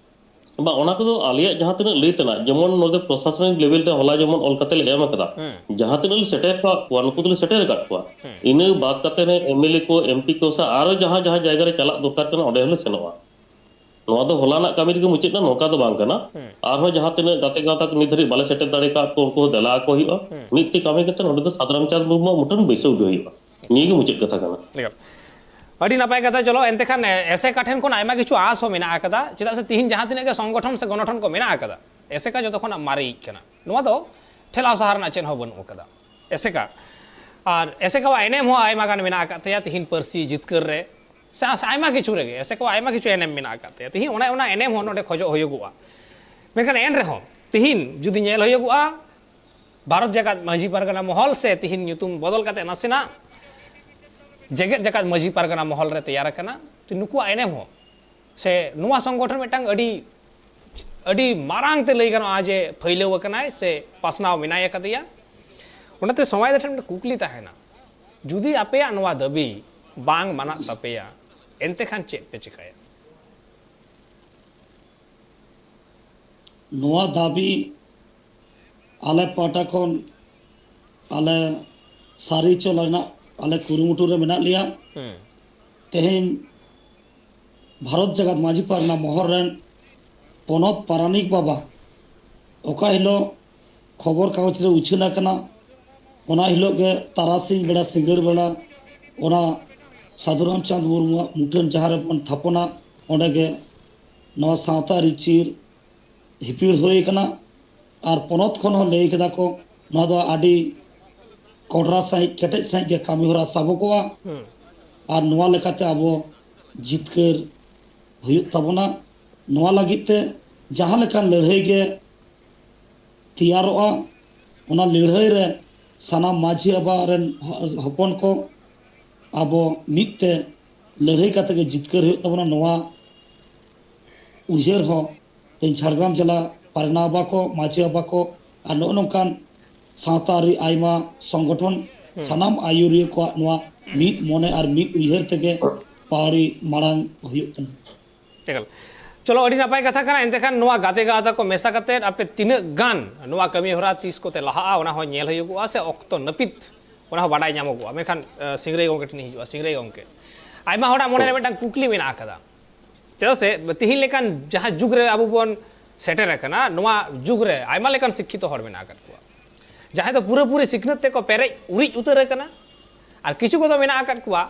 ᱵᱟᱝ, ᱚᱱᱟ ᱠᱚᱫᱚ ᱟᱞᱮᱭᱟᱜ ᱡᱟᱦᱟᱸ ᱛᱤᱱᱟᱹᱜ ᱞᱟᱹᱭ ᱛᱮᱱᱟᱜ, ᱡᱮᱢᱚᱱ ᱱᱚᱰᱮ ᱯᱨᱚᱥᱟᱥᱚᱱᱤᱠ ᱞᱮᱵᱮᱞ ᱨᱮ ᱦᱚᱞᱟ ᱡᱮᱢᱚᱱ ᱚᱞ ᱠᱟᱛᱮ ᱞᱮ ᱮᱢ ᱟᱠᱟᱫᱟ, ᱦᱩᱸ᱾ ᱡᱟᱦᱟᱸ ᱛᱤᱱᱟᱹᱜ ᱞᱮ ᱥᱮᱴᱮᱨ ᱟᱠᱟᱫ ᱠᱚᱣᱟ, ᱱᱩᱠᱩ ᱫᱚᱞᱮ ᱥᱮᱴᱮᱨ ᱟᱠᱟᱫ ᱠᱚᱣᱟ᱾ ᱦᱩᱸ᱾ ᱤᱱᱟᱹ ᱵᱟᱫ ᱠᱟᱛᱮ ᱨᱮ ᱮᱢ ᱮᱞ ᱮ ᱠᱚ, ᱮᱢ ᱯᱤ ᱠᱚ ᱥᱟᱶ ᱟᱨᱚ ᱡᱟᱦᱟᱸ ᱡᱟᱦᱟᱸ ᱡᱟᱭᱜᱟ ᱨᱮ ᱪᱟᱞᱟᱜ ᱫᱚᱨᱠᱟᱨ ᱠᱟᱱᱟ, ᱚᱸᱰᱮ ᱦᱚᱸᱞᱮ ᱥᱮᱱᱚᱜᱼᱟ᱾ ᱱᱚᱣᱟ ᱫᱚ ᱦᱚᱞᱟᱱᱟᱜ ᱠᱟᱹᱢᱤ ᱨᱮᱜᱮ ᱢᱩᱪᱟᱹᱫ ᱮᱱᱟ, ᱱᱚᱝᱠᱟ ᱫᱚ ᱵᱟᱝ ᱠᱟᱱᱟ᱾ ᱦᱩᱸ᱾ ᱟᱨᱦᱚᱸ ᱡᱟᱦᱟᱸ ᱛᱤᱱᱟᱹᱜ ᱜᱟᱛᱮ ᱜᱟᱶᱛᱟ ᱠᱚ ᱱᱤᱛ ᱫᱷᱟᱹᱨᱤᱡ ᱵᱟᱞᱮ ᱥᱮᱴᱮᱨ ᱫᱟᱲᱮ ᱟᱠᱟᱫ ᱠᱚ, ᱩᱱᱠᱩ ᱦᱚᱸ ᱫᱮᱞᱟ ᱟᱠᱚ ᱦᱩᱭᱩᱜᱼᱟ᱾ ᱦᱩᱸ᱾ ᱢᱤᱫ ᱛᱮ ᱠᱟᱹᱢᱤ ᱠᱟᱛᱮ ᱱᱚᱸᱰᱮ ᱫᱚ ᱥᱟᱫᱷᱩ ᱨᱟᱢᱪᱟᱸᱫᱽ ᱢᱩᱨᱢᱩᱣᱟᱜ ᱢᱩᱴᱷᱟᱹᱱ ᱵᱟᱹᱭᱥᱟᱹᱣ ᱜᱮ ᱦᱩᱭᱩᱜᱼᱟ᱾ ᱮᱠᱟᱞ᱾ ᱟᱹᱰᱤ ᱱᱟᱯᱟᱭ ᱠᱟᱛᱷᱟ᱾ ᱪᱚᱞᱚ, ᱮᱱᱛᱮ ᱠᱷᱟᱱ, ᱮ, ᱮᱥᱮᱠᱟ ᱴᱷᱮᱱ ᱠᱷᱚᱱ ᱟᱭᱢᱟ ᱠᱤᱪᱷᱩ ᱟᱸᱥ ᱦᱚᱸ ᱢᱮᱱᱟᱜ ᱟᱠᱟᱫᱟ, ᱪᱮᱫᱟᱜ ᱥᱮ ᱛᱤᱦᱤᱧ ᱡᱟᱦᱟᱸ ᱛᱤᱱᱟᱹᱜ ᱜᱮ ᱥᱚᱝᱜᱚᱴᱷᱚᱱ ᱥᱮ ᱜᱚᱱᱚᱴᱷᱚᱱ ᱠᱚ ᱢᱮᱱᱟᱜ ᱟᱠᱟᱫᱟ, ᱮᱥᱮᱠᱟ ᱡᱚᱛᱚ ᱠᱷᱚᱱᱟᱜ ᱢᱟᱨᱮᱭᱤᱡ ᱠᱟᱱᱟ᱾ ᱱᱚᱣᱟ ᱫᱚ ᱴᱷᱮᱞᱟᱣ ᱥᱟᱦᱟ ᱨᱮᱱᱟᱜ ᱪᱮᱫ ᱦᱚᱸ ᱵᱟᱹᱱᱩᱜ ᱟᱠᱟᱫᱟ᱾ ᱮᱥᱮᱠᱟ, ᱟᱨ ᱮᱥᱮᱠᱟᱣᱟᱜ ᱮᱱᱮᱢ ᱦᱚᱸ ᱟᱭᱢᱟ ᱜᱟᱱ ᱢᱮᱱᱟᱜ ᱟᱠᱟᱫ ᱛᱟᱭᱟ ᱛᱤᱦᱤᱧ ᱯᱟᱹᱨᱥᱤ ᱡᱤᱛᱠᱟᱹᱨ ᱨᱮ, ᱥᱮ ᱟᱭᱢᱟ ᱠᱤᱪᱷᱩ ᱨᱮᱜᱮ ᱮᱥᱮᱠᱟᱣᱟᱜ ᱟᱭᱢᱟ ᱠᱤᱪᱷᱩ ᱮᱱᱮᱢ ᱢᱮᱱᱟᱜ ᱟᱠᱟᱫ ᱛᱟᱭᱟ᱾ ᱛᱤᱦᱤᱧ ᱚᱱᱟ, ᱚᱱᱟ ᱮᱱᱮᱢ ᱦᱚᱸ ᱱᱚᱰᱮ ᱠᱷᱚᱡᱚᱜ ᱦᱩᱭᱩᱜᱚᱜᱼᱟ᱾ ᱢᱮᱱᱠᱷᱟᱱ ᱮᱱ ᱨᱮᱦᱚᱸ ᱛᱤᱦᱤᱧ ᱡᱩᱫᱤ ᱧᱮᱞ ᱦᱩᱭᱩᱜᱚᱜᱼᱟ, ᱵᱷᱟᱨᱚᱛ ᱡᱟᱠᱟᱛ ᱢᱟᱹᱡᱷᱤ ᱯᱟᱨᱜᱟᱱᱟ ᱢᱚᱦᱚᱞ ᱥᱮ ᱛᱤᱦᱤᱧ ᱧᱩᱛᱩᱢ ᱵᱚᱫᱚᱞ ᱠᱟᱛᱮ ᱱᱟᱥᱮᱱᱟᱜ ᱡᱮᱜᱮᱛ ᱡᱟᱠᱟᱛ ᱢᱟᱹᱡᱷᱤ ᱯᱟᱨᱜᱟᱱᱟ ᱢᱚᱦᱚᱞ ᱨᱮ ᱛᱮᱭᱟᱨ ᱟᱠᱟᱱᱟ, ᱛᱚ ᱱᱩᱠᱩᱣᱟᱜ ᱮᱱᱮᱢ ᱦᱚᱸ ᱥᱮ ᱱᱚᱣᱟ ᱥᱚᱝᱜᱚᱴᱷᱚᱱ ᱢᱤᱫᱴᱟᱝ ᱟᱹᱰᱤ, ᱟᱹᱰᱤ ᱢᱟᱨᱟᱝ ᱛᱮ ᱞᱟᱹᱭ ᱜᱟᱱᱚᱜᱼᱟ ᱡᱮ ᱯᱷᱟᱹᱭᱞᱟᱹᱣ ᱟᱠᱟᱱᱟᱭ ᱥᱮ ᱯᱟᱥᱱᱟᱣ ᱢᱮᱱᱟᱭ ᱟᱠᱟᱫᱮᱭᱟ᱾ ᱚᱱᱟᱛᱮ ᱥᱚᱢᱟᱭ ᱫᱟ ᱴᱷᱮᱱ ᱢᱤᱫᱴᱟᱝ ᱠᱩᱠᱞᱤ ᱛᱟᱦᱮᱱᱟ, ᱡᱩᱫᱤ ᱟᱯᱮᱭᱟᱜ ᱱᱚᱣᱟ ᱫᱟᱹᱵᱤ ᱵᱟᱝ ᱢᱟᱱᱟᱜ ᱛᱟᱯᱮᱭᱟ, ᱮᱱᱛᱮ ᱠᱷᱟᱱ ᱪᱮᱫ ᱯᱮ ᱪᱤᱠᱟᱹᱭᱟ? ᱱᱚᱣᱟ ᱫᱟᱹᱵᱤ ᱟᱞᱮ ᱯᱟᱦᱴᱟ ᱠᱷᱚᱱ ᱟᱞᱮ ᱥᱟᱹᱨᱤ ᱦᱚᱪᱚ ᱨᱮᱱᱟᱜ ᱟᱞᱮ ᱠᱩᱨᱩᱢᱩᱴᱩ ᱨᱮ ᱢᱮᱱᱟᱜ ᱞᱮᱭᱟ᱾ ᱦᱩᱸ᱾ ᱛᱮᱦᱮᱧ ᱵᱷᱟᱨᱚᱛ ᱡᱟᱠᱟᱛ ᱢᱟᱹᱡᱷᱤ ᱯᱟᱨᱜᱟᱱᱟ ᱢᱚᱦᱚᱞ ᱨᱮᱱ ᱯᱚᱱᱚᱛ ᱯᱟᱨᱟᱱᱤᱠ ᱵᱟᱵᱟ ᱚᱠᱟ ᱦᱤᱞᱳᱜ ᱠᱷᱚᱵᱚᱨ ᱠᱟᱜᱚᱡᱽ ᱨᱮ ᱩᱪᱷᱟᱹᱱ ᱟᱠᱟᱱᱟ, ᱚᱱᱟ ᱦᱤᱞᱳᱜ ᱜᱮ ᱛᱟᱨᱟᱥᱤᱧ ᱵᱮᱲᱟ, ᱥᱤᱸᱜᱟᱹᱲ ᱵᱮᱲᱟ ᱚᱱᱟ ᱥᱟᱹᱫᱷᱩ ᱨᱟᱢᱪᱟᱸᱫᱽ ᱢᱩᱨᱢᱩᱣᱟᱜ ᱢᱩᱴᱷᱟᱹᱱ ᱡᱟᱦᱟᱸ ᱨᱮᱵᱚᱱ ᱛᱷᱟᱯᱚᱱᱟ, ᱚᱸᱰᱮ ᱜᱮ ᱱᱚᱣᱟ ᱥᱟᱶᱛᱟ ᱟᱹᱨᱤ ᱪᱤᱨ ᱦᱤᱯᱤᱲ ᱦᱩᱭ ᱟᱠᱟᱱᱟ᱾ ᱟᱨ ᱯᱚᱱᱚᱛ ᱠᱷᱚᱱ ᱦᱚᱸ ᱞᱟᱹᱭ ᱠᱮᱫᱟ ᱠᱚ, ᱱᱚᱣᱟ ᱫᱚ ᱟᱹᱰᱤ ᱠᱚᱰᱨᱟ ᱥᱟᱺᱦᱤᱡ, ᱠᱮᱴᱮᱡ ᱥᱟᱺᱦᱤᱡ ᱜᱮ ᱠᱟᱹᱢᱤ ᱦᱚᱨᱟ ᱥᱟᱵᱚᱜᱚᱜᱼᱟ᱾ ᱦᱩᱸ᱾ ᱟᱨ ᱱᱚᱣᱟ ᱞᱮᱠᱟᱛᱮ ᱟᱵᱚ ᱡᱤᱛᱠᱟᱹᱨ ᱦᱩᱭᱩᱜ ᱛᱟᱵᱚᱱᱟ᱾ ᱱᱚᱣᱟ ᱞᱟᱹᱜᱤᱫ ᱛᱮ ᱡᱟᱦᱟᱸ ᱞᱮᱠᱟᱱ ᱞᱟᱹᱲᱦᱟᱹᱭ ᱜᱮ ᱛᱮᱭᱟᱨᱚᱜᱼᱟ, ᱚᱱᱟ ᱞᱟᱹᱲᱦᱟᱹᱭ ᱨᱮ ᱥᱟᱱᱟᱢ ᱢᱟᱹᱡᱷᱤ ᱵᱟᱵᱟ ᱨᱮᱱ ᱦᱚ-, ᱦᱚᱯᱚᱱ ᱠᱚ ᱟᱵᱚ ᱢᱤᱫ ᱛᱮ ᱞᱟᱹᱲᱦᱟᱹᱭ ᱠᱟᱛᱮ ᱜᱮ ᱡᱤᱛᱠᱟᱹᱨ ᱦᱩᱭᱩᱜ ᱛᱟᱵᱚᱱᱟ᱾ ᱱᱚᱣᱟ ᱩᱭᱦᱟᱹᱨ ᱦᱚᱸ ᱛᱮᱦᱮᱧ ᱡᱷᱟᱲᱜᱨᱟᱢ ᱡᱮᱞᱟ ᱯᱟᱨᱜᱟᱱᱟ ᱵᱟᱵᱟ ᱠᱚ, ᱢᱟᱹᱡᱷᱤ ᱵᱟᱵᱟ ᱠᱚ ᱟᱨ ᱱᱚᱜᱼᱚ ᱱᱚᱝᱠᱟᱱ ᱥᱟᱶᱛᱟ ᱟᱹᱨᱤ ᱟᱭᱢᱟ ᱥᱚᱝᱜᱚᱴᱷᱚᱱ, ᱦᱩᱸ᱾ ᱥᱟᱱᱟᱢ ᱟᱹᱭᱩᱨᱤᱭᱟᱹ ᱠᱚᱣᱟᱜ ᱱᱚᱣᱟ ᱢᱤᱫ ᱢᱚᱱᱮ ᱟᱨ ᱢᱤᱫ ᱩᱭᱦᱟᱹᱨ ᱛᱮᱜᱮ ᱯᱟᱹᱣᱲᱤ ᱢᱟᱲᱟᱝ ᱦᱩᱭᱩᱜ ᱠᱟᱱᱟ᱾ ᱮᱠᱟᱞ᱾ ᱪᱚᱞᱚ, ᱟᱹᱰᱤ ᱱᱟᱯᱟᱭ ᱠᱟᱛᱷᱟ ᱠᱟᱱᱟ᱾ ᱮᱱᱛᱮ ᱠᱷᱟᱱ ᱱᱚᱣᱟ ᱜᱟᱛᱮ ᱜᱟᱶᱛᱟ ᱠᱚ ᱢᱮᱥᱟ ᱠᱟᱛᱮᱫ ᱟᱯᱮ ᱛᱤᱱᱟᱹᱜ ᱜᱟᱱ ᱱᱚᱣᱟ ᱠᱟᱹᱢᱤ ᱦᱚᱨᱟ ᱛᱤᱥ ᱠᱚᱛᱮ ᱞᱟᱦᱟᱜᱼᱟ, ᱚᱱᱟ ᱦᱚᱸ ᱧᱮᱞ ᱦᱩᱭᱩᱜᱚᱜᱼᱟ, ᱥᱮ ᱚᱠᱛᱚ ᱱᱟᱹᱯᱤᱛ ᱚᱱᱟ ᱦᱚᱸ ᱵᱟᱰᱟᱭ ᱧᱟᱢᱚᱜᱚᱜᱼᱟ᱾ ᱢᱮᱱᱠᱷᱟᱱ, ᱮ, ᱥᱤᱝᱨᱟᱹᱭ ᱜᱚᱢᱠᱮ ᱴᱷᱮᱱ ᱤᱧ ᱦᱤᱡᱩᱜᱼᱟ᱾ ᱥᱤᱝᱨᱟᱹᱭ ᱜᱚᱢᱠᱮ, ᱟᱭᱢᱟ ᱦᱚᱲᱟᱜ ᱢᱚᱱᱮ ᱨᱮ ᱢᱤᱫᱴᱟᱝ ᱠᱩᱠᱞᱤ ᱢᱮᱱᱟᱜ ᱟᱠᱟᱫᱟ᱾ ᱪᱮᱫᱟᱜ ᱥᱮ ᱛᱤᱦᱤᱧ ᱞᱮᱠᱟᱱ ᱡᱟᱦᱟᱸ ᱡᱩᱜᱽ ᱨᱮ ᱟᱵᱚ ᱵᱚᱱ ᱥᱮᱴᱮᱨ ᱟᱠᱟᱱᱟ, ᱱᱚᱣᱟ ᱡᱩᱜᱽ ᱨᱮ ᱟᱭᱢᱟ ᱞᱮᱠᱟᱱ ᱥᱤᱠᱠᱷᱤᱛᱚ ᱦᱚᱲ ᱢᱮᱱᱟᱜ ᱟᱠᱟᱫ ᱠᱚᱣᱟ, ᱡᱟᱦᱟᱸᱭ ᱫᱚ ᱯᱩᱨᱟᱹᱯᱩᱨᱤ ᱥᱤᱠᱷᱱᱟᱹᱛ ᱛᱮᱠᱚ ᱯᱮᱨᱮᱡ ᱩᱨᱤᱡ ᱩᱛᱟᱹᱨ ᱟᱠᱟᱱᱟ, ᱟᱨ ᱠᱤᱪᱷᱩ ᱠᱚᱫᱚ ᱢᱮᱱᱟᱜ ᱟᱠᱟᱫ ᱠᱚᱣᱟ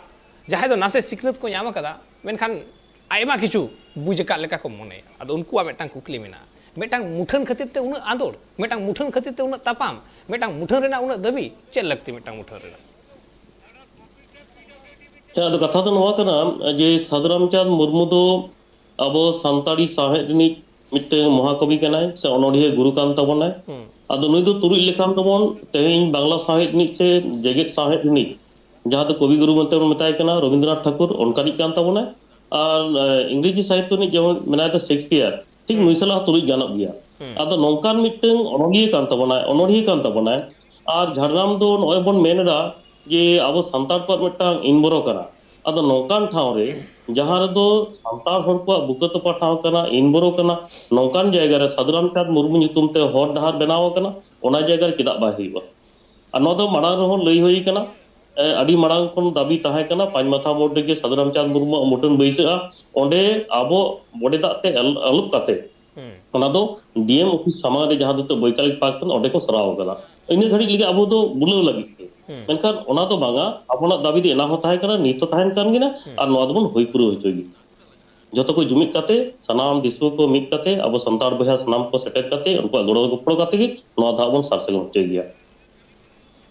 ᱡᱟᱦᱟᱸᱭ ᱫᱚ ᱱᱟᱥᱮ ᱥᱤᱠᱷᱱᱟᱹᱛ ᱠᱚ ᱧᱟᱢ ᱟᱠᱟᱫᱟ, ᱢᱮᱱᱠᱷᱟᱱ ᱟᱭᱢᱟ ᱠᱤᱪᱷᱩ ᱵᱩᱡᱽ ᱟᱠᱟᱫ ᱞᱮᱠᱟ ᱠᱚ ᱢᱚᱱᱮᱭᱟ᱾ ᱟᱫᱚ ᱩᱱᱠᱩᱣᱟᱜ ᱢᱤᱫᱴᱟᱝ ᱠᱩᱠᱞᱤ ᱢᱮᱱᱟᱜᱼᱟ, ᱢᱤᱫᱴᱟᱝ ᱢᱩᱴᱷᱟᱹᱱ ᱠᱷᱟᱹᱛᱤᱨ ᱛᱮ ᱩᱱᱟᱹᱜ ᱟᱸᱫᱳᱲ, ᱢᱤᱫᱴᱟᱝ ᱢᱩᱴᱷᱟᱹᱱ ᱠᱷᱟᱹᱛᱤᱨ ᱛᱮ ᱩᱱᱟᱹᱜ ᱛᱟᱯᱟᱢ, ᱢᱤᱫᱴᱟᱝ ᱢᱩᱴᱷᱟᱹᱱ ᱨᱮᱱᱟᱜ ᱩᱱᱟᱹᱜ ᱫᱟᱹᱵᱤ? ᱪᱮᱫ ᱞᱟᱹᱠᱛᱤ ᱢᱤᱫᱴᱟᱝ ᱢᱩᱴᱷᱟᱹᱱ ᱨᱮᱱᱟᱜ? ᱦᱮᱸ, ᱟᱫᱚ ᱠᱟᱛᱷᱟ ᱫᱚ ᱱᱚᱣᱟ ᱠᱟᱱᱟ ᱡᱮ ᱥᱟᱹᱫᱷᱩ ᱨᱟᱢᱪᱟᱸᱫᱽ ᱢᱩᱨᱢᱩ ᱫᱚ ᱟᱵᱚ ᱥᱟᱱᱛᱟᱲᱤ ᱥᱟᱶᱦᱮᱫ ᱨᱤᱱᱤᱡ ᱢᱤᱫᱴᱟᱝ ᱢᱚᱦᱟᱠᱚᱵᱤ ᱠᱟᱱᱟᱭ ᱥᱮ ᱚᱱᱚᱬᱦᱤᱭᱟᱹ ᱜᱩᱨᱩ ᱠᱟᱱ ᱛᱟᱵᱚᱱᱟᱭ᱾ ᱦᱩᱸ᱾ ᱟᱫᱚ ᱱᱩᱭ ᱫᱚ ᱛᱩᱞᱩᱡ ᱞᱮᱠᱷᱟᱱ ᱛᱟᱵᱚᱱ ᱛᱮᱦᱮᱧ ᱵᱟᱝᱞᱟ ᱥᱟᱶᱦᱮᱫ ᱨᱤᱱᱤᱡ ᱥᱮ ᱡᱮᱜᱮᱛ ᱥᱟᱶᱦᱮᱫ ᱨᱤᱱᱤᱡ, ᱡᱟᱦᱟᱸ ᱫᱚ ᱠᱚᱵᱤ ᱜᱩᱨᱩ ᱢᱮᱱᱛᱮ ᱵᱚᱱ ᱢᱮᱛᱟᱭ ᱠᱟᱱᱟ, ᱨᱚᱵᱤᱱᱫᱨᱚᱱᱟᱛᱷ ᱴᱷᱟᱹᱠᱩᱨ, ᱚᱱᱠᱟᱱᱤᱡ ᱠᱟᱱ ᱛᱟᱵᱚᱱᱟᱭ᱾ ᱟᱨ, ᱮ, ᱤᱝᱨᱮᱡᱤ ᱥᱟᱦᱤᱛᱛᱚ ᱨᱤᱱᱤᱡ ᱡᱮᱢᱚᱱ ᱢᱮᱱᱟᱭ ᱫᱚ ᱥᱮᱠᱥᱯᱤᱭᱟᱨ, ᱴᱷᱤᱠ ᱱᱩᱭ ᱥᱟᱞᱟᱜ ᱦᱚᱸ ᱛᱩᱞᱩᱡ ᱜᱟᱱᱚᱜ ᱜᱮᱭᱟ᱾ ᱦᱩᱸ᱾ ᱟᱫᱚ ᱱᱚᱝᱠᱟᱱ ᱢᱤᱫᱴᱟᱝ ᱚᱱᱚᱞᱤᱭᱟᱹ ᱠᱟᱱ ᱛᱟᱵᱚᱱᱟᱭ, ᱚᱱᱚᱬᱦᱤᱭᱟᱹ ᱠᱟᱱ ᱛᱟᱵᱚᱱᱟᱭ᱾ ᱟᱨ ᱡᱷᱟᱲᱜᱨᱟᱢ ᱫᱚ ᱱᱚᱜᱼᱚᱭ ᱵᱚᱱ ᱢᱮᱱ ᱮᱫᱟ ᱡᱮ ᱟᱵᱚ ᱥᱟᱱᱛᱟᱲ ᱠᱚᱣᱟᱜ ᱢᱤᱫᱴᱟᱝ ᱤᱱᱵᱚᱨᱚ ᱠᱟᱱᱟ᱾ ᱟᱫᱚ ᱱᱚᱝᱠᱟᱱ ᱴᱷᱟᱶ ᱨᱮ, ᱡᱟᱦᱟᱸ ᱨᱮᱫᱚ ᱥᱟᱱᱛᱟᱲ ᱦᱚᱲ ᱠᱚᱣᱟᱜ ᱵᱩᱠᱟᱹ ᱛᱚᱯᱟ ᱴᱷᱟᱶ ᱠᱟᱱᱟ, ᱤᱱᱵᱚᱨᱚ ᱠᱟᱱᱟ, ᱱᱚᱝᱠᱟᱱ ᱡᱟᱭᱜᱟ ᱨᱮ ᱥᱟᱹᱫᱷᱩ ᱨᱟᱢᱪᱟᱸᱫᱽ ᱢᱩᱨᱢᱩ ᱧᱩᱛᱩᱢ ᱛᱮ ᱦᱚᱨ ᱰᱟᱦᱟᱨ ᱵᱮᱱᱟᱣ ᱟᱠᱟᱱᱟ, ᱚᱱᱟ ᱡᱟᱭᱜᱟ ᱨᱮ ᱪᱮᱫᱟᱜ ᱵᱟᱭ ᱦᱩᱭᱩᱜᱼᱟ? ᱟᱨ ᱱᱚᱣᱟ ᱫᱚ ᱢᱟᱲᱟᱝ ᱨᱮᱦᱚᱸ ᱞᱟᱹᱭ ᱦᱩᱭ ᱟᱠᱟᱱᱟ, ᱮ, ᱟᱹᱰᱤ ᱢᱟᱲᱟᱝ ᱠᱷᱚᱱ ᱫᱟᱹᱵᱤ ᱛᱟᱦᱮᱸ ᱠᱟᱱᱟ, ᱯᱟᱸᱪ ᱢᱟᱛᱷᱟ ᱢᱳᱲ ᱨᱮᱜᱮ ᱥᱟᱹᱫᱷᱩ ᱨᱟᱢᱪᱟᱸᱫᱽ ᱢᱩᱨᱢᱩᱣᱟᱜ ᱢᱩᱴᱷᱟᱹᱱ ᱵᱟᱹᱭᱥᱟᱹᱜᱼᱟ, ᱚᱸᱰᱮ ᱟᱵᱚ ᱵᱚᱰᱮ ᱫᱟᱜ ᱛᱮ ᱟᱞ-, ᱟᱹᱞᱩᱵ ᱠᱟᱛᱮ ᱦᱩᱸ᱾ ᱚᱱᱟ ᱫᱚ ᱰᱤ ᱮᱢ ᱚᱯᱷᱤᱥ ᱥᱟᱢᱟᱝ ᱨᱮ ᱡᱟᱦᱟᱸ ᱫᱚ ᱵᱳᱭᱠᱟᱞᱤᱠ ᱯᱟᱨᱠ ᱠᱟᱱᱟ, ᱚᱸᱰᱮ ᱠᱚ ᱥᱟᱨᱟᱣ ᱟᱠᱟᱫᱟ᱾ ᱤᱱᱟᱹ ᱜᱷᱟᱹᱲᱤᱡ ᱞᱟᱹᱜᱤᱫ ᱟᱵᱚ ᱫᱚ ᱵᱩᱞᱟᱹᱣ ᱞᱟᱹᱜᱤᱫ ᱛᱮ᱾ ᱦᱩᱸ᱾ ᱢᱮᱱᱠᱷᱟᱱ ᱚᱱᱟ ᱫᱚ ᱵᱟᱝᱟ, ᱟᱵᱚᱱᱟᱜ ᱫᱟᱹᱵᱤ ᱫᱚ ᱮᱱᱟᱝ ᱦᱚᱸ ᱛᱟᱦᱮᱸ ᱠᱟᱱᱟ, ᱱᱤᱛ ᱦᱚᱸ ᱛᱟᱦᱮᱱ ᱠᱟᱱ ᱜᱮᱭᱟ, ᱦᱩᱸ᱾ ᱟᱨ ᱱᱚᱣᱟ ᱫᱚᱵᱚᱱ ᱦᱩᱭ ᱯᱩᱨᱟᱹᱣ ᱦᱚᱪᱚᱭ ᱜᱮᱭᱟ᱾ ᱡᱚᱛᱚ ᱠᱚ ᱡᱩᱢᱤᱫ ᱠᱟᱛᱮ, ᱥᱟᱱᱟᱢ ᱫᱤᱥᱩᱣᱟᱹ ᱠᱚ ᱢᱤᱫ ᱠᱟᱛᱮ, ᱟᱵᱚ ᱥᱟᱱᱛᱟᱲ ᱵᱚᱭᱦᱟ ᱥᱟᱱᱟᱢ ᱠᱚ ᱥᱮᱴᱮᱨ ᱠᱟᱛᱮ, ᱩᱱᱠᱩᱣᱟᱜ ᱜᱚᱲᱚ ᱜᱚᱯᱚᱲᱚ ᱠᱟᱛᱮ ᱜᱮ ᱱᱚᱣᱟ ᱫᱚ ᱦᱟᱸᱜ ᱵᱚᱱ ᱥᱟᱨ ᱥᱟᱹᱜᱩᱱ ᱦᱚᱪᱚᱭ ᱜᱮᱭᱟ᱾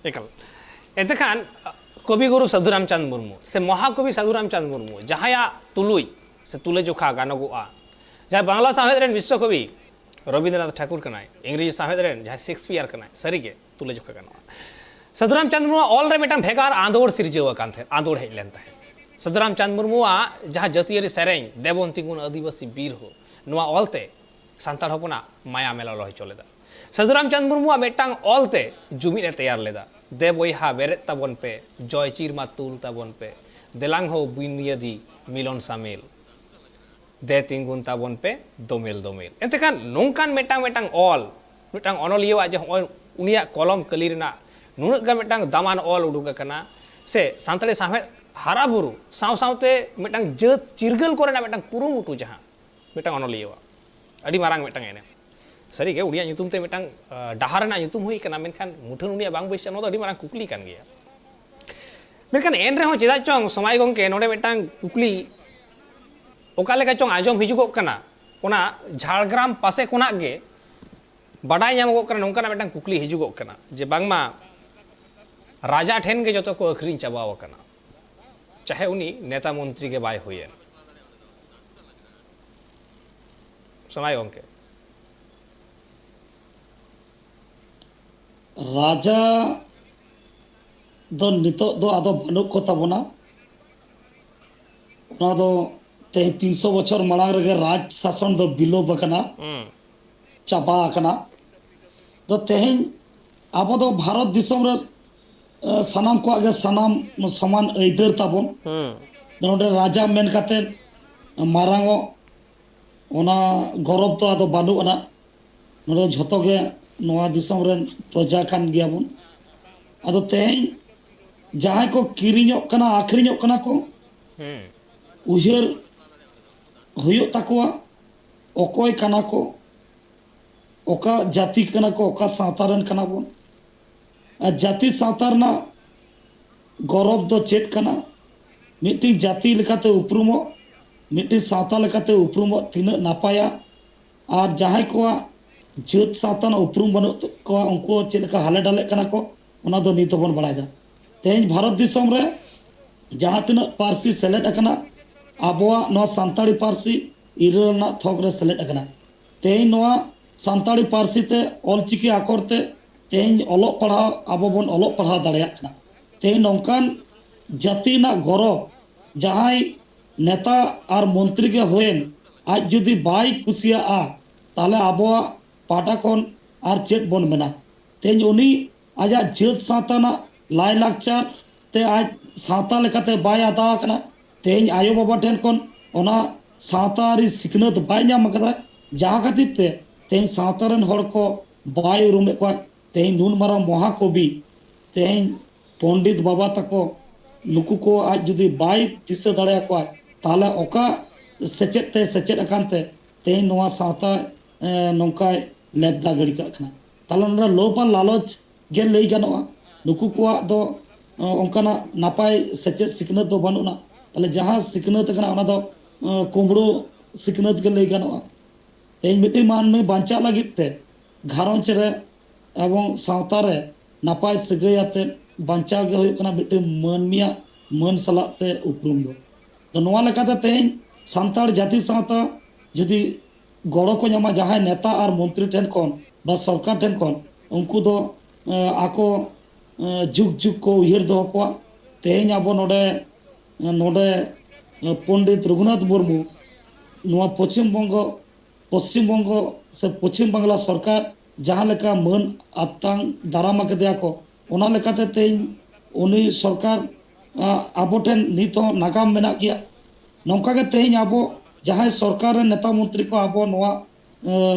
ᱮᱠᱟᱞ᱾ ᱮᱱᱛᱮ ᱠᱷᱟᱱ ᱠᱚᱵᱤ ᱜᱩᱨᱩ ᱥᱟᱹᱫᱷᱩ ᱨᱟᱢᱪᱟᱸᱫᱽ ᱢᱩᱨᱢᱩ ᱥᱮ ᱢᱚᱦᱟᱠᱚᱵᱤ ᱥᱟᱹᱫᱷᱩ ᱨᱟᱢᱪᱟᱸᱫᱽ ᱢᱩᱨᱢᱩ, ᱡᱟᱦᱟᱸᱭᱟᱜ ᱛᱩᱞᱩᱡ ᱥᱮ ᱛᱩᱞᱟᱹᱡᱚᱠᱷᱟ ᱜᱟᱱᱚᱜᱚᱜᱼᱟ, ᱡᱟᱦᱟᱸᱭ ᱵᱟᱝᱞᱟ ᱥᱟᱶᱦᱮᱫ ᱨᱮᱱ ᱵᱤᱥᱥᱚᱠᱚᱵᱤ ᱨᱚᱵᱤᱱᱫᱨᱚᱱᱟᱛᱷ ᱴᱷᱟᱹᱠᱩᱨ ᱠᱟᱱᱟᱭ, ᱤᱝᱨᱮᱡᱤ ᱥᱟᱶᱦᱮᱫ ᱨᱮᱱ ᱡᱟᱦᱟᱸᱭ ᱥᱮᱠᱥᱯᱤᱭᱟᱨ ᱠᱟᱱᱟᱭ, ᱥᱟᱹᱨᱤᱜᱮ ᱛᱩᱞᱟᱹᱡᱚᱠᱷᱟ ᱜᱟᱱᱚᱜᱼᱟ᱾ ᱥᱟᱹᱫᱷᱩ ᱨᱟᱢᱪᱟᱸᱫᱽ ᱢᱩᱨᱢᱩᱣᱟᱜ ᱚᱞ ᱨᱮ ᱢᱤᱫᱴᱟᱝ ᱵᱷᱮᱜᱟᱨ ᱟᱸᱫᱳᱲ ᱥᱤᱨᱡᱟᱹᱣ ᱟᱠᱟᱱ ᱛᱟᱦᱮᱸᱫ, ᱟᱸᱫᱳᱲ ᱦᱮᱡ ᱞᱮᱱ ᱛᱟᱦᱮᱸᱫ᱾ ᱥᱟᱹᱫᱷᱩ ᱨᱟᱢᱪᱟᱸᱫᱽ ᱢᱩᱨᱢᱩᱣᱟᱜ ᱡᱟᱦᱟᱸ ᱡᱟᱹᱛᱤᱭᱟᱹᱨᱤ ᱥᱮᱨᱮᱧ ᱫᱮᱵᱚᱱ ᱛᱤᱸᱜᱩᱱ ᱟᱹᱫᱤᱵᱟᱹᱥᱤ ᱵᱤᱨ ᱦᱚᱸ ᱱᱚᱣᱟ ᱚᱞᱛᱮ ᱥᱟᱱᱛᱟᱲ ᱦᱚᱯᱚᱱᱟᱜ ᱢᱟᱭᱟᱢ ᱮ ᱞᱚᱞᱚ ᱦᱚᱪᱚ ᱞᱮᱫᱟ᱾ ᱥᱟᱹᱫᱷᱩ ᱨᱟᱢᱪᱟᱸᱫᱽ ᱢᱩᱨᱢᱩᱣᱟᱜ ᱢᱤᱫᱴᱟᱝ ᱚᱞ ᱛᱮ ᱡᱩᱢᱤᱫ ᱮ ᱛᱮᱭᱟᱨ ᱞᱮᱫᱟ, ᱫᱮ ᱵᱚᱭᱦᱟ ᱵᱮᱨᱮᱫ ᱛᱟᱵᱚᱱ ᱯᱮ, ᱡᱚᱭ ᱪᱤᱨ ᱢᱟ ᱛᱩᱞ ᱛᱟᱵᱚᱱ ᱯᱮ, ᱫᱮᱞᱟᱝ ᱦᱳ ᱵᱩᱱᱤᱭᱟᱹᱫᱤ ᱢᱤᱞᱚᱱ ᱥᱟᱢᱤᱞ, ᱫᱮ ᱛᱤᱸᱜᱩᱱ ᱛᱟᱵᱚᱱ ᱯᱮ ᱫᱳᱢᱮᱞ ᱫᱳᱢᱮᱞ᱾ ᱮᱱᱛᱮ ᱠᱷᱟᱱ ᱱᱚᱝᱠᱟᱱ ᱢᱤᱫᱴᱟᱝ ᱢᱤᱫᱴᱟᱝ ᱚᱞ, ᱢᱤᱫᱴᱟᱝ ᱚᱱᱚᱞᱤᱭᱟᱹᱣᱟᱜ ᱡᱮ ᱦᱚᱸᱜᱼᱚᱭ ᱩᱱᱤᱭᱟᱜ ᱠᱚᱞᱚᱢ ᱠᱟᱹᱞᱤ ᱨᱮᱱᱟᱜ ᱱᱩᱱᱟᱹᱜ ᱜᱟᱱ ᱢᱤᱫᱴᱟᱝ ᱫᱟᱢᱟᱱ ᱚᱞ ᱩᱰᱩᱠ ᱟᱠᱟᱱᱟ, ᱥᱮ ᱥᱟᱱᱛᱟᱲᱤ ᱥᱟᱶᱦᱮᱫ ᱦᱟᱨᱟ ᱵᱩᱨᱩ ᱥᱟᱶ ᱥᱟᱶᱛᱮ ᱢᱤᱫᱴᱟᱝ ᱡᱟᱹᱛ ᱪᱤᱨᱜᱟᱹᱞ ᱠᱚᱨᱮᱱᱟᱜ ᱢᱤᱫᱴᱟᱝ ᱠᱩᱨᱩᱢᱩᱴᱩ, ᱡᱟᱦᱟᱸ ᱢᱤᱫᱴᱟᱝ ᱚᱱᱚᱞᱤᱭᱟᱹᱣᱟᱜ ᱟᱹᱰᱤ ᱢᱟᱨᱟᱝ ᱢᱤᱫᱴᱟᱝ ᱮᱱᱮᱢ᱾ ᱥᱟᱹᱨᱤᱜᱮ ᱩᱱᱤᱭᱟᱜ ᱧᱩᱛᱩᱢ ᱛᱮ ᱢᱤᱫᱴᱟᱝ, ᱟᱸ, ᱰᱟᱦᱟᱨ ᱨᱮᱱᱟᱜ ᱧᱩᱛᱩᱢ ᱦᱩᱭ ᱟᱠᱟᱱᱟ, ᱢᱮᱱᱠᱷᱟᱱ ᱢᱩᱴᱷᱟᱹᱱ ᱩᱱᱤᱭᱟᱜ ᱵᱟᱝ ᱵᱟᱹᱭᱥᱟᱹᱜᱼᱟ, ᱱᱚᱣᱟ ᱫᱚ ᱟᱹᱰᱤ ᱢᱟᱨᱟᱝ ᱠᱩᱠᱞᱤ ᱠᱟᱱ ᱜᱮᱭᱟ᱾ ᱢᱮᱱᱠᱷᱟᱱ ᱮᱱ ᱨᱮᱦᱚᱸ ᱪᱮᱫᱟᱜ ᱪᱚᱝ ᱥᱚᱢᱟᱭ ᱜᱚᱢᱠᱮ ᱱᱚᱰᱮ ᱢᱤᱫᱴᱟᱝ ᱠᱩᱠᱞᱤ ᱚᱠᱟ ᱞᱮᱠᱟ ᱪᱚᱝ ᱟᱸᱡᱚᱢ ᱦᱤᱡᱩᱜᱚᱜ ᱠᱟᱱᱟ, ᱚᱱᱟ ᱡᱷᱟᱲᱜᱨᱟᱢ ᱯᱟᱥᱮ ᱠᱷᱚᱱᱟᱜ ᱜᱮ ᱵᱟᱰᱟᱭ ᱧᱟᱢᱚᱜᱚᱜ ᱠᱟᱱᱟ, ᱱᱚᱝᱠᱟᱱᱟᱜ ᱢᱤᱫᱴᱟᱝ ᱠᱩᱠᱞᱤ ᱦᱤᱡᱩᱜᱚᱜ ᱠᱟᱱᱟ ᱡᱮ ᱵᱟᱝᱢᱟ ᱨᱟᱡᱟ ᱴᱷᱮᱱ ᱜᱮ ᱡᱚᱛᱚ ᱠᱚ ᱟᱹᱠᱷᱨᱤᱧ ᱪᱟᱵᱟᱣ ᱟᱠᱟᱱᱟ, ᱪᱟᱦᱮ ᱩᱱᱤ ᱱᱮᱛᱟ ᱢᱚᱱᱛᱨᱤ ᱜᱮ ᱵᱟᱭ ᱦᱩᱭᱮᱱ᱾ ᱥᱚᱢᱟᱭ ᱜᱚᱢᱠᱮ᱾ ᱨᱟᱡᱟ ᱫᱚ ᱱᱤᱛᱚᱜ ᱫᱚ ᱟᱫᱚ ᱵᱟᱹᱱᱩᱜ ᱠᱚ ᱛᱟᱵᱚᱱᱟ᱾ ᱚᱱᱟ ᱫᱚ ᱛᱮᱦᱮᱧ ᱛᱤᱱᱥᱚ ᱵᱚᱪᱷᱚᱨ ᱢᱟᱲᱟᱝ ᱨᱮᱜᱮ ᱨᱟᱡᱽ ᱥᱟᱥᱚᱱ ᱫᱚ ᱵᱤᱞᱳᱯ ᱟᱠᱟᱱᱟ, ᱦᱩᱸ᱾ ᱪᱟᱵᱟ ᱟᱠᱟᱱᱟ᱾ ᱫᱚ ᱛᱮᱦᱮᱧ ᱟᱵᱚ ᱫᱚ ᱵᱷᱟᱨᱚᱛ ᱫᱤᱥᱚᱢ ᱨᱮ, ᱮ, ᱥᱟᱱᱟᱢ ᱠᱚᱣᱟᱜ ᱜᱮ ᱥᱟᱱᱟᱢ ᱥᱚᱢᱟᱱ ᱟᱹᱭᱫᱟᱹᱨ ᱛᱟᱵᱚᱱ᱾ ᱦᱩᱸ᱾ ᱱᱚᱰᱮ ᱨᱟᱡᱟ ᱢᱮᱱ ᱠᱟᱛᱮ ᱢᱟᱨᱟᱝ ᱚᱜ ᱚᱱᱟ ᱜᱚᱨᱚᱵᱽ ᱫᱚ ᱟᱫᱚ ᱵᱟᱹᱱᱩᱜ ᱟᱱᱟ᱾ ᱱᱚᱰᱮ ᱡᱷᱚᱛᱚ ᱜᱮ ᱱᱚᱣᱟ ᱫᱤᱥᱚᱢ ᱨᱮᱱ ᱯᱨᱚᱡᱟ ᱠᱟᱱ ᱜᱮᱭᱟᱵᱚᱱ᱾ ᱟᱫᱚ ᱛᱮᱦᱮᱧ ᱡᱟᱦᱟᱸᱭ ᱠᱚ ᱠᱤᱨᱤᱧᱚᱜ ᱠᱟᱱᱟ, ᱟᱹᱠᱷᱨᱤᱧᱚᱜ ᱠᱟᱱᱟ ᱠᱚ, ᱦᱩᱸ᱾ ᱩᱭᱦᱟᱹᱨ ᱦᱩᱭᱩᱜ ᱛᱟᱠᱚᱣᱟ ᱚᱠᱚᱭ ᱠᱟᱱᱟ ᱠᱚ, ᱚᱠᱟ ᱡᱟᱹᱛᱤ ᱠᱟᱱᱟ ᱠᱚ, ᱚᱠᱟ ᱥᱟᱶᱛᱟ ᱨᱮᱱ ᱠᱟᱱᱟ ᱵᱚᱱ᱾ ᱟᱨ ᱡᱟᱹᱛᱤ ᱥᱟᱶᱛᱟ ᱨᱮᱱᱟᱜ ᱜᱚᱨᱚᱵᱽ ᱫᱚ ᱪᱮᱫ ᱠᱟᱱᱟ? ᱢᱤᱫᱴᱤᱡ ᱡᱟᱹᱛᱤ ᱞᱮᱠᱟᱛᱮ ᱩᱯᱨᱩᱢᱚᱜ ᱢᱤᱫᱴᱤᱡ ᱥᱟᱶᱛᱟ ᱞᱮᱠᱟᱛᱮ ᱩᱯᱨᱩᱢᱚᱜ ᱛᱤᱱᱟᱹᱜ ᱱᱟᱯᱟᱭᱟ, ᱟᱨ ᱡᱟᱦᱟᱸᱭ ᱠᱚᱣᱟᱜ ᱡᱟᱹᱛ ᱥᱟᱶᱛᱟ ᱨᱮᱱᱟᱜ ᱩᱯᱨᱩᱢ ᱵᱟᱹᱱᱩᱜ ᱠᱚᱣᱟ, ᱩᱱᱠᱩ ᱪᱮᱫ ᱞᱮᱠᱟ ᱦᱟᱞᱮ ᱰᱟᱞᱮᱜ ᱠᱟᱱᱟ ᱠᱚ, ᱚᱱᱟ ᱫᱚ ᱱᱤᱛ ᱦᱚᱸᱵᱚᱱ ᱵᱟᱲᱟᱭᱮᱫᱟ᱾ ᱛᱮᱦᱮᱧ ᱵᱷᱟᱨᱚᱛ ᱫᱤᱥᱚᱢ ᱨᱮ ᱡᱟᱦᱟᱸ ᱛᱤᱱᱟᱹᱜ ᱯᱟᱹᱨᱥᱤ ᱥᱮᱞᱮᱫ ᱟᱠᱟᱱᱟ, ᱟᱵᱚᱣᱟᱜ ᱱᱚᱣᱟ ᱥᱟᱱᱛᱟᱲᱤ ᱯᱟᱹᱨᱥᱤ ᱤᱨᱟᱹᱞ ᱨᱮᱱᱟᱜ ᱛᱷᱚᱠ ᱨᱮ ᱥᱮᱞᱮᱫ ᱟᱠᱟᱱᱟ᱾ ᱛᱮᱦᱮᱧ ᱱᱚᱣᱟ ᱥᱟᱱᱛᱟᱲᱤ ᱯᱟᱹᱨᱥᱤ ᱛᱮ, ᱚᱞᱪᱤᱠᱤ ᱟᱠᱷᱚᱨ ᱛᱮ ᱛᱮᱦᱮᱧ ᱚᱞᱚᱜ ᱯᱟᱲᱦᱟᱣ, ᱟᱵᱚ ᱵᱚᱱ ᱚᱞᱚᱜ ᱯᱟᱲᱦᱟᱣ ᱫᱟᱲᱮᱭᱟᱜ ᱠᱟᱱᱟ᱾ ᱛᱮᱦᱮᱧ ᱱᱚᱝᱠᱟᱱ ᱡᱟᱹᱛᱤ ᱨᱮᱱᱟᱜ ᱜᱚᱨᱚᱵᱽ, ᱡᱟᱦᱟᱸᱭ ᱱᱮᱛᱟ ᱟᱨ ᱢᱚᱱᱛᱨᱤ ᱜᱮ ᱦᱩᱭᱮᱱ, ᱟᱡ ᱡᱩᱫᱤ ᱵᱟᱭ ᱠᱩᱥᱤᱭᱟᱜᱼᱟ, ᱛᱟᱦᱚᱞᱮ ᱟᱵᱚᱣᱟᱜ ᱯᱟᱦᱴᱟ ᱠᱷᱚᱱ ᱟᱨ ᱪᱮᱫ ᱵᱚᱱ ᱢᱮᱱᱟ? ᱛᱮᱦᱮᱧ ᱩᱱᱤ ᱟᱡᱟᱜ ᱡᱟᱹᱛ ᱥᱟᱶᱛᱟ ᱨᱮᱱᱟᱜ ᱞᱟᱭᱼᱞᱟᱠᱪᱟᱨ ᱛᱮ ᱟᱡ ᱥᱟᱶᱛᱟ ᱞᱮᱠᱟᱛᱮ ᱵᱟᱭ ᱟᱫᱟ ᱟᱠᱟᱱᱟ᱾ ᱛᱮᱦᱮᱧ ᱟᱭᱳᱼᱵᱟᱵᱟ ᱴᱷᱮᱱ ᱠᱷᱚᱱ ᱚᱱᱟ ᱥᱟᱶᱛᱟ ᱟᱹᱨᱤ ᱥᱤᱠᱷᱱᱟᱹᱛ ᱵᱟᱭ ᱧᱟᱢ ᱟᱠᱟᱫᱟ, ᱡᱟᱦᱟᱸ ᱠᱷᱟᱹᱛᱤᱨ ᱛᱮ ᱛᱮᱦᱮᱧ ᱥᱟᱶᱛᱟ ᱨᱮᱱ ᱦᱚᱲ ᱠᱚ ᱵᱟᱭ ᱩᱨᱩᱢᱮᱫ ᱠᱚᱣᱟ᱾ ᱛᱮᱦᱮᱧ ᱱᱩᱱ ᱢᱟᱨᱟᱝ ᱢᱚᱦᱟᱠᱚᱵᱤ, ᱛᱮᱦᱮᱧ ᱯᱚᱱᱰᱤᱛ ᱵᱟᱵᱟ ᱛᱟᱠᱚ, ᱱᱩᱠᱩ ᱠᱚ ᱟᱡ ᱡᱩᱫᱤ ᱵᱟᱭ ᱫᱤᱥᱟᱹ ᱫᱟᱲᱮᱭᱟᱠᱚᱣᱟ, ᱛᱟᱦᱚᱞᱮ ᱚᱠᱟ ᱥᱮᱪᱮᱫ ᱛᱮ ᱥᱮᱪᱮᱫ ᱟᱠᱟᱱ ᱛᱮ ᱛᱮᱦᱮᱧ ᱱᱚᱣᱟ ᱥᱟᱶᱛᱟ, ᱮ, ᱱᱚᱝᱠᱟᱭ ᱞᱮᱵᱫᱟ ᱜᱤᱰᱤ ᱠᱟᱜ ᱠᱟᱱᱟ? ᱛᱟᱦᱚᱞᱮ ᱱᱚᱰᱮ ᱞᱳᱵᱷ ᱟᱨ ᱞᱟᱞᱚᱪ ᱜᱮ ᱞᱟᱹᱭ ᱜᱟᱱᱚᱜᱼᱟ᱾ ᱱᱩᱠᱩ ᱠᱚᱣᱟᱜ ᱫᱚ, ᱮ, ᱚᱱᱠᱟᱱᱟᱜ ᱱᱟᱯᱟᱭ ᱥᱮᱪᱮᱫ ᱥᱤᱠᱷᱱᱟᱹᱛ ᱫᱚ ᱵᱟᱹᱱᱩᱜᱼᱟ᱾ ᱛᱟᱦᱚᱞᱮ ᱡᱟᱦᱟᱸ ᱥᱤᱠᱷᱱᱟᱹᱛ ᱟᱠᱟᱱᱟ, ᱚᱱᱟ ᱫᱚ, ᱮ, ᱠᱩᱢᱵᱽᱲᱩ ᱥᱤᱠᱷᱱᱟᱹᱛ ᱜᱮ ᱞᱟᱹᱭ ᱜᱟᱱᱚᱜᱼᱟ᱾ ᱛᱮᱦᱮᱧ ᱢᱤᱫᱴᱮᱱ ᱢᱟᱹᱱᱢᱤ ᱵᱟᱧᱪᱟᱜ ᱞᱟᱹᱜᱤᱫ ᱛᱮ ᱜᱷᱟᱨᱚᱸᱡᱽ ᱨᱮ ᱮᱵᱚᱝ ᱥᱟᱶᱛᱟ ᱨᱮ ᱱᱟᱯᱟᱭ ᱥᱟᱹᱜᱟᱹᱭ ᱟᱛᱮ ᱵᱟᱧᱪᱟᱣ ᱜᱮ ᱦᱩᱭᱩᱜ ᱠᱟᱱᱟ ᱢᱤᱫᱴᱮᱱ ᱢᱟᱹᱱᱢᱤᱭᱟᱜ ᱢᱟᱹᱱ ᱥᱟᱞᱟᱜ ᱛᱮ ᱩᱯᱨᱩᱢ ᱫᱚ᱾ ᱛᱚ, ᱱᱚᱣᱟ ᱞᱮᱠᱟᱛᱮ ᱛᱮᱦᱮᱧ ᱥᱟᱱᱛᱟᱲ ᱡᱟᱹᱛᱤ ᱥᱟᱶᱛᱟ ᱡᱩᱫᱤ ᱜᱚᱲᱚ ᱠᱚ ᱧᱟᱢᱟ ᱡᱟᱦᱟᱸᱭ ᱱᱮᱛᱟ ᱟᱨ ᱢᱚᱱᱛᱨᱤ ᱴᱷᱮᱱ ᱠᱷᱚᱱ ᱵᱟ ᱥᱚᱨᱠᱟᱨ ᱴᱷᱮᱱ ᱠᱷᱚᱱ, ᱩᱱᱠᱩ ᱫᱚ, ᱮ, ᱟᱠᱚ, ᱮ, ᱡᱩᱜᱽ ᱡᱩᱜᱽ ᱠᱚ ᱩᱭᱦᱟᱹᱨ ᱫᱚᱦᱚ ᱠᱚᱣᱟ᱾ ᱛᱮᱦᱮᱧ ᱟᱵᱚ ᱱᱚᱰᱮ, ᱮ, ᱱᱚᱰᱮ, ᱮ, ᱯᱚᱱᱰᱤᱛ ᱨᱚᱜᱷᱩᱱᱟᱛᱷ ᱢᱩᱨᱢᱩ ᱱᱚᱣᱟ ᱯᱚᱪᱷᱤᱢ ᱵᱚᱝᱜᱚ, ᱯᱚᱪᱷᱤᱢ ᱵᱚᱝᱜᱚ ᱥᱮ ᱯᱚᱪᱷᱤᱢ ᱵᱟᱝᱞᱟ ᱥᱚᱨᱠᱟᱨ ᱡᱟᱦᱟᱸ ᱞᱮᱠᱟ ᱢᱟᱹᱱ ᱟᱛᱟᱝ ᱫᱟᱨᱟᱢ ᱟᱠᱟᱫᱮᱭᱟ ᱠᱚ, ᱚᱱᱟ ᱞᱮᱠᱟᱛᱮ ᱛᱮᱦᱮᱧ ᱩᱱᱤ ᱥᱚᱨᱠᱟᱨ, ᱟ, ᱟᱵᱚ ᱴᱷᱮᱱ ᱱᱤᱛ ᱦᱚᱸ ᱱᱟᱜᱟᱢ ᱢᱮᱱᱟᱜ ᱜᱮᱭᱟ᱾ ᱱᱚᱝᱠᱟ ᱜᱮ ᱛᱮᱦᱮᱧ ᱟᱵᱚ ᱡᱟᱦᱟᱸᱭ ᱥᱚᱨᱠᱟᱨ ᱨᱮᱱ ᱱᱮᱛᱟ ᱢᱚᱱᱛᱨᱤ ᱠᱚ ᱟᱵᱚ ᱱᱚᱣᱟ, ᱮ,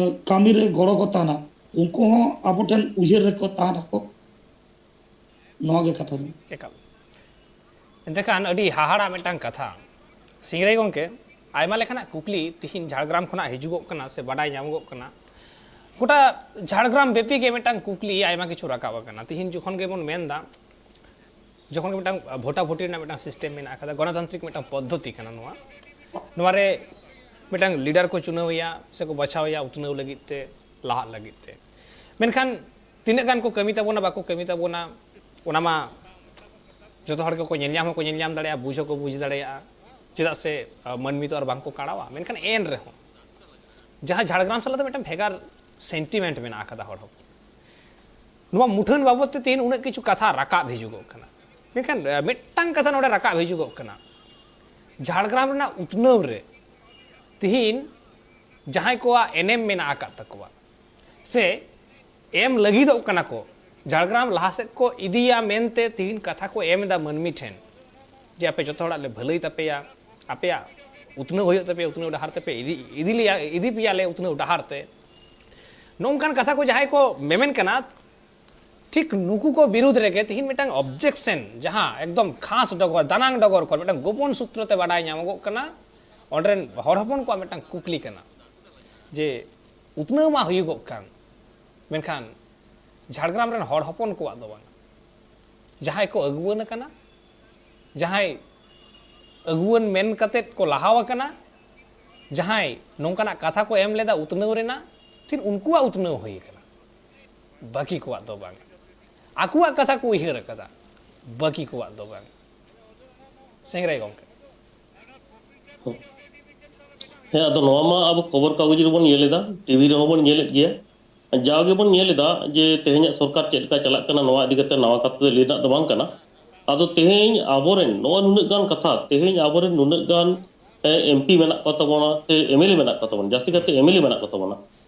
ᱠᱟᱹᱢᱤ ᱨᱮ ᱜᱚᱲᱚ ᱠᱚ ᱛᱟᱦᱮᱱᱟ, ᱩᱱᱠᱩ ᱦᱚᱸ ᱟᱵᱚ ᱴᱷᱮᱱ ᱩᱭᱦᱟᱹᱨ ᱨᱮᱠᱚ ᱛᱟᱦᱮᱱᱟᱠᱚ᱾ ᱱᱚᱣᱟ ᱜᱮ ᱠᱟᱛᱷᱟ ᱫᱚ᱾ ᱮᱠᱟᱞ᱾ ᱮᱱᱛᱮ ᱠᱷᱟᱱ ᱟᱹᱰᱤ ᱦᱟᱦᱟᱲᱟ ᱢᱤᱫᱴᱟᱝ ᱠᱟᱛᱷᱟ᱾ ᱥᱤᱝᱨᱟᱹᱭ ᱜᱚᱢᱠᱮ, ᱟᱭᱢᱟ ᱞᱮᱠᱟᱱᱟᱜ ᱠᱩᱠᱞᱤ ᱛᱤᱦᱤᱧ ᱡᱷᱟᱲᱜᱨᱟᱢ ᱠᱷᱚᱱᱟᱜ ᱦᱤᱡᱩᱜᱚᱜ ᱠᱟᱱᱟ ᱥᱮ ᱵᱟᱰᱟᱭ ᱧᱟᱢᱚᱜᱚᱜ ᱠᱟᱱᱟ᱾ ᱜᱚᱴᱟ ᱡᱷᱟᱲᱜᱨᱟᱢ ᱵᱮᱯᱤ ᱜᱮ ᱢᱤᱫᱴᱟᱝ ᱠᱩᱠᱞᱤ ᱟᱭᱢᱟ ᱠᱤᱪᱷᱩ ᱨᱟᱠᱟᱵ ᱟᱠᱟᱱᱟ᱾ ᱛᱤᱦᱤᱧ ᱡᱚᱠᱷᱚᱱ ᱜᱮᱵᱚᱱ ᱢᱮᱱᱫᱟ, ᱡᱚᱠᱷᱚᱱ ᱜᱮ ᱢᱤᱫᱴᱟᱝ ᱵᱷᱳᱴᱟᱵᱷᱩᱴᱤ ᱨᱮᱱᱟᱜ ᱢᱤᱫᱴᱟᱝ system ᱢᱮᱱᱟᱜ ᱟᱠᱟᱫᱟ, ᱜᱚᱱᱚᱛᱟᱱᱛᱨᱤᱠ ᱢᱤᱫᱴᱟᱝ ᱯᱚᱫᱽᱫᱷᱚᱛᱤ ᱠᱟᱱᱟ ᱱᱚᱣᱟ, ᱱᱚᱣᱟ ᱨᱮ ᱢᱤᱫᱴᱟᱝ ᱞᱤᱰᱟᱨ ᱠᱚ ᱪᱩᱱᱟᱹᱣ ᱮᱭᱟ ᱥᱮ ᱠᱚ ᱵᱟᱪᱷᱟᱣ ᱮᱭᱟ ᱩᱛᱱᱟᱹᱣ ᱞᱟᱹᱜᱤᱫ ᱛᱮ, ᱞᱟᱦᱟᱜ ᱞᱟᱹᱜᱤᱫ ᱛᱮ᱾ ᱢᱮᱱᱠᱷᱟᱱ ᱛᱤᱱᱟᱹᱜ ᱜᱟᱱ ᱠᱚ ᱠᱟᱹᱢᱤ ᱛᱟᱵᱚᱱᱟ, ᱵᱟᱠᱚ ᱠᱟᱹᱢᱤ ᱛᱟᱵᱚᱱᱟ, ᱚᱱᱟ ᱢᱟ ᱡᱚᱛᱚ ᱦᱚᱲ ᱜᱮᱠᱚ ᱧᱮᱞ ᱧᱟᱢ ᱦᱚᱸᱠᱚ ᱧᱮᱞ ᱧᱟᱢ ᱫᱟᱲᱮᱭᱟᱜᱼᱟ, ᱵᱩᱡᱽ ᱦᱚᱸᱠᱚ ᱵᱩᱡᱽ ᱫᱟᱲᱮᱭᱟᱜᱼᱟ᱾ ᱪᱮᱫᱟᱜ ᱥᱮ, ᱟᱸ, ᱢᱟᱹᱱᱢᱤ ᱛᱚ ᱟᱨ ᱵᱟᱝ ᱠᱚ ᱠᱟᱲᱟᱣᱟ᱾ ᱢᱮᱱᱠᱷᱟᱱ ᱮᱱ ᱨᱮᱦᱚᱸ ᱡᱟᱦᱟᱸ ᱡᱷᱟᱲᱜᱨᱟᱢ ᱥᱟᱞᱟᱜ ᱫᱚ ᱢᱤᱫᱴᱟᱝ ᱵᱷᱮᱜᱟᱨ ᱥᱮᱱᱴᱤᱢᱮᱱᱴ ᱢᱮᱱᱟᱜ ᱟᱠᱟᱫᱟ ᱦᱚᱲ ᱦᱚᱯᱚᱱ᱾ ᱱᱚᱣᱟ ᱢᱩᱴᱷᱟᱹᱱ ᱵᱟᱵᱚᱫ ᱛᱮ ᱛᱮᱦᱮᱧ ᱩᱱᱟᱹᱜ ᱠᱤᱪᱷᱩ ᱠᱟᱛᱷᱟ ᱨᱟᱠᱟᱵ ᱦᱤᱡᱩᱜᱚᱜ ᱠᱟᱱᱟ᱾ ᱢᱮᱱᱠᱷᱟᱱ, ᱟᱸ, ᱢᱤᱫᱴᱟᱝ ᱠᱟᱛᱷᱟ ᱱᱚᱰᱮ ᱨᱟᱠᱟᱵ ᱦᱤᱡᱩᱜᱚᱜ ᱠᱟᱱᱟ, ᱡᱷᱟᱲᱜᱨᱟᱢ ᱨᱮᱱᱟᱜ ᱩᱛᱱᱟᱹᱣ ᱨᱮ ᱛᱤᱦᱤᱧ ᱡᱟᱦᱟᱸᱭ ᱠᱚᱣᱟᱜ ᱮᱱᱮᱢ ᱢᱮᱱᱟᱜ ᱟᱠᱟᱫ ᱛᱟᱠᱚᱣᱟ ᱥᱮ ᱮᱢ ᱞᱟᱹᱜᱤᱫᱚᱜ ᱠᱟᱱᱟ ᱠᱚ, ᱡᱷᱟᱲᱜᱨᱟᱢ ᱞᱟᱦᱟ ᱥᱮᱫ ᱠᱚ ᱤᱫᱤᱭᱟ ᱢᱮᱱᱛᱮ ᱛᱤᱦᱤᱧ ᱠᱟᱛᱷᱟ ᱠᱚ ᱮᱢ ᱮᱫᱟ ᱢᱟᱹᱱᱢᱤ ᱴᱷᱮᱱ, ᱡᱮ ᱟᱯᱮ ᱡᱚᱛᱚ ᱦᱚᱲᱟᱜ ᱞᱮ ᱵᱷᱟᱹᱞᱟᱹᱭ ᱛᱟᱯᱮᱭᱟ, ᱟᱯᱮᱭᱟᱜ ᱩᱛᱱᱟᱹᱣ ᱦᱩᱭᱩᱜ ᱛᱟᱯᱮᱭᱟ, ᱩᱛᱱᱟᱹᱣ ᱰᱟᱦᱟᱨ ᱛᱮᱯᱮ ᱤᱫᱤ, ᱤᱫᱤ ᱞᱮᱭᱟ, ᱤᱫᱤ ᱯᱮᱭᱟᱞᱮ ᱩᱛᱱᱟᱹᱣ ᱰᱟᱦᱟᱨ ᱛᱮ᱾ ᱱᱚᱝᱠᱟᱱ ᱠᱟᱛᱷᱟ ᱠᱚ ᱡᱟᱦᱟᱸᱭ ᱠᱚ ᱢᱮᱢᱮᱱ ᱠᱟᱱᱟ, ᱴᱷᱤᱠ ᱱᱩᱠᱩ ᱠᱚ ᱵᱤᱨᱩᱫᱽ ᱨᱮᱜᱮ ᱛᱤᱦᱤᱧ ᱢᱤᱫᱴᱟᱝ ᱚᱵᱡᱮᱠᱥᱮᱱ, ᱡᱟᱦᱟᱸ ᱮᱠᱫᱚᱢ ᱠᱷᱟᱥ ᱰᱚᱜᱚᱨ, ᱫᱟᱱᱟᱝ ᱰᱚᱜᱚᱨ ᱠᱷᱚᱱ ᱢᱤᱫᱴᱟᱝ ᱜᱳᱯᱚᱱ ᱥᱩᱛᱨᱚ ᱛᱮ ᱵᱟᱰᱟᱭ ᱧᱟᱢᱚᱜᱚᱜ ᱠᱟᱱᱟ, ᱚᱸᱰᱮ ᱨᱮᱱ ᱦᱚᱲ ᱦᱚᱯᱚᱱ ᱠᱚᱣᱟᱜ ᱢᱤᱫᱴᱟᱝ ᱠᱩᱠᱞᱤ ᱠᱟᱱᱟ ᱡᱮ ᱩᱛᱱᱟᱹᱣ ᱢᱟ ᱦᱩᱭᱩᱜᱚᱜ ᱠᱟᱱ, ᱢᱮᱱᱠᱷᱟᱱ ᱡᱷᱟᱲᱜᱨᱟᱢ ᱨᱮᱱ ᱦᱚᱲ ᱦᱚᱯᱚᱱ ᱠᱚᱣᱟᱜ ᱫᱚ ᱵᱟᱝ, ᱡᱟᱦᱟᱸᱭ ᱠᱚ ᱟᱹᱜᱩᱣᱟᱹᱱ ᱟᱠᱟᱱᱟ, ᱡᱟᱦᱟᱸᱭ ᱟᱹᱜᱩᱣᱟᱹᱱ ᱢᱮᱱ ᱠᱟᱛᱮᱫ ᱠᱚ ᱞᱟᱦᱟᱣ ᱟᱠᱟᱱᱟ, ᱡᱟᱦᱟᱸᱭ ᱱᱚᱝᱠᱟᱱᱟᱜ ᱠᱟᱛᱷᱟ ᱠᱚ ᱮᱢ ᱞᱮᱫᱟ ᱩᱛᱱᱟᱹᱣ ᱨᱮᱱᱟᱜ, ᱛᱤᱱ ᱩᱱᱠᱩᱣᱟᱜ ᱩᱛᱱᱟᱹᱣ ᱦᱩᱭ ᱟᱠᱟᱱᱟ, ᱵᱟᱹᱠᱤ ᱠᱚᱣᱟᱜ ᱫᱚ ᱵᱟᱝ᱾ ᱟᱠᱚᱣᱟᱜ ᱠᱟᱛᱷᱟ ᱠᱚ ᱩᱭᱦᱟᱹᱨ ᱟᱠᱟᱫᱟ, ᱵᱟᱹᱠᱤ ᱠᱚᱣᱟᱜ ᱫᱚ ᱵᱟᱝ᱾ ᱥᱮᱸᱜᱽᱨᱟᱭ ᱜᱚᱢᱠᱮ᱾ ᱦᱮᱸ, ᱟᱫᱚ ᱱᱚᱣᱟ ᱢᱟ ᱟᱵᱚ ᱠᱷᱚᱵᱚᱨ ᱠᱟᱜᱚᱡᱽ ᱨᱮᱵᱚᱱ ᱧᱮᱞ ᱮᱫᱟ, ᱴᱤᱵᱷᱤ ᱨᱮᱦᱚᱸ ᱵᱚᱱ ᱧᱮᱞᱮᱫ ᱜᱮᱭᱟ᱾ ᱡᱟᱣ ᱜᱮᱵᱚᱱ ᱧᱮᱞ ᱮᱫᱟ ᱡᱮ ᱛᱮᱦᱮᱧᱟᱜ ᱥᱚᱨᱠᱟᱨ ᱪᱮᱫ ᱞᱮᱠᱟ ᱪᱟᱞᱟᱜ ᱠᱟᱱᱟ, ᱱᱚᱣᱟ ᱤᱫᱤ ᱠᱟᱛᱮ ᱱᱟᱣᱟ ᱠᱟᱛᱷᱟ ᱫᱚ ᱞᱟᱹᱭ ᱨᱮᱱᱟᱜ ᱫᱚ ᱵᱟᱝ ᱠᱟᱱᱟ᱾ ᱟᱫᱚ ᱛᱮᱦᱮᱧ ᱟᱵᱚᱨᱮᱱ ᱱᱚᱣᱟ ᱱᱩᱱᱟᱹᱜ ᱜᱟᱱ ᱠᱟᱛᱷᱟ, ᱛᱮᱦᱮᱧ ᱟᱵᱚᱨᱮᱱ ᱱᱩᱱᱟᱹᱜ ᱜᱟᱱ, ᱮ, ᱮᱢ ᱯᱤ ᱢᱮᱱᱟᱜ ᱠᱚ ᱛᱟᱵᱚᱱᱟ ᱥᱮ ᱮᱢ ᱮᱞ ᱮ ᱢᱮᱱᱟᱜ ᱠᱚ ᱛᱟᱵᱚᱱᱟ, ᱡᱟᱹᱥᱛᱤ ᱠᱟᱛᱮ ᱮᱢ ᱮᱞ ᱮ ᱢᱮᱱᱟᱜ ᱠᱚ ᱛᱟᱵᱚᱱᱟ᱾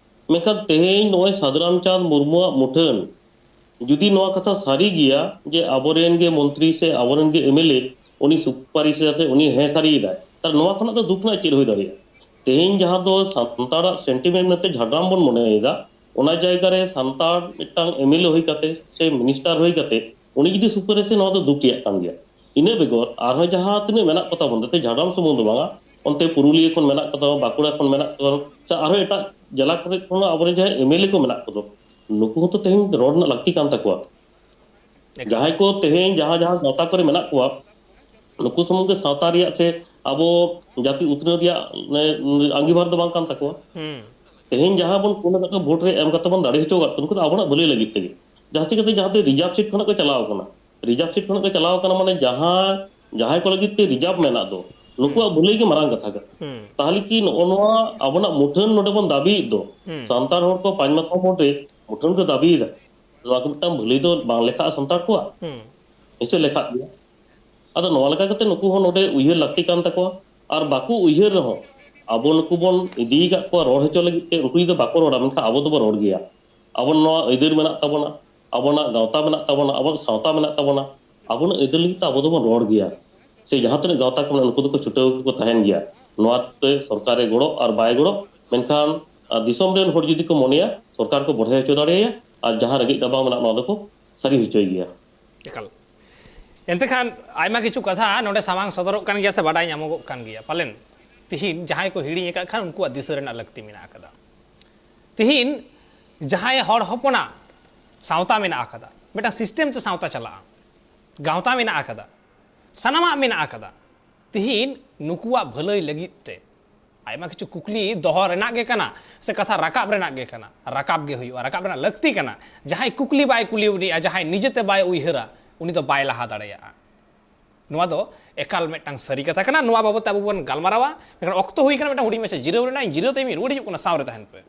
ᱢᱮᱱᱠᱷᱟᱱ ᱛᱮᱦᱮᱧ ᱱᱚᱜᱼᱚᱭ ᱥᱟᱫᱷᱩᱨᱟᱢ ᱪᱟᱸᱫᱽ ᱢᱩᱨᱢᱩᱣᱟᱜ ᱢᱩᱴᱷᱟᱹᱱ ᱡᱩᱫᱤ ᱱᱚᱣᱟ ᱠᱟᱛᱷᱟ ᱥᱟᱹᱨᱤ ᱜᱮᱭᱟ ᱡᱮ ᱟᱵᱚᱨᱮᱱ ᱜᱮ ᱢᱚᱱᱛᱨᱤ ᱥᱮ ᱟᱵᱚᱨᱮᱱ ᱜᱮ ᱮᱢ ᱮᱞ ᱮ ᱩᱱᱤ ᱥᱩᱯᱟᱨᱤᱥ ᱠᱟᱛᱮ ᱩᱱᱤ ᱦᱮᱸ ᱥᱟᱹᱨᱤᱭᱮᱫᱟᱭ, ᱛᱟᱦᱞᱮ ᱱᱚᱣᱟ ᱠᱷᱚᱱᱟᱜ ᱫᱚ ᱫᱩᱠ ᱨᱮᱱᱟᱜ ᱪᱮᱫ ᱦᱩᱭ ᱫᱟᱲᱮᱭᱟᱜᱼᱟ? ᱛᱮᱦᱮᱧ ᱡᱟᱦᱟᱸ ᱫᱚ ᱥᱟᱱᱛᱟᱲᱟᱜ ᱥᱮᱱᱴᱤᱢᱮᱱᱴ ᱢᱮᱱᱛᱮ ᱡᱷᱟᱲᱜᱨᱟᱢ ᱵᱚᱱ ᱢᱚᱱᱮᱭᱮᱫᱟ, ᱚᱱᱟ ᱡᱟᱭᱜᱟ ᱨᱮ ᱥᱟᱱᱛᱟᱲ ᱢᱤᱫᱴᱟᱝ ᱮᱢ ᱮᱞ ᱮ ᱦᱩᱭ ᱠᱟᱛᱮ ᱥᱮ ᱢᱤᱱᱤᱥᱴᱟᱨ ᱦᱩᱭ ᱠᱟᱛᱮ ᱩᱱᱤ ᱡᱩᱫᱤ ᱥᱩᱯᱟᱨᱤᱥ ᱮ, ᱱᱚᱣᱟ ᱫᱚ ᱫᱩᱠ ᱨᱮᱭᱟᱜ ᱠᱟᱱ ᱜᱮᱭᱟ᱾ ᱤᱱᱟᱹ ᱵᱮᱜᱚᱨ ᱟᱨᱦᱚᱸ ᱡᱟᱦᱟᱸ ᱛᱤᱱᱟᱹᱜ ᱢᱮᱱᱟᱜ ᱠᱚ ᱛᱟᱵᱚᱱ, ᱡᱟᱛᱮ ᱡᱷᱟᱲᱜᱨᱟᱢ ᱥᱩᱢᱩᱝ ᱫᱚ ᱵᱟᱝᱟ, ᱚᱱᱛᱮ ᱯᱩᱨᱩᱞᱤᱭᱟᱹ ᱠᱷᱚᱱ ᱢᱮᱱᱟᱜ ᱠᱚ ᱛᱟᱵᱚᱱᱟ, ᱵᱟᱸᱠᱩᱲᱟ ᱠᱷᱚᱱ ᱢᱮᱱᱟᱜ ᱠᱚ ᱛᱟᱵᱚᱱᱟ, ᱥᱮ ᱟᱨᱦᱚᱸ ᱮᱴᱟᱜ ᱡᱮᱞᱟ ᱠᱚᱨᱮ ᱠᱷᱚᱱ ᱟᱵᱚᱨᱮᱱ ᱡᱟᱦᱟᱸᱭ ᱮᱢ ᱮᱞ ᱮ ᱠᱚ ᱢᱮᱱᱟᱜ ᱠᱚᱫᱚ, ᱱᱩᱠᱩ ᱦᱚᱸᱛᱚ ᱛᱮᱦᱮᱧ ᱨᱚᱲ ᱨᱮᱱᱟᱜ ᱞᱟᱹᱠᱛᱤ ᱠᱟᱱ ᱛᱟᱠᱚᱣᱟ᱾ ᱮᱠᱟᱞ᱾ ᱡᱟᱦᱟᱸᱭ ᱠᱚ ᱛᱮᱦᱮᱧ ᱡᱟᱦᱟᱸ ᱡᱟᱦᱟᱸ ᱜᱟᱶᱛᱟ ᱠᱚᱨᱮ ᱢᱮᱱᱟᱜ ᱠᱚᱣᱟ, ᱱᱩᱠᱩ ᱥᱩᱢᱩᱝ ᱜᱮ ᱥᱟᱶᱛᱟ ᱨᱮᱭᱟᱜ ᱥᱮ ᱟᱵᱚ ᱡᱟᱹᱛᱤ ᱩᱛᱱᱟᱹᱣ ᱨᱮᱭᱟᱜ ᱟᱸᱜᱤᱵᱷᱟᱨ ᱫᱚ ᱵᱟᱝ ᱠᱟᱱ ᱛᱟᱠᱚᱣᱟ᱾ ᱛᱮᱦᱮᱧ ᱡᱟᱦᱟᱸ ᱵᱚᱱ ᱠᱩᱞ ᱟᱠᱟᱫ ᱠᱚᱣᱟ, ᱵᱷᱳᱴ ᱨᱮ ᱮᱢ ᱠᱟᱛᱮ ᱵᱚᱱ ᱫᱟᱲᱮ ᱦᱚᱪᱚ ᱟᱠᱟᱫ ᱠᱚᱣᱟ, ᱩᱱᱠᱩ ᱫᱚ ᱟᱵᱚᱱᱟᱜ ᱵᱷᱟᱹᱞᱟᱹᱭ ᱞᱟᱹᱜᱤᱫ ᱛᱮᱜᱮ᱾ ᱡᱟᱹᱥᱛᱤ ᱠᱟᱛᱮ ᱡᱟᱦᱟᱸ ᱛᱮ ᱨᱤᱡᱟᱨᱵᱷ ᱥᱤᱴ ᱠᱷᱚᱱᱟᱜ ᱠᱚ ᱪᱟᱞᱟᱣ ᱠᱟᱱᱟ᱾ ᱨᱤᱡᱟᱨᱵᱷ ᱥᱤᱴ ᱠᱷᱚᱱᱟᱜ ᱠᱚ ᱪᱟᱞᱟᱣ ᱠᱟᱱᱟ, ᱢᱟᱱᱮ ᱡᱟᱦᱟᱸ, ᱡᱟᱦᱟᱸᱭ ᱠᱚ ᱞᱟᱹᱜᱤᱫ ᱛᱮ ᱨᱤᱡᱟᱨᱵᱷ ᱢᱮᱱᱟᱜ ᱫᱚ, ᱱᱩᱠᱩᱣᱟᱜ ᱵᱷᱟᱹᱞᱟᱹᱭ ᱜᱮ ᱢᱟᱨᱟᱝ ᱠᱟᱛᱷᱟ ᱠᱟᱱᱟ᱾ ᱛᱟᱦᱚᱞᱮ ᱠᱤ ᱱᱚᱜᱼᱚ ᱱᱚᱣᱟ ᱟᱵᱚᱱᱟᱜ ᱢᱩᱴᱷᱟᱹᱱ ᱱᱚᱰᱮ ᱵᱚᱱ ᱫᱟᱹᱵᱤᱭᱮᱫ ᱫᱚ, ᱥᱟᱱᱛᱟᱲ ᱦᱚᱲ ᱠᱚ ᱯᱟᱸᱪ ᱢᱟᱛᱷᱟ ᱵᱷᱳᱴ ᱨᱮ ᱢᱩᱴᱷᱟᱹᱱ ᱠᱚ ᱫᱟᱹᱵᱤᱭᱮᱫᱟ, ᱱᱚᱣᱟ ᱠᱤ ᱢᱤᱫᱴᱟᱝ ᱵᱷᱟᱹᱞᱟᱹᱭ ᱫᱚ ᱵᱟᱝ ᱞᱮᱠᱷᱟᱜᱼᱟ ᱥᱟᱱᱛᱟᱲ ᱠᱚᱣᱟᱜ? ᱱᱤᱥᱪᱚᱭ ᱞᱮᱠᱷᱟᱜ ᱜᱮᱭᱟ᱾ ᱟᱫᱚ ᱱᱚᱣᱟ ᱞᱮᱠᱟ ᱠᱟᱛᱮ ᱱᱩᱠᱩ ᱦᱚᱸ ᱱᱚᱰᱮ ᱩᱭᱦᱟᱹᱨ ᱞᱟᱹᱠᱛᱤ ᱠᱟᱱ ᱛᱟᱠᱚᱣᱟ᱾ ᱟᱨ ᱵᱟᱠᱚ ᱩᱭᱦᱟᱹᱨ ᱨᱮᱦᱚᱸ, ᱟᱵᱚ ᱱᱩᱠᱩ ᱵᱚᱱ ᱤᱫᱤ ᱟᱠᱟᱫ ᱠᱚᱣᱟ ᱨᱚᱲ ᱦᱚᱪᱚ ᱞᱟᱹᱜᱤᱫ ᱛᱮ, ᱩᱱᱠᱩ ᱡᱩᱫᱤ ᱵᱟᱠᱚ ᱨᱚᱲᱟ, ᱢᱮᱱᱠᱷᱟᱱ ᱟᱵᱚ ᱫᱚᱵᱚ ᱨᱚᱲ ᱜᱮᱭᱟ᱾ ᱟᱵᱚ ᱱᱚᱣᱟ ᱟᱹᱭᱫᱟᱹᱨ ᱢᱮᱱᱟᱜ ᱛᱟᱵᱚᱱᱟ, ᱟᱵᱚᱱᱟᱜ ᱜᱟᱶᱛᱟ ᱢᱮᱱᱟᱜ ᱛᱟᱵᱚᱱᱟ, ᱟᱵᱚᱱᱟᱜ ᱥᱟᱶᱛᱟ ᱢᱮᱱᱟᱜ ᱛᱟᱵᱚᱱᱟ, ᱟᱵᱚᱱᱟᱜ ᱟᱹᱭᱫᱟᱹᱨ ᱞᱟᱹᱜᱤᱫ ᱛᱮ ᱟᱵᱚ ᱫᱚᱵᱚᱱ ᱨᱚᱲ ᱜᱮᱭᱟ᱾ ᱥᱮ ᱡᱟᱦᱟᱸ ᱛᱤᱱᱟᱹᱜ ᱜᱟᱶᱛᱟ ᱠᱚ ᱢᱮᱱᱟᱜᱼᱟ, ᱱᱩᱠᱩ ᱫᱚᱠᱚ ᱪᱷᱩᱴᱟᱹᱣ ᱜᱮᱠᱚ ᱛᱟᱦᱮᱱ ᱜᱮᱭᱟ᱾ ᱱᱚᱣᱟ ᱛᱮ ᱥᱚᱨᱠᱟᱨᱮ ᱜᱚᱲᱚ ᱟᱨ ᱵᱟᱭ ᱜᱚᱲᱚ, ᱢᱮᱱᱠᱷᱟᱱ, ᱟᱨ ᱫᱤᱥᱚᱢ ᱨᱮᱱ ᱦᱚᱲ ᱡᱩᱫᱤ ᱠᱚ ᱢᱚᱱᱮᱭᱟ, ᱥᱚᱨᱠᱟᱨ ᱠᱚ ᱵᱚᱲᱦᱮ ᱦᱚᱪᱚ ᱫᱟᱲᱮᱭᱟᱭᱟ, ᱟᱨ ᱡᱟᱦᱟᱸ ᱨᱮᱸᱜᱮᱡ ᱨᱟᱵᱟᱝ ᱢᱮᱱᱟᱜ, ᱱᱚᱣᱟ ᱫᱚᱠᱚ ᱥᱟᱹᱨᱤ ᱦᱚᱪᱚᱭ ᱜᱮᱭᱟ᱾ ᱮᱠᱟᱞ᱾ ᱮᱱᱛᱮ ᱠᱷᱟᱱ ᱟᱭᱢᱟ ᱠᱤᱪᱷᱩ ᱠᱟᱛᱷᱟ ᱱᱚᱰᱮ ᱥᱟᱢᱟᱝ ᱥᱚᱫᱚᱨᱚᱜ ᱠᱟᱱ ᱜᱮᱭᱟ ᱥᱮ ᱵᱟᱰᱟᱭ ᱧᱟᱢᱚᱜᱚᱜ ᱠᱟᱱ ᱜᱮᱭᱟ᱾ ᱯᱟᱞᱮᱱ ᱛᱤᱦᱤᱧ ᱡᱟᱦᱟᱸᱭ ᱠᱚ ᱦᱤᱲᱤᱧ ᱟᱠᱟᱫ ᱠᱷᱟᱱ ᱩᱱᱠᱩᱣᱟᱜ ᱫᱤᱥᱟᱹ ᱨᱮᱱᱟᱜ ᱞᱟᱹᱠᱛᱤ ᱢᱮᱱᱟᱜ ᱟᱠᱟᱫᱟ᱾ ᱛᱤᱦᱤᱧ ᱡᱟᱦᱟᱸᱭ ᱦᱚᱲ ᱦᱚᱯᱚᱱᱟᱜ ᱥᱟᱶᱛᱟ ᱢᱮᱱᱟᱜ ᱟᱠᱟᱫᱟ, ᱢᱤᱫᱴᱟᱝ ᱥᱤᱥᱴᱮᱢ ᱛᱮ ᱥᱟᱶᱛᱟ ᱪᱟᱞᱟᱜᱼᱟ, ᱜᱟᱶᱛᱟ ᱢᱮᱱᱟᱜ ᱟᱠᱟᱫᱟ, ᱥᱟᱱᱟᱢᱟᱜ ᱢᱮᱱᱟᱜ ᱟᱠᱟᱫᱟ᱾ ᱛᱤᱦᱤᱧ ᱱᱩᱠᱩᱣᱟᱜ ᱵᱷᱟᱹᱞᱟᱹᱭ ᱞᱟᱹᱜᱤᱫ ᱛᱮ ᱟᱭᱢᱟ ᱠᱤᱪᱷᱩ ᱠᱩᱠᱞᱤ ᱫᱚᱦᱚ ᱨᱮᱱᱟᱜ ᱜᱮ ᱠᱟᱱᱟ ᱥᱮ ᱠᱟᱛᱷᱟ ᱨᱟᱠᱟᱵ ᱨᱮᱱᱟᱜ ᱜᱮ ᱠᱟᱱᱟ, ᱨᱟᱠᱟᱵ ᱜᱮ ᱦᱩᱭᱩᱜᱼᱟ, ᱨᱟᱠᱟᱵ ᱨᱮᱱᱟᱜ ᱞᱟᱹᱠᱛᱤ ᱠᱟᱱᱟ᱾ ᱡᱟᱦᱟᱸᱭ ᱠᱩᱠᱞᱤ ᱵᱟᱭ ᱠᱩᱞᱤ ᱩᱱᱤᱭᱟ, ᱡᱟᱦᱟᱸᱭ ᱱᱤᱡᱮᱛᱮ ᱵᱟᱭ ᱩᱭᱦᱟᱹᱨᱟ, ᱩᱱᱤ ᱫᱚ ᱵᱟᱭ ᱞᱟᱦᱟ ᱫᱟᱲᱮᱭᱟᱜᱼᱟ᱾ ᱱᱚᱣᱟ ᱫᱚ ᱮᱠᱟᱞ ᱢᱤᱫᱴᱟᱝ ᱥᱟᱹᱨᱤ ᱠᱟᱛᱷᱟ ᱠᱟᱱᱟ᱾ ᱱᱚᱣᱟ ᱵᱟᱵᱚᱛ ᱛᱮ ᱟᱵᱚ ᱵᱚᱱ ᱜᱟᱞᱢᱟᱨᱟᱣᱟ, ᱢᱮᱱᱠᱷᱟᱱ ᱚᱠᱛᱚ ᱦᱩᱭ ᱠᱟᱱᱟ ᱢᱤᱫᱴᱟᱝ ᱦᱩᱰᱤᱧ ᱢᱟᱪᱷᱟ ᱡᱤᱨᱟᱹᱣ ᱨᱮᱱᱟᱜ᱾ ᱤᱧ ᱡᱤᱨᱟᱹᱣ ᱛᱟᱭᱚᱢ ᱤᱧ ᱨᱩᱣᱟᱹᱲ ᱦᱤᱡᱩᱜ ᱠᱟᱱᱟ, ᱥᱟᱶ ᱨᱮ ᱛᱟᱦᱮᱱ ᱯᱮ᱾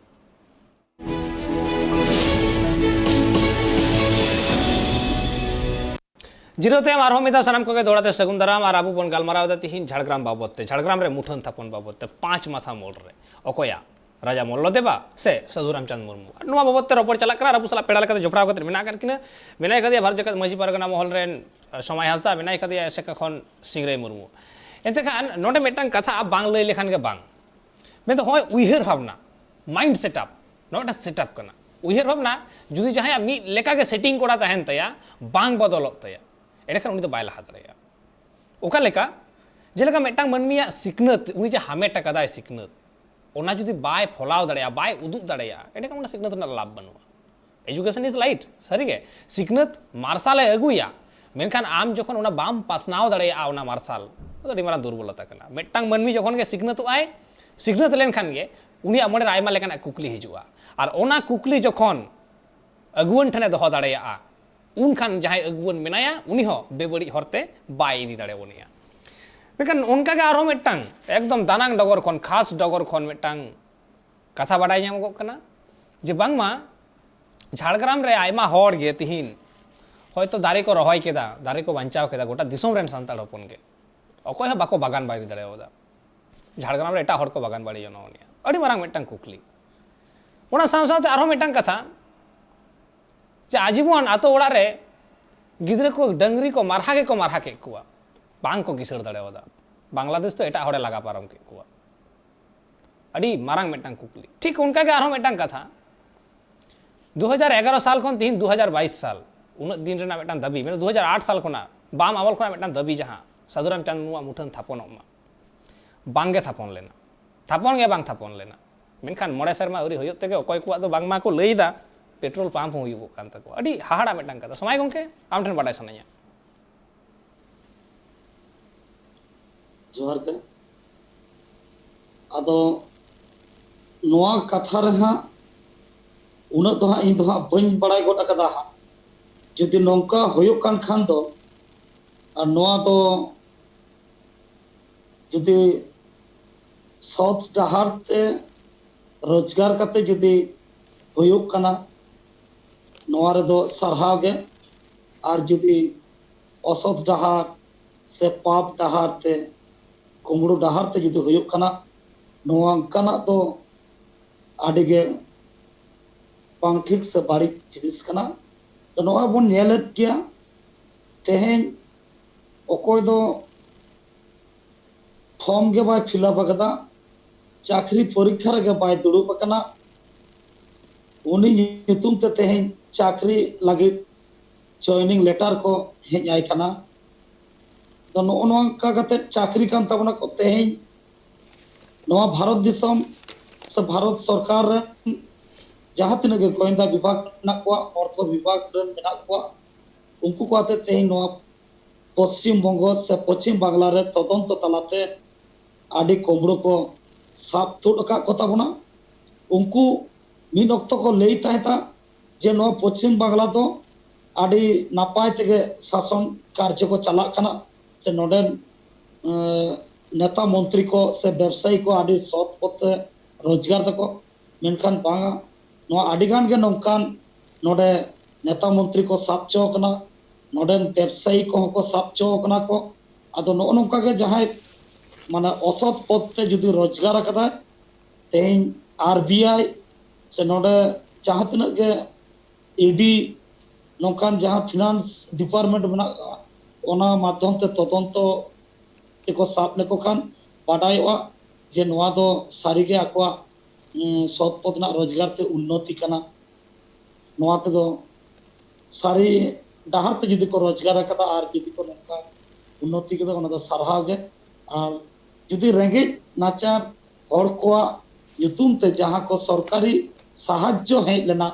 ᱡᱤᱨᱟᱹᱣ ᱛᱟᱭᱚᱢ ᱟᱨᱦᱚᱸ ᱢᱤᱫ ᱫᱷᱟᱣ ᱥᱟᱱᱟᱢ ᱠᱚᱜᱮ ᱫᱚᱦᱲᱟ ᱛᱮ ᱥᱟᱹᱜᱩᱱ ᱫᱟᱨᱟᱢ᱾ ᱟᱨ ᱟᱵᱚ ᱵᱚᱱ ᱜᱟᱞᱢᱟᱨᱟᱣ ᱮᱫᱟ ᱛᱤᱦᱤᱧ ᱡᱷᱟᱲᱜᱨᱟᱢ ᱵᱟᱵᱚᱛ ᱛᱮ, ᱡᱷᱟᱲᱜᱨᱟᱢ ᱨᱮ ᱢᱩᱴᱷᱟᱹᱱ ᱛᱷᱟᱯᱚᱱ ᱵᱟᱵᱚᱛ ᱛᱮ, ᱯᱟᱸᱪ ᱢᱟᱛᱷᱟ ᱢᱳᱲ ᱨᱮ ᱚᱠᱚᱭᱟᱜ, ᱨᱟᱡᱟ ᱢᱚᱞᱞᱚ ᱫᱮᱵᱟ ᱥᱮ ᱥᱟᱹᱫᱷᱩ ᱨᱟᱢᱪᱟᱸᱫᱽ ᱢᱩᱨᱢᱩ? ᱱᱚᱣᱟ ᱵᱟᱵᱚᱛ ᱛᱮ ᱨᱚᱯᱚᱲ ᱪᱟᱞᱟᱜ ᱠᱟᱱᱟ᱾ ᱟᱨ ᱟᱵᱚ ᱥᱟᱞᱟᱜ ᱯᱮᱲᱟ ᱞᱮᱠᱟᱛᱮ ᱡᱚᱯᱲᱟᱣ ᱠᱟᱛᱮ ᱢᱮᱱᱟᱜ ᱟᱠᱟᱫ ᱠᱤᱱᱟ, ᱢᱮᱱᱟᱭ ᱠᱟᱫᱮᱭᱟ ᱵᱷᱟᱨᱚᱛ ᱡᱟᱠᱟᱛ ᱢᱟᱹᱡᱷᱤ ᱯᱟᱨᱜᱟᱱᱟ ᱢᱚᱦᱚᱞ ᱨᱮᱱ, ᱟᱸ, ᱥᱚᱢᱟᱭ ᱦᱟᱸᱥᱫᱟ, ᱢᱮᱱᱟᱭ ᱠᱟᱫᱮᱭᱟ ᱮᱥᱮᱠᱟ ᱠᱷᱚᱱ ᱥᱤᱝᱨᱟᱹᱭ ᱢᱩᱨᱢᱩ᱾ ᱮᱱᱛᱮ ᱠᱷᱟᱱ ᱱᱚᱰᱮ ᱢᱤᱫᱴᱟᱝ ᱠᱟᱛᱷᱟ ᱵᱟᱝ ᱞᱟᱹᱭ ᱞᱮᱠᱷᱟᱱ ᱜᱮ ᱵᱟᱝ, ᱢᱮᱱᱫᱚ ᱦᱚᱸᱜᱼᱚᱭ ᱩᱭᱦᱟᱹᱨ ᱵᱷᱟᱵᱽᱱᱟ, ᱢᱟᱭᱤᱱᱰ ᱥᱮᱴᱟᱯ, ᱱᱚᱣᱟ ᱢᱤᱫᱴᱟᱝ ᱥᱮᱴᱟᱯ ᱠᱟᱱᱟ᱾ ᱩᱭᱦᱟᱹᱨ ᱵᱷᱟᱵᱽᱱᱟ ᱡᱩᱫᱤ ᱡᱟᱦᱟᱸᱭᱟᱜ ᱢᱤᱫ ᱞᱮᱠᱟᱜᱮ ᱥᱮᱴᱤᱝ ᱠᱚᱨᱟ ᱛᱟᱦᱮᱱ ᱛᱟᱭᱟ, ᱵᱟᱝ ᱵᱚᱫᱚᱞᱚᱜ ᱛᱟᱭᱟ, ᱮᱸᱰᱮᱠᱷᱟᱱ ᱩᱱᱤ ᱫᱚ ᱵᱟᱭ ᱞᱟᱦᱟ ᱫᱟᱲᱮᱭᱟᱜᱼᱟ᱾ ᱚᱠᱟ ᱞᱮᱠᱟ? ᱡᱮᱞᱮᱠᱟ ᱢᱤᱫᱴᱟᱝ ᱢᱟᱹᱱᱢᱤᱭᱟᱜ ᱥᱤᱠᱷᱱᱟᱹᱛ, ᱩᱱᱤ ᱡᱮ ᱦᱟᱢᱮᱴ ᱟᱠᱟᱫᱟᱭ ᱥᱤᱠᱷᱱᱟᱹᱛ, ᱚᱱᱟ ᱡᱩᱫᱤ ᱵᱟᱭ ᱯᱷᱚᱞᱟᱣ ᱫᱟᱲᱮᱭᱟᱜᱼᱟ, ᱵᱟᱭ ᱩᱫᱩᱜ ᱫᱟᱲᱮᱭᱟᱜᱼᱟ, ᱮᱸᱰᱮᱠᱷᱟᱱ ᱚᱱᱟ ᱥᱤᱠᱷᱱᱟᱹᱛ ᱨᱮᱱᱟᱜ ᱞᱟᱵᱷ ᱵᱟᱹᱱᱩᱜᱼᱟ᱾ Education is light, ᱥᱟᱹᱨᱤᱜᱮ ᱥᱤᱠᱷᱱᱟᱹᱛ ᱢᱟᱨᱥᱟᱞᱮ ᱟᱹᱜᱩᱭᱟ, ᱢᱮᱱᱠᱷᱟᱱ ᱟᱢ ᱡᱚᱠᱷᱚᱱ ᱚᱱᱟ ᱵᱟᱢ ᱯᱟᱥᱱᱟᱣ ᱫᱟᱲᱮᱭᱟᱜᱼᱟ, ᱚᱱᱟ ᱢᱟᱨᱥᱟᱞ, ᱟᱹᱰᱤ ᱢᱟᱨᱟᱝ ᱫᱩᱨᱵᱚᱞᱚᱛᱟ ᱠᱟᱱᱟ᱾ ᱢᱤᱫᱴᱟᱝ ᱢᱟᱹᱱᱢᱤ ᱡᱚᱠᱷᱚᱱ ᱜᱮ ᱥᱤᱠᱷᱱᱟᱹᱛᱚᱜ ᱟᱭ, ᱥᱤᱠᱷᱱᱟᱹᱛ ᱞᱮᱱᱠᱷᱟᱱ ᱜᱮ ᱩᱱᱤᱭᱟᱜ ᱢᱚᱱᱮ ᱨᱮ ᱟᱭᱢᱟ ᱞᱮᱠᱟᱱᱟᱜ ᱠᱩᱠᱞᱤ ᱦᱤᱡᱩᱜᱼᱟ᱾ ᱟᱨ ᱚᱱᱟ ᱠᱩᱠᱞᱤ ᱡᱚᱠᱷᱚᱱ ᱟᱹᱜᱩᱣᱟᱹᱱ ᱴᱷᱮᱱᱮ ᱫᱚᱦᱚ ᱫᱟᱲᱮᱭᱟᱜᱼᱟ, ᱩᱱᱠᱷᱟᱱ ᱡᱟᱦᱟᱸᱭ ᱟᱹᱜᱩᱣᱟᱹᱱ ᱢᱮᱱᱟᱭᱟ, ᱩᱱᱤ ᱦᱚᱸ ᱵᱮᱵᱟᱹᱲᱤᱡ ᱦᱚᱨᱛᱮ ᱵᱟᱭ ᱤᱫᱤ ᱫᱟᱲᱮᱭᱟᱵᱚᱱᱮᱭᱟ᱾ ᱢᱮᱱᱠᱷᱟᱱ ᱚᱱᱠᱟᱜᱮ ᱟᱨᱦᱚᱸ ᱢᱤᱫᱴᱟᱝ ᱮᱠᱫᱚᱢ ᱫᱟᱱᱟᱝ ᱰᱚᱜᱚᱨ ᱠᱷᱚᱱ, ᱠᱷᱟᱥ ᱰᱚᱜᱚᱨ ᱠᱷᱚᱱ ᱢᱤᱫᱴᱟᱝ ᱠᱟᱛᱷᱟ ᱵᱟᱰᱟᱭ ᱧᱟᱢᱚᱜᱚᱜ ᱠᱟᱱᱟ ᱡᱮ ᱵᱟᱝᱢᱟ ᱡᱷᱟᱲᱜᱨᱟᱢ ᱨᱮ ᱟᱭᱢᱟ ᱦᱚᱲ ᱜᱮ ᱛᱤᱦᱤᱧ ᱦᱚᱭᱛᱚ ᱫᱟᱨᱮ ᱠᱚ ᱨᱚᱦᱚᱭ ᱠᱮᱫᱟ, ᱫᱟᱨᱮ ᱠᱚ ᱵᱟᱧᱪᱟᱣ ᱠᱮᱫᱟ, ᱜᱚᱴᱟ ᱫᱤᱥᱚᱢ ᱨᱮᱱ ᱥᱟᱱᱛᱟᱲ ᱦᱚᱯᱚᱱ ᱜᱮ᱾ ᱚᱠᱚᱭ ᱦᱚᱸ ᱵᱟᱠᱚ ᱵᱟᱜᱟᱱ ᱵᱟᱲᱤ ᱫᱟᱲᱮᱭᱟᱫᱟ᱾ ᱡᱷᱟᱲᱜᱨᱟᱢ ᱨᱮ ᱮᱴᱟᱜ ᱦᱚᱲ ᱠᱚ ᱵᱟᱜᱟᱱ ᱵᱟᱲᱤ ᱡᱚᱱᱚᱜ ᱱᱤᱭᱟ ᱟᱹᱰᱤ ᱢᱟᱨᱟᱝ ᱢᱤᱫᱴᱟᱝ ᱠᱩᱠᱞᱤ᱾ ᱚᱱᱟ ᱥᱟᱶ ᱥᱟᱶᱛᱮ ᱟᱨᱦᱚᱸ ᱢᱤᱫᱴᱟᱝ ᱠᱟᱛᱷᱟ, ᱡᱮ ᱟᱡᱤᱵᱚᱱ ᱟᱛᱳ ᱚᱲᱟᱜ ᱨᱮ ᱜᱤᱫᱽᱨᱟᱹ ᱠᱚ, ᱰᱟᱹᱝᱨᱤ ᱠᱚ ᱢᱟᱨᱦᱟ ᱜᱮᱠᱚ ᱢᱟᱨᱦᱟ ᱠᱮᱫ ᱠᱚᱣᱟ, ᱵᱟᱝ ᱠᱚ ᱠᱤᱥᱟᱹᱲ ᱫᱟᱲᱮᱭᱟᱫᱟ᱾ ᱵᱟᱝᱞᱟᱫᱮᱥ ᱫᱚ ᱮᱴᱟᱜ ᱦᱚᱲᱮ ᱞᱟᱜᱟ ᱯᱟᱨᱚᱢ ᱠᱮᱫ ᱠᱚᱣᱟ᱾ ᱟᱹᱰᱤ ᱢᱟᱨᱟᱝ ᱢᱤᱫᱴᱟᱝ ᱠᱩᱠᱞᱤ᱾ ᱴᱷᱤᱠ ᱚᱱᱠᱟᱜᱮ ᱟᱨᱦᱚᱸ ᱢᱤᱫᱴᱟᱝ ᱠᱟᱛᱷᱟ, ᱫᱩ ᱦᱟᱡᱟᱨ ᱮᱜᱟᱨᱚ ᱥᱟᱞ ᱠᱷᱚᱱ ᱛᱤᱦᱤᱧ ᱫᱩ ᱦᱟᱡᱟᱨ ᱵᱟᱭᱤᱥ ᱥᱟᱞ, ᱩᱱᱟᱹᱜ ᱫᱤᱱ ᱨᱮᱱᱟᱜ ᱢᱤᱫᱴᱟᱝ ᱫᱟᱹᱵᱤ, ᱢᱮᱱᱫᱚ ᱫᱩ ᱦᱟᱡᱟᱨ ᱟᱴ ᱥᱟᱞ ᱠᱷᱚᱱᱟᱜ, ᱵᱟᱢ ᱟᱢᱚᱞ ᱠᱷᱚᱱᱟᱜ ᱢᱤᱫᱴᱟᱝ ᱫᱟᱹᱵᱤ, ᱡᱟᱦᱟᱸ ᱥᱟᱹᱫᱷᱩ ᱨᱟᱢᱪᱟᱸᱫᱽ ᱢᱩᱨᱢᱩᱣᱟᱜ ᱢᱩᱴᱷᱟᱹᱱ ᱛᱷᱟᱯᱚᱱᱚᱜ ᱢᱟ, ᱵᱟᱝᱜᱮ ᱛᱷᱟᱯᱚᱱ ᱞᱮᱱᱟ᱾ ᱛᱷᱟᱯᱚᱱ ᱜᱮ ᱵᱟᱝ ᱛᱷᱟᱯᱚᱱ ᱞᱮᱱᱟ᱾ ᱢᱮᱱᱠᱷᱟᱱ ᱢᱚᱬᱮ ᱥᱮᱨᱢᱟ ᱟᱹᱣᱨᱤ ᱦᱩᱭᱩᱜ ᱛᱮᱜᱮ ᱚᱠᱚᱭ ᱠᱚᱣᱟᱜ ᱫᱚ ᱵᱟᱝᱢᱟ ᱠᱚ ᱞᱟᱹᱭ ᱮᱫᱟ ᱯᱮᱴᱨᱳᱞ ᱯᱟᱢᱯ ᱦᱚᱸ ᱦᱩᱭᱩᱜᱚᱜ ᱠᱟᱱ ᱛᱟᱠᱚᱣᱟ᱾ ᱟᱹᱰᱤ ᱦᱟᱦᱟᱲᱟ ᱢᱤᱫᱴᱟᱝ ᱠᱟᱛᱷᱟ᱾ ᱥᱚᱢᱟᱭ ᱜᱚᱢᱠᱮ, ᱟᱢ ᱴᱷᱮᱱ ᱵᱟᱰᱟᱭ ᱥᱟᱱᱟᱧᱟ᱾ ᱡᱚᱦᱟᱨ ᱜᱮ᱾ ᱟᱫᱚ ᱱᱚᱣᱟ ᱠᱟᱛᱷᱟ ᱨᱮ ᱦᱟᱸᱜ ᱩᱱᱟᱹᱜ ᱫᱚ ᱦᱟᱸᱜ ᱤᱧ ᱫᱚ ᱦᱟᱸᱜ ᱵᱟᱹᱧ ᱵᱟᱲᱟᱭ ᱜᱚᱫ ᱟᱠᱟᱫᱟ ᱦᱟᱸᱜ᱾ ᱡᱩᱫᱤ ᱱᱚᱝᱠᱟ ᱦᱩᱭᱩᱜ ᱠᱟᱱ ᱠᱷᱟᱱ ᱫᱚ, ᱟᱨ ᱱᱚᱣᱟ ᱫᱚ ᱡᱩᱫᱤ ᱥᱚᱛ ᱰᱟᱦᱟᱨ ᱛᱮ ᱨᱳᱡᱽᱜᱟᱨ ᱠᱟᱛᱮ ᱡᱩᱫᱤ ᱦᱩᱭᱩᱜ ᱠᱟᱱᱟ, ᱱᱚᱣᱟ ᱨᱮᱫᱚ ᱥᱟᱨᱦᱟᱣ ᱜᱮ᱾ ᱟᱨ ᱡᱩᱫᱤ ᱚᱥᱚᱛ ᱰᱟᱦᱟᱨ ᱥᱮ ᱯᱟᱯ ᱰᱟᱦᱟᱨ ᱛᱮ, ᱠᱩᱢᱲᱩ ᱰᱟᱦᱟᱨ ᱛᱮ ᱡᱩᱫᱤ ᱦᱩᱭᱩᱜ ᱠᱟᱱᱟ, ᱱᱚᱣᱟ ᱚᱱᱠᱟᱱᱟᱜ ᱫᱚ ᱟᱹᱰᱤ ᱜᱮ ᱵᱟᱝ ᱴᱷᱤᱠ ᱥᱮ ᱵᱟᱹᱲᱤᱡ ᱡᱤᱱᱤᱥ ᱠᱟᱱᱟ᱾ ᱛᱚ, ᱱᱚᱜᱼᱚᱭ ᱵᱚᱱ ᱧᱮᱞᱮᱫ ᱜᱮᱭᱟ, ᱛᱮᱦᱮᱧ ᱚᱠᱚᱭ ᱫᱚ ᱯᱷᱚᱨᱢ ᱜᱮ ᱵᱟᱭ ᱯᱷᱤᱞᱟᱯ ᱟᱠᱟᱫᱟ, ᱪᱟᱹᱠᱨᱤ ᱯᱚᱨᱤᱠᱠᱷᱟ ᱨᱮᱜᱮ ᱵᱟᱭ ᱫᱩᱲᱩᱵ ᱟᱠᱟᱱᱟ, ᱩᱱᱤ ᱧᱩᱛᱩᱢ ᱛᱮ ᱛᱮᱦᱮᱧ ᱪᱟᱹᱠᱨᱤ ᱞᱟᱹᱜᱤᱫ ᱡᱚᱭᱮᱱᱤᱝ ᱞᱮᱴᱟᱨ ᱠᱚ ᱦᱮᱡ ᱟᱭ ᱠᱟᱱᱟ᱾ ᱛᱚ, ᱱᱚᱜᱼᱚ ᱱᱚᱝᱠᱟ ᱠᱟᱛᱮ ᱪᱟᱹᱠᱨᱤ ᱠᱟᱱ ᱛᱟᱵᱚᱱᱟ ᱠᱚ᱾ ᱛᱮᱦᱮᱧ ᱱᱚᱣᱟ ᱵᱷᱟᱨᱚᱛ ᱫᱤᱥᱚᱢ ᱥᱮ ᱵᱷᱟᱨᱚᱛ ᱥᱚᱨᱠᱟᱨ ᱨᱮᱱ ᱡᱟᱦᱟᱸ ᱛᱤᱱᱟᱹᱜ ᱜᱮ ᱜᱚᱭᱮᱱᱫᱟ ᱵᱤᱵᱷᱟᱜᱽ ᱢᱮᱱᱟᱜ ᱠᱚᱣᱟ, ᱚᱨᱛᱷᱚ ᱵᱤᱵᱷᱟᱜᱽ ᱨᱮᱱ ᱢᱮᱱᱟᱜ ᱠᱚᱣᱟ, ᱩᱱᱠᱩ ᱠᱚ ᱟᱛᱮ ᱛᱮᱦᱮᱧ ᱱᱚᱣᱟ ᱯᱚᱥᱪᱤᱢ ᱵᱚᱝᱜᱚ ᱥᱮ ᱯᱚᱪᱷᱤᱢ ᱵᱟᱝᱞᱟ ᱨᱮ ᱛᱚᱫᱚᱱᱛᱚ ᱛᱟᱞᱟᱛᱮ ᱟᱹᱰᱤ ᱠᱩᱢᱵᱽᱲᱩ ᱠᱚ ᱥᱟᱵ ᱛᱩᱫ ᱟᱠᱟᱫ ᱠᱚ ᱛᱟᱵᱚᱱᱟ᱾ ᱩᱱᱠᱩ ᱢᱤᱫ ᱚᱠᱛᱚ ᱠᱚ ᱞᱟᱹᱭ ᱛᱟᱦᱮᱸᱫᱼᱟ ᱡᱮ ᱱᱚᱣᱟ ᱯᱚᱪᱷᱤᱢ ᱵᱟᱝᱞᱟ ᱫᱚ ᱟᱹᱰᱤ ᱱᱟᱯᱟᱭ ᱛᱮᱜᱮ ᱥᱟᱥᱚᱱ ᱠᱟᱨᱡᱚ ᱠᱚ ᱪᱟᱞᱟᱜ ᱠᱟᱱᱟ, ᱥᱮ ᱱᱚᱰᱮᱱ ᱮᱸ, ᱱᱮᱛᱟ ᱢᱚᱱᱛᱨᱤ ᱠᱚ ᱥᱮ ᱵᱮᱵᱽᱥᱟᱭᱤ ᱠᱚ ᱟᱹᱰᱤ ᱥᱚᱛ ᱯᱚᱛᱷ ᱛᱮ ᱨᱳᱡᱽᱜᱟᱨ ᱫᱟᱠᱚ᱾ ᱢᱮᱱᱠᱷᱟᱱ ᱵᱟᱝᱟ, ᱱᱚᱣᱟ ᱟᱹᱰᱤ ᱜᱟᱱ ᱜᱮ ᱱᱚᱝᱠᱟᱱ ᱱᱚᱰᱮ ᱱᱮᱛᱟ ᱢᱚᱱᱛᱨᱤ ᱠᱚ ᱥᱟᱵ ᱦᱚᱪᱚ ᱟᱠᱟᱱᱟ, ᱱᱚᱰᱮᱱ ᱵᱮᱵᱽᱥᱟᱭᱤ ᱠᱚᱦᱚᱸ ᱠᱚ ᱥᱟᱵ ᱦᱚᱪᱚ ᱟᱠᱟᱱᱟ ᱠᱚ᱾ ᱟᱫᱚ ᱱᱚᱜᱼᱚ ᱱᱚᱝᱠᱟ ᱜᱮ ᱡᱟᱦᱟᱸᱭ ᱢᱟᱱᱮ ᱚᱥᱚᱛ ᱯᱚᱫᱽ ᱛᱮ ᱡᱩᱫᱤ ᱨᱳᱡᱽᱜᱟᱨ ᱟᱠᱟᱫᱟᱭ, ᱛᱮᱦᱮᱧ ᱟᱨ ᱵᱤ ᱟᱭ ᱥᱮ ᱱᱚᱰᱮ ᱡᱟᱦᱟᱸ ᱛᱤᱱᱟᱹᱜ ᱜᱮ ᱤ ᱰᱤ ᱱᱚᱝᱠᱟᱱ ᱡᱟᱦᱟᱸ ᱯᱷᱤᱱᱟᱱᱥ ᱰᱤᱯᱟᱨᱴᱢᱮᱱᱴ ᱢᱮᱱᱟᱜᱼᱟ, ᱚᱱᱟ ᱢᱟᱫᱽᱫᱷᱚᱢ ᱛᱮ ᱛᱚᱫᱚᱱᱛᱚ ᱛᱮᱠᱚ ᱥᱟᱵ ᱞᱮᱠᱚ ᱠᱷᱟᱱ ᱵᱟᱰᱟᱭᱚᱜᱼᱟ ᱡᱮ ᱱᱚᱣᱟ ᱫᱚ ᱥᱟᱹᱨᱤᱜᱮ ᱟᱠᱚᱣᱟᱜ, ᱩᱸ, ᱥᱚᱛ ᱯᱚᱫᱽ ᱨᱮᱱᱟᱜ ᱨᱳᱡᱽᱜᱟᱨ ᱛᱮ ᱩᱱᱱᱚᱛᱤ ᱠᱟᱱᱟ᱾ ᱱᱚᱣᱟ ᱛᱮᱫᱚ ᱥᱟᱹᱨᱤ ᱰᱟᱦᱟᱨ ᱛᱮ ᱡᱩᱫᱤ ᱠᱚ ᱨᱳᱡᱽᱜᱟᱨ ᱟᱠᱟᱫᱟ ᱟᱨ ᱡᱩᱫᱤ ᱠᱚ ᱱᱚᱝᱠᱟ ᱩᱱᱱᱚᱛᱤ ᱠᱮᱫᱟ, ᱚᱱᱟ ᱫᱚ ᱥᱟᱨᱦᱟᱣ ᱜᱮ᱾ ᱟᱨ ᱡᱩᱫᱤ ᱨᱮᱸᱜᱮᱡ ᱱᱟᱪᱟᱨ ᱦᱚᱲ ᱠᱚᱣᱟᱜ ᱧᱩᱛᱩᱢ ᱛᱮ ᱡᱟᱦᱟᱸ ᱠᱚ ᱥᱚᱨᱠᱟᱨᱤ ᱥᱟᱦᱟᱡᱽᱡᱚ ᱦᱮᱡ ᱞᱮᱱᱟ,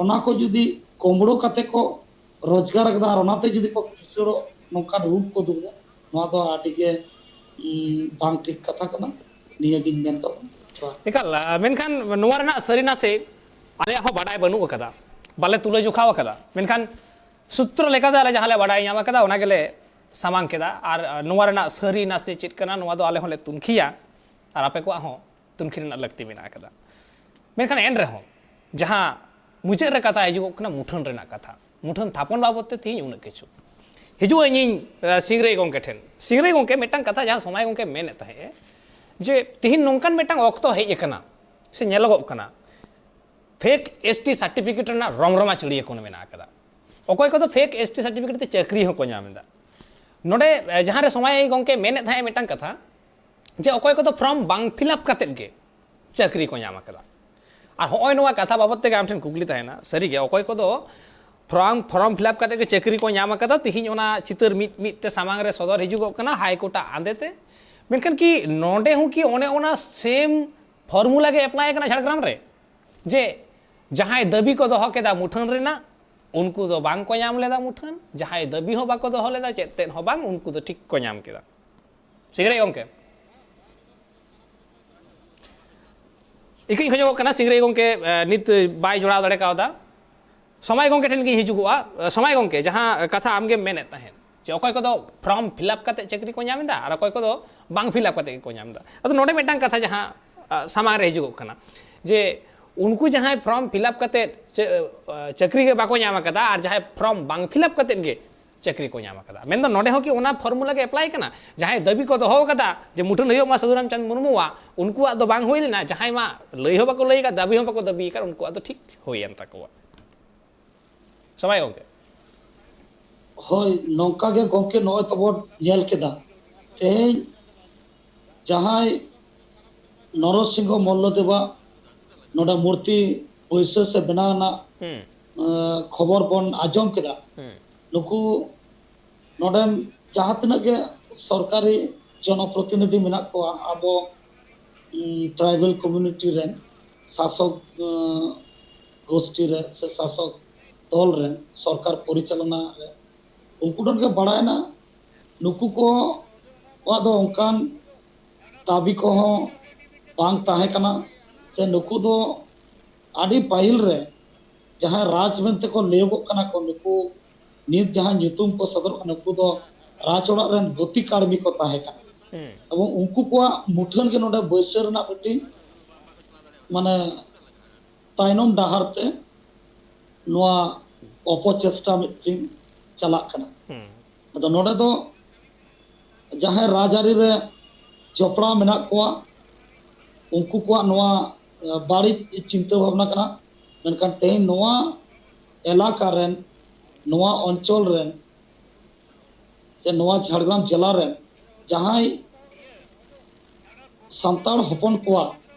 ᱚᱱᱟ ᱠᱚ ᱡᱩᱫᱤ ᱠᱩᱢᱵᱽᱲᱩ ᱠᱟᱛᱮ ᱠᱚ ᱨᱳᱡᱽᱜᱟᱨ ᱟᱠᱟᱫᱟ ᱟᱨ ᱚᱱᱟᱛᱮ ᱡᱩᱫᱤ ᱠᱚ ᱠᱤᱥᱟᱹᱲᱚᱜ ᱱᱚᱝᱠᱟᱱ ᱨᱩᱯ ᱠᱚ ᱩᱫᱩᱜ ᱮᱫᱟ, ᱱᱚᱣᱟ ᱫᱚ ᱟᱹᱰᱤ ᱜᱮ, ᱩᱸ, ᱵᱟᱝ ᱴᱷᱤᱠ ᱠᱟᱛᱷᱟ ᱠᱟᱱᱟ᱾ ᱱᱤᱭᱟᱹᱜᱤᱧ ᱢᱮᱱ ᱛᱟᱵᱚᱱᱟ᱾ ᱡᱚᱦᱟᱨ᱾ ᱮᱠᱟᱞ, ᱟ, ᱢᱮᱱᱠᱷᱟᱱ ᱱᱚᱣᱟ ᱨᱮᱱᱟᱜ ᱥᱟᱹᱨᱤ ᱱᱟᱥᱮ ᱟᱞᱮᱭᱟᱜ ᱦᱚᱸ ᱵᱟᱰᱟᱭ ᱵᱟᱹᱱᱩᱜ ᱟᱠᱟᱫᱟ, ᱵᱟᱞᱮ ᱛᱩᱞᱟᱹ ᱡᱚᱠᱷᱟᱣ ᱟᱠᱟᱫᱟ᱾ ᱢᱮᱱᱠᱷᱟᱱ ᱥᱩᱛᱨᱚ ᱞᱮᱠᱟᱛᱮ ᱟᱞᱮ ᱡᱟᱦᱟᱸ ᱞᱮ ᱵᱟᱰᱟᱭ ᱧᱟᱢ ᱟᱠᱟᱫᱟ, ᱚᱱᱟ ᱜᱮᱞᱮ ᱥᱟᱢᱟᱝ ᱠᱮᱫᱟ᱾ ᱟᱨ, ᱟ, ᱱᱚᱣᱟ ᱨᱮᱱᱟᱜ ᱥᱟᱹᱨᱤ ᱱᱟᱥᱮ ᱪᱮᱫ ᱠᱟᱱᱟ, ᱱᱚᱣᱟ ᱫᱚ ᱟᱞᱮ ᱦᱚᱸᱞᱮ ᱛᱩᱱᱠᱷᱤᱭᱟ ᱟᱨ ᱟᱯᱮ ᱠᱚᱣᱟᱜ ᱦᱚᱸ ᱛᱩᱱᱠᱷᱤ ᱨᱮᱱᱟᱜ ᱞᱟᱹᱠᱛᱤ ᱢᱮᱱᱟᱜ ᱟᱠᱟᱫᱟ᱾ ᱢᱮᱱᱠᱷᱟᱱ ᱮᱱ ᱨᱮᱦᱚᱸ ᱡᱟᱦᱟᱸ ᱢᱩᱪᱟᱹᱫ ᱨᱮ ᱠᱟᱛᱷᱟ ᱦᱤᱡᱩᱜᱚᱜ ᱠᱟᱱᱟ ᱢᱩᱴᱷᱟᱹᱱ ᱨᱮᱱᱟᱜ ᱠᱟᱛᱷᱟ, ᱢᱩᱴᱷᱟᱹᱱ ᱛᱷᱟᱯᱚᱱ ᱵᱟᱵᱚᱫ ᱛᱮ ᱛᱮᱦᱮᱧ ᱩᱱᱟᱹᱜ ᱠᱤᱪᱷᱩ᱾ ᱦᱤᱡᱩᱜ ᱟᱹᱧ ᱤᱧ, ᱟ, ᱥᱤᱝᱨᱟᱹᱭ ᱜᱚᱢᱠᱮ ᱴᱷᱮᱱ᱾ ᱥᱤᱝᱨᱟᱹᱭ ᱜᱚᱢᱠᱮ, ᱢᱤᱫᱴᱟᱝ ᱠᱟᱛᱷᱟ ᱡᱟᱦᱟᱸ ᱥᱚᱢᱟᱭ ᱜᱚᱢᱠᱮ ᱢᱮᱱᱮᱫ ᱛᱟᱦᱮᱸᱫ ᱮ, ᱡᱮ ᱛᱤᱦᱤᱧ ᱱᱚᱝᱠᱟᱱ ᱢᱤᱫᱴᱟᱝ ᱚᱠᱛᱚ ᱦᱮᱡ ᱟᱠᱟᱱᱟ ᱥᱮ ᱧᱮᱞᱚᱜᱚᱜ ᱠᱟᱱᱟ, ᱯᱷᱮᱠ ᱮᱥ ᱴᱤ ᱥᱟᱨᱴᱤᱯᱷᱤᱠᱮᱴ ᱨᱮᱱᱟᱜ ᱨᱚᱢᱨᱚᱢᱟ ᱪᱟᱹᱲᱤᱭᱟᱹ ᱠᱚ ᱢᱮᱱᱟᱜ ᱟᱠᱟᱫᱟ᱾ ᱚᱠᱚᱭ ᱠᱚᱫᱚ ᱯᱷᱮᱠ ᱮᱥ ᱴᱤ ᱥᱟᱨᱴᱤᱯᱷᱤᱠᱮᱴ ᱛᱮ ᱪᱟᱹᱠᱨᱤ ᱦᱚᱸᱠᱚ ᱧᱟᱢ ᱮᱫᱟ᱾ ᱱᱚᱰᱮ, ᱮ, ᱡᱟᱦᱟᱸ ᱨᱮ ᱥᱚᱢᱟᱭ ᱜᱚᱢᱠᱮ ᱢᱮᱱᱮᱫ ᱛᱟᱦᱮᱸᱫ ᱢᱤᱫᱴᱟᱝ ᱠᱟᱛᱷᱟ, ᱡᱮ ᱚᱠᱚᱭ ᱠᱚᱫᱚ ᱯᱷᱨᱚᱢ ᱵᱟᱝ ᱯᱷᱤᱞᱟᱯ ᱠᱟᱛᱮᱫ ᱜᱮ ᱪᱟᱹᱠᱨᱤ ᱠᱚ ᱧᱟᱢ ᱟᱠᱟᱫᱟ᱾ ᱟᱨ ᱦᱚᱸᱜᱼᱚᱭ ᱱᱚᱣᱟ ᱠᱟᱛᱷᱟ ᱵᱟᱵᱚᱫ ᱛᱮᱜᱮ ᱟᱢ ᱴᱷᱮᱱ ᱠᱩᱠᱞᱤ ᱛᱟᱦᱮᱱᱟ, ᱥᱟᱹᱨᱤᱜᱮ ᱚᱠᱚᱭ ᱠᱚᱫᱚ ᱯᱷᱨᱚᱢ, ᱯᱷᱨᱚᱢ ᱯᱷᱤᱞᱟᱯ ᱠᱟᱛᱮᱫ ᱜᱮ ᱪᱟᱹᱠᱨᱤ ᱠᱚ ᱧᱟᱢ ᱟᱠᱟᱫᱟ, ᱛᱤᱦᱤᱧ ᱚᱱᱟ ᱪᱤᱛᱟᱹᱨ ᱢᱤᱫ ᱢᱤᱫ ᱛᱮ ᱥᱟᱢᱟᱝ ᱨᱮ ᱥᱚᱫᱚᱨ ᱦᱤᱡᱩᱜᱚᱜ ᱠᱟᱱᱟ ᱦᱟᱭ ᱠᱳᱨᱴᱟᱜ ᱟᱸᱫᱮ ᱛᱮ᱾ ᱢᱮᱱᱠᱷᱟᱱ ᱠᱤ ᱱᱚᱰᱮ ᱦᱚᱸ ᱠᱤ ᱚᱱᱮ ᱚᱱᱟ ᱥᱮᱢ ᱯᱷᱚᱨᱢᱩᱞᱟ ᱜᱮ ᱮᱯᱞᱟᱭ ᱟᱠᱟᱱᱟ ᱡᱷᱟᱲᱜᱨᱟᱢ ᱨᱮ? ᱡᱮ ᱡᱟᱦᱟᱸᱭ ᱫᱟᱹᱵᱤ ᱠᱚ ᱫᱚᱦᱚ ᱠᱮᱫᱟ ᱢᱩᱴᱷᱟᱹᱱ ᱨᱮᱱᱟᱜ, ᱩᱱᱠᱩ ᱫᱚ ᱵᱟᱝ ᱠᱚ ᱧᱟᱢ ᱞᱮᱫᱟ ᱢᱩᱴᱷᱟᱹᱱ, ᱡᱟᱦᱟᱸᱭ ᱫᱟᱹᱵᱤ ᱦᱚᱸ ᱵᱟᱠᱚ ᱫᱚᱦᱚ ᱞᱮᱫᱟ, ᱪᱮᱫ ᱛᱮᱫ ᱦᱚᱸ ᱵᱟᱝ, ᱩᱱᱠᱩ ᱫᱚ ᱴᱷᱤᱠ ᱠᱚ ᱧᱟᱢ ᱠᱮᱫᱟ᱾ ᱥᱤᱝᱨᱟᱹᱭ ᱜᱚᱢᱠᱮ, ᱤᱠᱟᱹᱧ ᱠᱷᱚᱡᱚᱜᱚᱜ ᱠᱟᱱᱟ, ᱥᱤᱝᱨᱟᱹᱭ ᱜᱚᱢᱠᱮ ᱱᱤᱛ ᱵᱟᱭ ᱡᱚᱲᱟᱣ ᱫᱟᱲᱮ ᱠᱟᱣᱫᱟ᱾ ᱥᱚᱢᱟᱭ ᱜᱚᱢᱠᱮ ᱴᱷᱮᱱ ᱜᱤᱧ ᱦᱤᱡᱩᱜᱚᱜᱼᱟ᱾ ᱥᱚᱢᱟᱭ ᱜᱚᱢᱠᱮ, ᱡᱟᱦᱟᱸ ᱠᱟᱛᱷᱟ ᱟᱢᱜᱮᱢ ᱢᱮᱱᱮᱫ ᱛᱟᱦᱮᱸᱫ, ᱡᱮ ᱚᱠᱚᱭ ᱠᱚᱫᱚ ᱯᱷᱨᱚᱢ ᱯᱷᱤᱞᱟᱯ ᱠᱟᱛᱮ ᱪᱟᱹᱠᱨᱤ ᱠᱚ ᱧᱟᱢ ᱮᱫᱟ ᱟᱨ ᱚᱠᱚᱭ ᱠᱚᱫᱚ ᱵᱟᱝ ᱯᱷᱤᱞᱟᱯ ᱠᱟᱛᱮ ᱜᱮᱠᱚ ᱧᱟᱢ ᱮᱫᱟ᱾ ᱟᱫᱚ ᱱᱚᱰᱮ ᱢᱤᱫᱴᱟᱝ ᱠᱟᱛᱷᱟ ᱡᱟᱦᱟᱸ ᱥᱟᱢᱟᱝ ᱨᱮ ᱦᱤᱡᱩᱜᱚᱜ ᱠᱟᱱᱟ, ᱡᱮ ᱩᱱᱠᱩ ᱡᱟᱦᱟᱸᱭ ᱯᱷᱨᱚᱢ ᱯᱷᱤᱞᱟᱯ ᱠᱟᱛᱮ ᱪᱟᱹᱠᱨᱤ ᱜᱮ ᱵᱟᱠᱚ ᱧᱟᱢ ᱟᱠᱟᱫᱟ ᱟᱨ ᱡᱟᱦᱟᱸᱭ ᱯᱷᱨᱚᱢ ᱵᱟᱝ ᱯᱷᱤᱞᱟᱯ ᱠᱟᱛᱮ ᱜᱮ ᱪᱟᱹᱠᱨᱤ ᱠᱚ ᱧᱟᱢ ᱟᱠᱟᱫᱟ᱾ ᱢᱮᱱᱫᱚ ᱱᱚᱰᱮ ᱦᱚᱸ ᱠᱤ ᱚᱱᱟ ᱯᱷᱚᱨᱢᱩᱞᱟ ᱜᱮ ᱮᱯᱞᱟᱭ ᱠᱟᱱᱟ? ᱡᱟᱦᱟᱸᱭ ᱫᱟᱹᱵᱤ ᱠᱚ ᱫᱚᱦᱚ ᱟᱠᱟᱫᱟ ᱡᱮ ᱢᱩᱴᱷᱟᱹᱱ ᱦᱩᱭᱩᱜ ᱢᱟ ᱥᱟᱹᱫᱷᱩ ᱨᱟᱢᱪᱟᱸᱫᱽ ᱢᱩᱨᱢᱩᱣᱟᱜ, ᱩᱱᱠᱩᱣᱟᱜ ᱫᱚ ᱵᱟᱝ ᱦᱩᱭ ᱞᱮᱱᱟ, ᱡᱟᱦᱟᱸᱭ ᱢᱟ ᱞᱟᱹᱭ ᱦᱚᱸ ᱵᱟᱠᱚ ᱞᱟᱹᱭ ᱟᱠᱟᱫ, ᱫᱟᱹᱵᱤ ᱦᱚᱸ ᱵᱟᱠᱚ ᱫᱟᱹᱵᱤ ᱟᱠᱟᱫ, ᱩᱱᱠᱩᱣᱟᱜ ᱫᱚ ᱴᱷᱤᱠ ᱦᱩᱭᱮᱱ ᱛᱟᱠᱚᱣᱟ᱾ ᱥᱚᱢᱟᱭ ᱜᱚᱢᱠᱮ᱾ ᱦᱳᱭ, ᱱᱚᱝᱠᱟ ᱜᱮ ᱜᱚᱢᱠᱮ, ᱱᱚᱜᱼᱚᱭ ᱛᱚᱵᱚᱱ ᱧᱮᱞ ᱠᱮᱫᱟ, ᱛᱮᱦᱮᱧ ᱡᱟᱦᱟᱸᱭ ᱱᱚᱨᱚᱥᱤᱝᱦᱚ ᱢᱚᱞᱞᱚ ᱫᱮᱵᱟᱜ ᱱᱚᱰᱮ ᱢᱩᱨᱛᱤ ᱵᱟᱹᱭᱥᱟᱹᱣ ᱥᱮ ᱵᱮᱱᱟᱣ ᱨᱮᱱᱟᱜ, ᱦᱩᱸ᱾ ᱮᱸ, ᱠᱷᱚᱵᱚᱨ ᱵᱚᱱ ᱟᱸᱡᱚᱢ ᱠᱮᱫᱟ, ᱦᱩᱸ᱾ ᱱᱩᱠᱩ ᱱᱚᱰᱮᱱ ᱡᱟᱦᱟᱸ ᱛᱤᱱᱟᱹᱜ ᱜᱮ ᱥᱚᱨᱠᱟᱨᱤ ᱡᱚᱱᱚᱯᱨᱚᱛᱤᱱᱤᱫᱷᱤ ᱢᱮᱱᱟᱜ ᱠᱚᱣᱟ ᱟᱵᱚ, ᱩᱸ, ᱴᱨᱟᱭᱵᱟᱞ ᱠᱚᱢᱤᱭᱩᱱᱤᱴᱤ ᱨᱮᱱ ᱥᱟᱥᱚᱠ, ᱩᱸ, ᱜᱳᱥᱴᱤ ᱨᱮ ᱥᱮ ᱥᱟᱥᱚᱠ ᱫᱚᱞ ᱨᱮᱱ ᱥᱚᱨᱠᱟᱨ ᱯᱚᱨᱤᱪᱟᱞᱚᱱᱟ ᱨᱮ, ᱩᱱᱠᱩ ᱴᱷᱮᱱ ᱜᱮ ᱵᱟᱲᱟᱭᱮᱱᱟ ᱱᱩᱠᱩ ᱠᱚᱣᱟᱜ ᱫᱚ ᱚᱱᱠᱟᱱ ᱫᱟᱹᱵᱤ ᱠᱚᱦᱚᱸ ᱵᱟᱝ ᱛᱟᱦᱮᱸ ᱠᱟᱱᱟ, ᱥᱮ ᱱᱩᱠᱩ ᱫᱚ ᱟᱹᱰᱤ ᱯᱟᱹᱦᱤᱞ ᱨᱮ ᱡᱟᱦᱟᱸᱭ ᱨᱟᱡᱽ ᱢᱮᱱᱛᱮ ᱠᱚ ᱞᱟᱹᱭᱚᱜᱚᱜ ᱠᱟᱱᱟ ᱠᱚ, ᱱᱩᱠᱩ ᱱᱤᱛ ᱡᱟᱦᱟᱸ ᱧᱩᱛᱩᱢ ᱠᱚ ᱥᱚᱫᱚᱨᱚᱜ ᱠᱟᱱᱟ, ᱱᱩᱠᱩ ᱫᱚ ᱨᱟᱡᱽ ᱚᱲᱟᱜ ᱨᱮᱱ ᱜᱚᱛᱤ ᱠᱟᱹᱲᱢᱤ ᱠᱚ ᱛᱟᱦᱮᱸ ᱠᱟᱱᱟ᱾ ᱦᱩᱸ᱾ ᱮᱵᱚᱝ ᱩᱱᱠᱩ ᱠᱚᱣᱟᱜ ᱢᱩᱴᱷᱟᱹᱱ ᱜᱮ ᱱᱚᱰᱮ ᱵᱟᱹᱭᱥᱟᱹᱣ ᱨᱮᱱᱟᱜ ᱢᱤᱫᱴᱤᱡ ᱢᱟᱱᱮ ᱛᱟᱭᱱᱚᱢ ᱰᱟᱦᱟᱨ ᱛᱮ ᱱᱚᱣᱟ ᱚᱯᱚᱪᱮᱥᱴᱟ ᱢᱤᱫᱴᱤᱡ ᱪᱟᱞᱟᱜ ᱠᱟᱱᱟ᱾ ᱦᱩᱸ᱾ ᱟᱫᱚ ᱱᱚᱰᱮ ᱫᱚ ᱡᱟᱦᱟᱸᱭ ᱨᱟᱡᱽᱟᱹᱨᱤ ᱨᱮ ᱡᱚᱯᱲᱟᱣ ᱢᱮᱱᱟᱜ ᱠᱚᱣᱟ, ᱩᱱᱠᱩ ᱠᱚᱣᱟᱜ ᱱᱚᱣᱟ, ᱮ, ᱵᱟᱹᱲᱤᱡ ᱪᱤᱱᱛᱟᱹ ᱵᱷᱟᱵᱽᱱᱟ ᱠᱟᱱᱟ᱾ ᱢᱮᱱᱠᱷᱟᱱ ᱛᱮᱦᱮᱧ ᱱᱚᱣᱟ ᱮᱞᱟᱠᱟ ᱨᱮᱱ, ᱱᱚᱣᱟ ᱚᱧᱪᱚᱞ ᱨᱮᱱ, ᱥᱮ ᱱᱚᱣᱟ ᱡᱷᱟᱲᱜᱨᱟᱢ ᱡᱮᱞᱟ ᱨᱮᱱ ᱡᱟᱦᱟᱸᱭ ᱥᱟᱱᱛᱟᱲ ᱦᱚᱯᱚᱱ ᱠᱚᱣᱟᱜ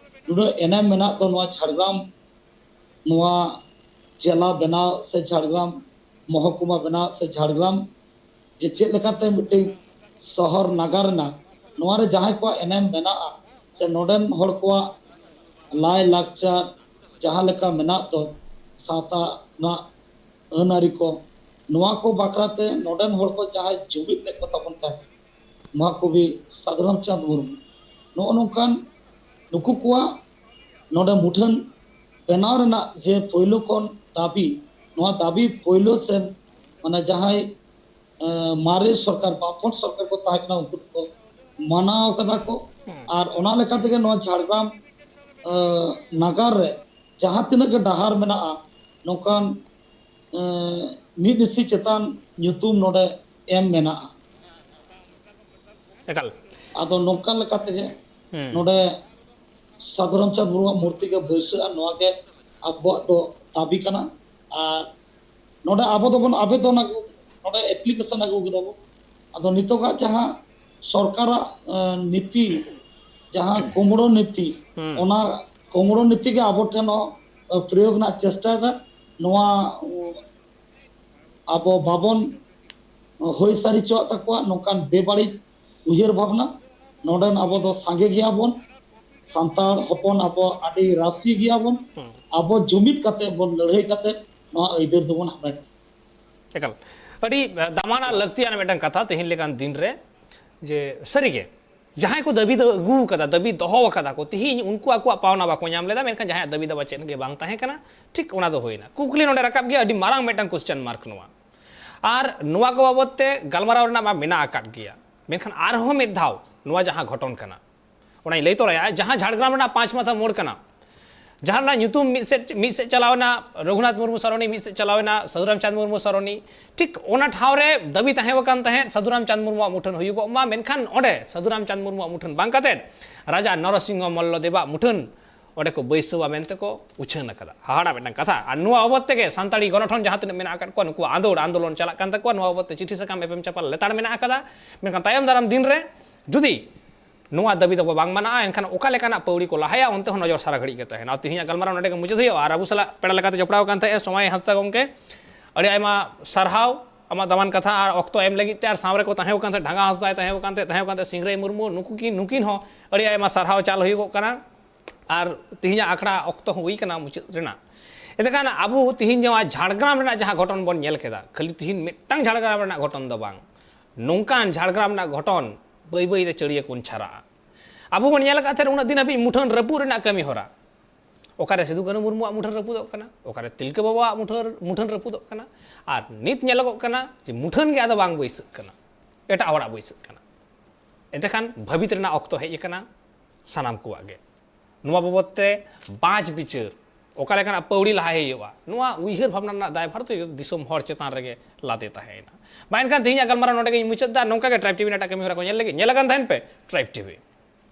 ᱱᱩᱱᱟᱹᱜ ᱮᱱᱮᱢ ᱢᱮᱱᱟᱜ ᱫᱚ, ᱱᱚᱣᱟ ᱡᱷᱟᱲᱜᱨᱟᱢ, ᱱᱚᱣᱟ ᱡᱮᱞᱟ ᱵᱮᱱᱟᱣ ᱥᱮ ᱡᱷᱟᱲᱜᱨᱟᱢ ᱢᱚᱦᱚᱠᱩᱢᱟ ᱵᱮᱱᱟᱣ ᱥᱮ ᱡᱷᱟᱲᱜᱨᱟᱢ ᱡᱮ ᱪᱮᱫ ᱞᱮᱠᱟᱛᱮ ᱢᱤᱫᱴᱮᱱ ᱥᱚᱦᱚᱨ ᱱᱟᱜᱟᱨ ᱮᱱᱟ, ᱱᱚᱣᱟ ᱨᱮ ᱡᱟᱦᱟᱸᱭ ᱠᱚᱣᱟᱜ ᱮᱱᱮᱢ ᱢᱮᱱᱟᱜᱼᱟ ᱥᱮ ᱱᱚᱰᱮᱱ ᱦᱚᱲ ᱠᱚᱣᱟᱜ ᱞᱟᱭ ᱞᱟᱠᱪᱟᱨ ᱡᱟᱦᱟᱸ ᱞᱮᱠᱟ ᱢᱮᱱᱟᱜ ᱫᱚ, ᱥᱟᱶᱛᱟ ᱨᱮᱱᱟᱜ ᱟᱹᱱ ᱟᱹᱨᱤ ᱠᱚ, ᱱᱚᱣᱟ ᱠᱚ ᱵᱟᱠᱷᱨᱟ ᱛᱮ ᱱᱚᱰᱮᱱ ᱦᱚᱲ ᱠᱚ ᱡᱟᱦᱟᱸᱭ ᱡᱩᱢᱤᱫ ᱞᱮᱫ ᱠᱚ ᱛᱟᱵᱚᱱ ᱛᱟᱦᱮᱸᱫ, ᱢᱚᱦᱟᱠᱚᱵᱤ ᱥᱟᱫᱷᱩ ᱨᱟᱢᱪᱟᱸᱫᱽ ᱢᱩᱨᱢᱩ, ᱱᱚᱜᱼᱚ ᱱᱚᱝᱠᱟᱱ ᱱᱩᱠᱩ ᱠᱚᱣᱟᱜ ᱱᱚᱰᱮ ᱢᱩᱴᱷᱟᱹᱱ ᱵᱮᱱᱟᱣ ᱨᱮᱱᱟᱜ ᱡᱮ ᱯᱳᱭᱞᱳ ᱠᱷᱚᱱ ᱫᱟᱹᱵᱤ, ᱱᱚᱣᱟ ᱫᱟᱹᱵᱤ ᱯᱳᱭᱞᱳ ᱥᱮᱱ, ᱢᱟᱱᱮ, ᱡᱟᱦᱟᱸᱭ ᱮ, ᱢᱟᱨᱮ ᱥᱚᱨᱠᱟᱨ, ᱵᱟᱢᱯᱷᱨᱚᱱᱴ ᱥᱚᱨᱠᱟᱨ ᱠᱚ ᱛᱟᱦᱮᱸ ᱠᱟᱱᱟ, ᱩᱱᱠᱩ ᱫᱚᱠᱚ ᱢᱟᱱᱟᱣ ᱠᱟᱫᱟ ᱠᱚ᱾ ᱟᱨ ᱚᱱᱟ ᱞᱮᱠᱟ ᱛᱮᱜᱮ ᱱᱚᱣᱟ ᱡᱷᱟᱲᱜᱨᱟᱢ, ᱮ, ᱱᱟᱜᱟᱨ ᱨᱮ ᱡᱟᱦᱟᱸ ᱛᱤᱱᱟᱹᱜ ᱜᱮ ᱰᱟᱦᱟᱨ ᱢᱮᱱᱟᱜᱼᱟ, ᱱᱚᱝᱠᱟᱱ, ᱮ, ᱢᱤᱫ ᱤᱥᱤ ᱪᱮᱛᱟᱱ ᱧᱩᱛᱩᱢ ᱱᱚᱰᱮ ᱮᱢ ᱢᱮᱱᱟᱜᱼᱟ᱾ ᱮᱠᱟᱞ᱾ ᱟᱫᱚ ᱱᱚᱝᱠᱟ ᱞᱮᱠᱟ ᱛᱮᱜᱮ ᱦᱩᱸ᱾ ᱱᱚᱰᱮ ᱥᱟᱫᱷᱩ ᱨᱟᱢᱪᱟᱸᱫᱽ ᱢᱩᱨᱢᱩᱣᱟᱜ ᱢᱩᱨᱛᱤ ᱜᱮ ᱵᱟᱹᱭᱥᱟᱹᱜᱼᱟ, ᱱᱚᱣᱟ ᱜᱮ ᱟᱵᱚᱣᱟᱜ ᱫᱚ ᱫᱟᱹᱵᱤ ᱠᱟᱱᱟ᱾ ᱟᱨ ᱱᱚᱰᱮ ᱟᱵᱚ ᱫᱚᱵᱚᱱ ᱟᱵᱮᱫᱚᱱ ᱟᱹᱜᱩ, ᱱᱚᱰᱮ ᱮᱯᱞᱤᱠᱮᱥᱚᱱ ᱟᱹᱜᱩ ᱠᱮᱫᱟ ᱵᱚᱱ᱾ ᱟᱫᱚ ᱱᱤᱛᱚᱜᱟᱜ ᱡᱟᱦᱟᱸ ᱥᱚᱨᱠᱟᱨᱟᱜ, ᱮ, ᱱᱤᱛᱤ, ᱡᱟᱦᱟᱸ ᱠᱩᱢᱲᱳ ᱱᱤᱛᱤ, ᱦᱩᱸ᱾ ᱚᱱᱟ ᱠᱩᱢᱲᱳ ᱱᱤᱛᱤ ᱜᱮ ᱟᱵᱚ ᱴᱷᱮᱱ ᱦᱚᱸ, ᱮ, ᱯᱨᱚᱭᱳᱜᱽ ᱨᱮᱱᱟᱜ ᱪᱮᱥᱴᱟᱭᱮᱫᱟ᱾ ᱱᱚᱣᱟ, ᱩ, ᱟᱵᱚ ᱵᱟᱵᱚᱱ ᱦᱩᱭ ᱥᱟᱹᱨᱤ ᱦᱚᱪᱚᱣᱟᱜ ᱛᱟᱠᱚᱣᱟ ᱱᱚᱝᱠᱟᱱ ᱵᱮᱵᱟᱹᱲᱤᱡ ᱩᱭᱦᱟᱹᱨ ᱵᱷᱟᱵᱽᱱᱟ᱾ ᱱᱚᱰᱮᱱ ᱟᱵᱚ ᱫᱚ ᱥᱟᱸᱜᱮ ᱜᱮᱭᱟᱵᱚᱱ, ᱥᱟᱱᱛᱟᱲ ᱦᱚᱯᱚᱱ ᱟᱵᱚ ᱟᱹᱰᱤ ᱨᱟᱥᱤ ᱜᱮᱭᱟᱵᱚᱱ᱾ ᱟᱵᱚ ᱡᱩᱢᱤᱫ ᱠᱟᱛᱮ ᱵᱚᱱ ᱞᱟᱹᱲᱦᱟᱹᱭ ᱠᱟᱛᱮ ᱱᱚᱣᱟ ᱟᱹᱭᱫᱟᱹᱨ ᱫᱚᱵᱚᱱ ᱦᱟᱢᱮᱴᱟ᱾ ᱮᱠᱟᱞ᱾ ᱟᱹᱰᱤ ᱫᱟᱢᱟᱱᱟᱜ ᱞᱟᱹᱠᱛᱤᱭᱟᱱ ᱢᱤᱫᱴᱟᱝ ᱠᱟᱛᱷᱟ ᱛᱮᱦᱮᱧ ᱞᱮᱠᱟᱱ ᱫᱤᱱ ᱨᱮ, ᱡᱮ ᱥᱟᱹᱨᱤᱜᱮ ᱡᱟᱦᱟᱸᱭ ᱠᱚ ᱫᱟᱹᱵᱤ ᱫᱚ ᱟᱹᱜᱩ ᱟᱠᱟᱫᱟ, ᱫᱟᱹᱵᱤ ᱫᱚᱦᱚ ᱟᱠᱟᱫᱟ ᱠᱚ, ᱛᱮᱦᱮᱧ ᱩᱱᱠᱩ ᱟᱠᱚᱣᱟᱜ ᱯᱟᱣᱱᱟ ᱵᱟᱠᱚ ᱧᱟᱢ ᱞᱮᱫᱟ, ᱢᱮᱱᱠᱷᱟᱱ ᱡᱟᱦᱟᱸᱭᱟᱜ ᱫᱟᱹᱵᱤ ᱫᱟᱵᱟ ᱪᱮᱫ ᱜᱮ ᱵᱟᱝ ᱛᱟᱦᱮᱸ ᱠᱟᱱᱟ᱾ ᱴᱷᱤᱠ ᱚᱱᱟ ᱫᱚ ᱦᱩᱭᱱᱟ᱾ ᱠᱩᱠᱞᱤ ᱱᱚᱰᱮ ᱨᱟᱠᱟᱵ ᱜᱮᱭᱟ, ᱟᱹᱰᱤ ᱢᱟᱨᱟᱝ ᱢᱤᱫᱴᱟᱝ ᱠᱚᱥᱪᱮᱱ ᱢᱟᱨᱠ ᱱᱚᱣᱟ᱾ ᱟᱨ ᱱᱚᱣᱟ ᱠᱚ ᱵᱟᱵᱚᱫ ᱛᱮ ᱜᱟᱞᱢᱟᱨᱟᱣ ᱨᱮᱱᱟᱜ ᱢᱟ ᱢᱮᱱᱟᱜ ᱟᱠᱟᱫ ᱜᱮᱭᱟ, ᱢᱮᱱᱠᱷᱟᱱ ᱟᱨᱦᱚᱸ ᱢᱤᱫ ᱫᱷᱟᱣ ᱱᱚᱣᱟ ᱡᱟᱦᱟᱸ ᱜᱷᱚᱴᱚᱱ ᱠᱟᱱᱟ, ᱚᱱᱟᱧ ᱞᱟᱹᱭ ᱛᱚᱨᱟᱭᱟ, ᱡᱟᱦᱟᱸ ᱡᱷᱟᱲᱜᱨᱟᱢ ᱨᱮᱱᱟᱜ ᱯᱟᱸᱪ ᱢᱟᱛᱷᱟ ᱢᱳᱲ ᱠᱟᱱᱟ, ᱡᱟᱦᱟᱸ ᱨᱮᱱᱟᱜ ᱧᱩᱛᱩᱢ ᱢᱤᱫ ᱥᱮᱫ, ᱢᱤᱫ ᱥᱮᱫ ᱪᱟᱞᱟᱣ ᱮᱱᱟ ᱨᱚᱜᱷᱩᱱᱟᱛᱷ ᱢᱩᱨᱢᱩ ᱥᱚᱨᱚᱱᱤ, ᱢᱤᱫ ᱥᱮᱫ ᱪᱟᱞᱟᱣ ᱮᱱᱟ ᱥᱟᱫᱷᱩᱨᱟᱢ ᱪᱟᱸᱫᱽ ᱢᱩᱨᱢᱩ ᱥᱚᱨᱚᱱᱤ᱾ ᱴᱷᱤᱠ ᱚᱱᱟ ᱴᱷᱟᱶ ᱨᱮ ᱫᱟᱹᱵᱤ ᱛᱟᱦᱮᱸ ᱟᱠᱟᱱ ᱛᱟᱦᱮᱸᱫ ᱥᱟᱫᱷᱩᱨᱟᱢ ᱪᱟᱸᱫᱽ ᱢᱩᱨᱢᱩᱣᱟᱜ ᱢᱩᱴᱷᱟᱹᱱ ᱦᱩᱭᱩᱜᱚᱜ ᱢᱟ, ᱢᱮᱱᱠᱷᱟᱱ ᱚᱸᱰᱮ ᱥᱟᱫᱷᱩᱨᱟᱢ ᱪᱟᱸᱫᱽ ᱢᱩᱨᱢᱩᱣᱟᱜ ᱢᱩᱴᱷᱟᱹᱱ ᱵᱟᱝ ᱠᱟᱛᱮᱫ ᱨᱟᱡᱟ ᱱᱚᱨᱚᱥᱤᱝᱦᱚ ᱢᱚᱞᱞᱚ ᱫᱮᱵᱟᱜ ᱢᱩᱴᱷᱟᱹᱱ ᱚᱸᱰᱮ ᱠᱚ ᱵᱟᱹᱭᱥᱟᱹᱣᱟ ᱢᱮᱱᱛᱮ ᱠᱚ ᱩᱪᱷᱟᱹᱱ ᱟᱠᱟᱫᱟ᱾ ᱦᱟᱦᱟᱲᱟ ᱢᱤᱫᱴᱟᱝ ᱠᱟᱛᱷᱟ᱾ ᱟᱨ ᱱᱚᱣᱟ ᱵᱟᱵᱚᱫ ᱛᱮᱜᱮ ᱥᱟᱱᱛᱟᱲᱤ ᱜᱚᱱᱚᱴᱷᱚᱱ ᱡᱟᱦᱟᱸ ᱛᱤᱱᱟᱹᱜ ᱢᱮᱱᱟᱜ ᱟᱠᱟᱫ ᱠᱚᱣᱟ, ᱱᱩᱠᱩᱣᱟᱜ ᱟᱸᱫᱳᱲ ᱟᱱᱫᱳᱞᱚᱱ ᱪᱟᱞᱟᱜ ᱠᱟᱱ ᱛᱟᱠᱚᱣᱟ᱾ ᱱᱚᱣᱟ ᱵᱟᱵᱚᱫ ᱛᱮ ᱪᱤᱴᱷᱤ ᱥᱟᱠᱟᱢ ᱮᱯᱮᱢ ᱪᱟᱯᱟᱞ ᱞᱮᱛᱟᱲ ᱢᱮᱱᱟᱜ ᱟᱠᱟᱫᱟ᱾ ᱢᱮᱱᱠᱷᱟᱱ ᱛᱟᱭᱚᱢ ᱫᱟᱨᱟᱢ ᱫᱤᱱ ᱨᱮ ᱡᱩᱫᱤ ᱱᱚᱣᱟ ᱫᱟᱹᱵᱤ ᱫᱚ ᱵᱟᱝ ᱢᱟᱱᱟᱜᱼᱟ, ᱮᱱᱠᱷᱟᱱ ᱚᱠᱟ ᱞᱮᱠᱟᱱᱟᱜ ᱯᱟᱹᱣᱲᱤ ᱠᱚ ᱞᱟᱦᱟᱭᱟ, ᱚᱱᱛᱮ ᱦᱚᱸ ᱱᱚᱡᱚᱨ ᱥᱟᱨᱟ ᱜᱷᱟᱹᱲᱤᱡ ᱜᱮ ᱛᱟᱦᱮᱱᱟ᱾ ᱟᱨ ᱛᱮᱦᱮᱧᱟᱜ ᱜᱟᱞᱢᱟᱨᱟᱣ ᱱᱚᱰᱮ ᱜᱮ ᱢᱩᱪᱟᱹᱫ ᱦᱩᱭᱩᱜᱼᱟ᱾ ᱟᱨ ᱟᱵᱚ ᱥᱟᱞᱟᱜ ᱯᱮᱲᱟ ᱞᱮᱠᱟᱛᱮ ᱡᱚᱯᱲᱟᱣ ᱟᱠᱟᱱ ᱛᱟᱦᱮᱸᱫ ᱥᱚᱢᱟᱭ ᱦᱟᱸᱥᱫᱟ ᱜᱚᱢᱠᱮ, ᱟᱹᱰᱤ ᱟᱭᱢᱟ ᱥᱟᱨᱦᱟᱣ ᱟᱢᱟᱜ ᱫᱟᱢᱟᱱ ᱠᱟᱛᱷᱟ ᱟᱨ ᱚᱠᱛᱚ ᱮᱢ ᱞᱟᱹᱜᱤᱫ ᱛᱮ᱾ ᱟᱨ ᱥᱟᱶ ᱨᱮᱠᱚ ᱛᱟᱦᱮᱸ ᱠᱟᱱ ᱛᱟᱦᱮᱸᱫ, ᱰᱷᱟᱸᱜᱟ ᱦᱟᱸᱥᱫᱟᱭ ᱛᱟᱦᱮᱸ ᱠᱟᱱ ᱛᱟᱦᱮᱸᱫ, ᱛᱟᱦᱮᱸ ᱠᱟᱱ ᱛᱟᱦᱮᱸᱫ ᱥᱤᱝᱨᱟᱹᱭ ᱢᱩᱨᱢᱩ, ᱱᱩᱠᱩ ᱠᱤᱱ, ᱱᱩᱠᱤᱱ ᱦᱚᱸ ᱟᱹᱰᱤ ᱟᱭᱢᱟ ᱥᱟᱨᱦᱟᱣ ᱪᱟᱞ ᱦᱩᱭᱩᱜᱚᱜ ᱠᱟᱱᱟ᱾ ᱟᱨ ᱛᱤᱦᱤᱧᱟᱜ ᱟᱠᱷᱲᱟ ᱚᱠᱛᱚ ᱦᱚᱸ ᱦᱩᱭ ᱠᱟᱱᱟ ᱢᱩᱪᱟᱹᱫ ᱨᱮᱱᱟᱜ᱾ ᱮᱱᱛᱮᱠᱷᱟᱱ ᱟᱵᱚ ᱛᱤᱦᱤᱧ ᱱᱚᱣᱟ ᱡᱷᱟᱲᱜᱨᱟᱢ ᱨᱮᱱᱟᱜ ᱡᱟᱦᱟᱸ ᱜᱷᱚᱴᱚᱱ ᱵᱚᱱ ᱧᱮᱞ ᱠᱮᱫᱟ, ᱠᱷᱟᱹᱞᱤ ᱛᱤᱦᱤᱧ ᱢᱤᱫᱴᱟᱝ ᱡᱷᱟᱲᱜᱨᱟᱢ ᱨᱮᱱᱟᱜ ᱜᱷᱚᱴᱚᱱ ᱫᱚ ᱵᱟᱝ, ᱱᱚᱝᱠᱟᱱ ᱡᱷᱟᱲᱜᱨᱟᱢ ᱨᱮᱱᱟᱜ ᱜᱷᱚᱴᱚᱱ ᱵᱟᱹᱭ ᱵᱟᱹᱭ ᱛᱮ ᱪᱟᱹᱲᱤᱭᱟᱹ ᱠᱚᱱ ᱪᱷᱟᱨᱟᱜᱼᱟ᱾ ᱟᱵᱚ ᱵᱚᱱ ᱧᱮᱞ ᱟᱠᱟᱫ ᱛᱟᱦᱮᱸᱫ ᱩᱱᱟᱹᱜ ᱫᱤᱱ ᱦᱟᱹᱵᱤᱡ ᱢᱩᱴᱷᱟᱹᱱ ᱨᱟᱹᱯᱩᱫ ᱨᱮᱱᱟᱜ ᱠᱟᱹᱢᱤ ᱦᱚᱨᱟ, ᱚᱠᱟᱨᱮ ᱥᱤᱫᱩ ᱠᱟᱹᱱᱦᱩ ᱢᱩᱨᱢᱩᱣᱟᱜ ᱢᱩᱴᱷᱟᱹᱱ ᱨᱟᱹᱯᱩᱫᱚᱜ ᱠᱟᱱᱟ, ᱚᱠᱟᱨᱮ ᱛᱤᱞᱠᱟᱹ ᱵᱟᱵᱟᱣᱟᱜ ᱢᱩᱴᱷᱟᱹᱱ, ᱢᱩᱴᱷᱟᱹᱱ ᱨᱟᱹᱯᱩᱫᱚᱜ ᱠᱟᱱᱟ, ᱟᱨ ᱱᱤᱛ ᱧᱮᱞᱚᱜᱚᱜ ᱠᱟᱱᱟ ᱡᱮ ᱢᱩᱴᱷᱟᱹᱱ ᱜᱮ ᱟᱫᱚ ᱵᱟᱝ ᱵᱟᱹᱭᱥᱟᱹᱜ ᱠᱟᱱᱟ, ᱮᱴᱟᱜ ᱦᱚᱲᱟᱜ ᱵᱟᱹᱭᱥᱟᱹᱜ ᱠᱟᱱᱟ᱾ ᱮᱱᱛᱮᱠᱷᱟᱱ ᱵᱷᱟᱹᱵᱤᱛ ᱨᱮᱱᱟᱜ ᱚᱠᱛᱚ ᱦᱮᱡ ᱟᱠᱟᱱᱟ ᱥᱟᱱᱟᱢ ᱠᱚᱣᱟᱜ ᱜᱮ᱾ ᱱᱚᱣᱟ ᱵᱟᱵᱚᱫ ᱛᱮ ᱵᱟᱸᱪ ᱵᱤᱪᱟᱹᱨ, ᱚᱠᱟ ᱞᱮᱠᱟᱱᱟᱜ ᱯᱟᱹᱣᱲᱤ ᱞᱟᱦᱟᱭ ᱦᱩᱭᱩᱜᱼᱟ, ᱱᱚᱣᱟ ᱩᱭᱦᱟᱹᱨ ᱵᱷᱟᱵᱽᱱᱟ ᱨᱮᱱᱟᱜ ᱫᱟᱭᱵᱷᱟᱨ ᱫᱚ ᱫᱤᱥᱚᱢ ᱦᱚᱲ ᱪᱮᱛᱟᱱ ᱨᱮᱜᱮ ᱞᱟᱫᱮ ᱛᱟᱦᱮᱸᱭᱮᱱᱟ᱾ ᱢᱟ ᱮᱱᱠᱷᱟᱱ ᱛᱮᱦᱮᱧᱟᱜ ᱜᱟᱞᱢᱟᱨᱟᱣ ᱱᱚᱰᱮ ᱜᱤᱧ ᱢᱩᱪᱟᱹᱫ ᱮᱫᱟ᱾ ᱱᱚᱝᱠᱟ ᱜᱮ Tribe TV ᱨᱮᱱᱟᱜ ᱮᱴᱟᱜ ᱠᱟᱹᱢᱤ ᱦᱚᱨᱟ ᱠᱚ ᱧᱮᱞ ᱞᱟᱹᱜᱤᱫ ᱧᱮᱞ ᱟᱠᱟᱱ ᱛᱟᱦᱮᱱ ᱯᱮ Tribe TV᱾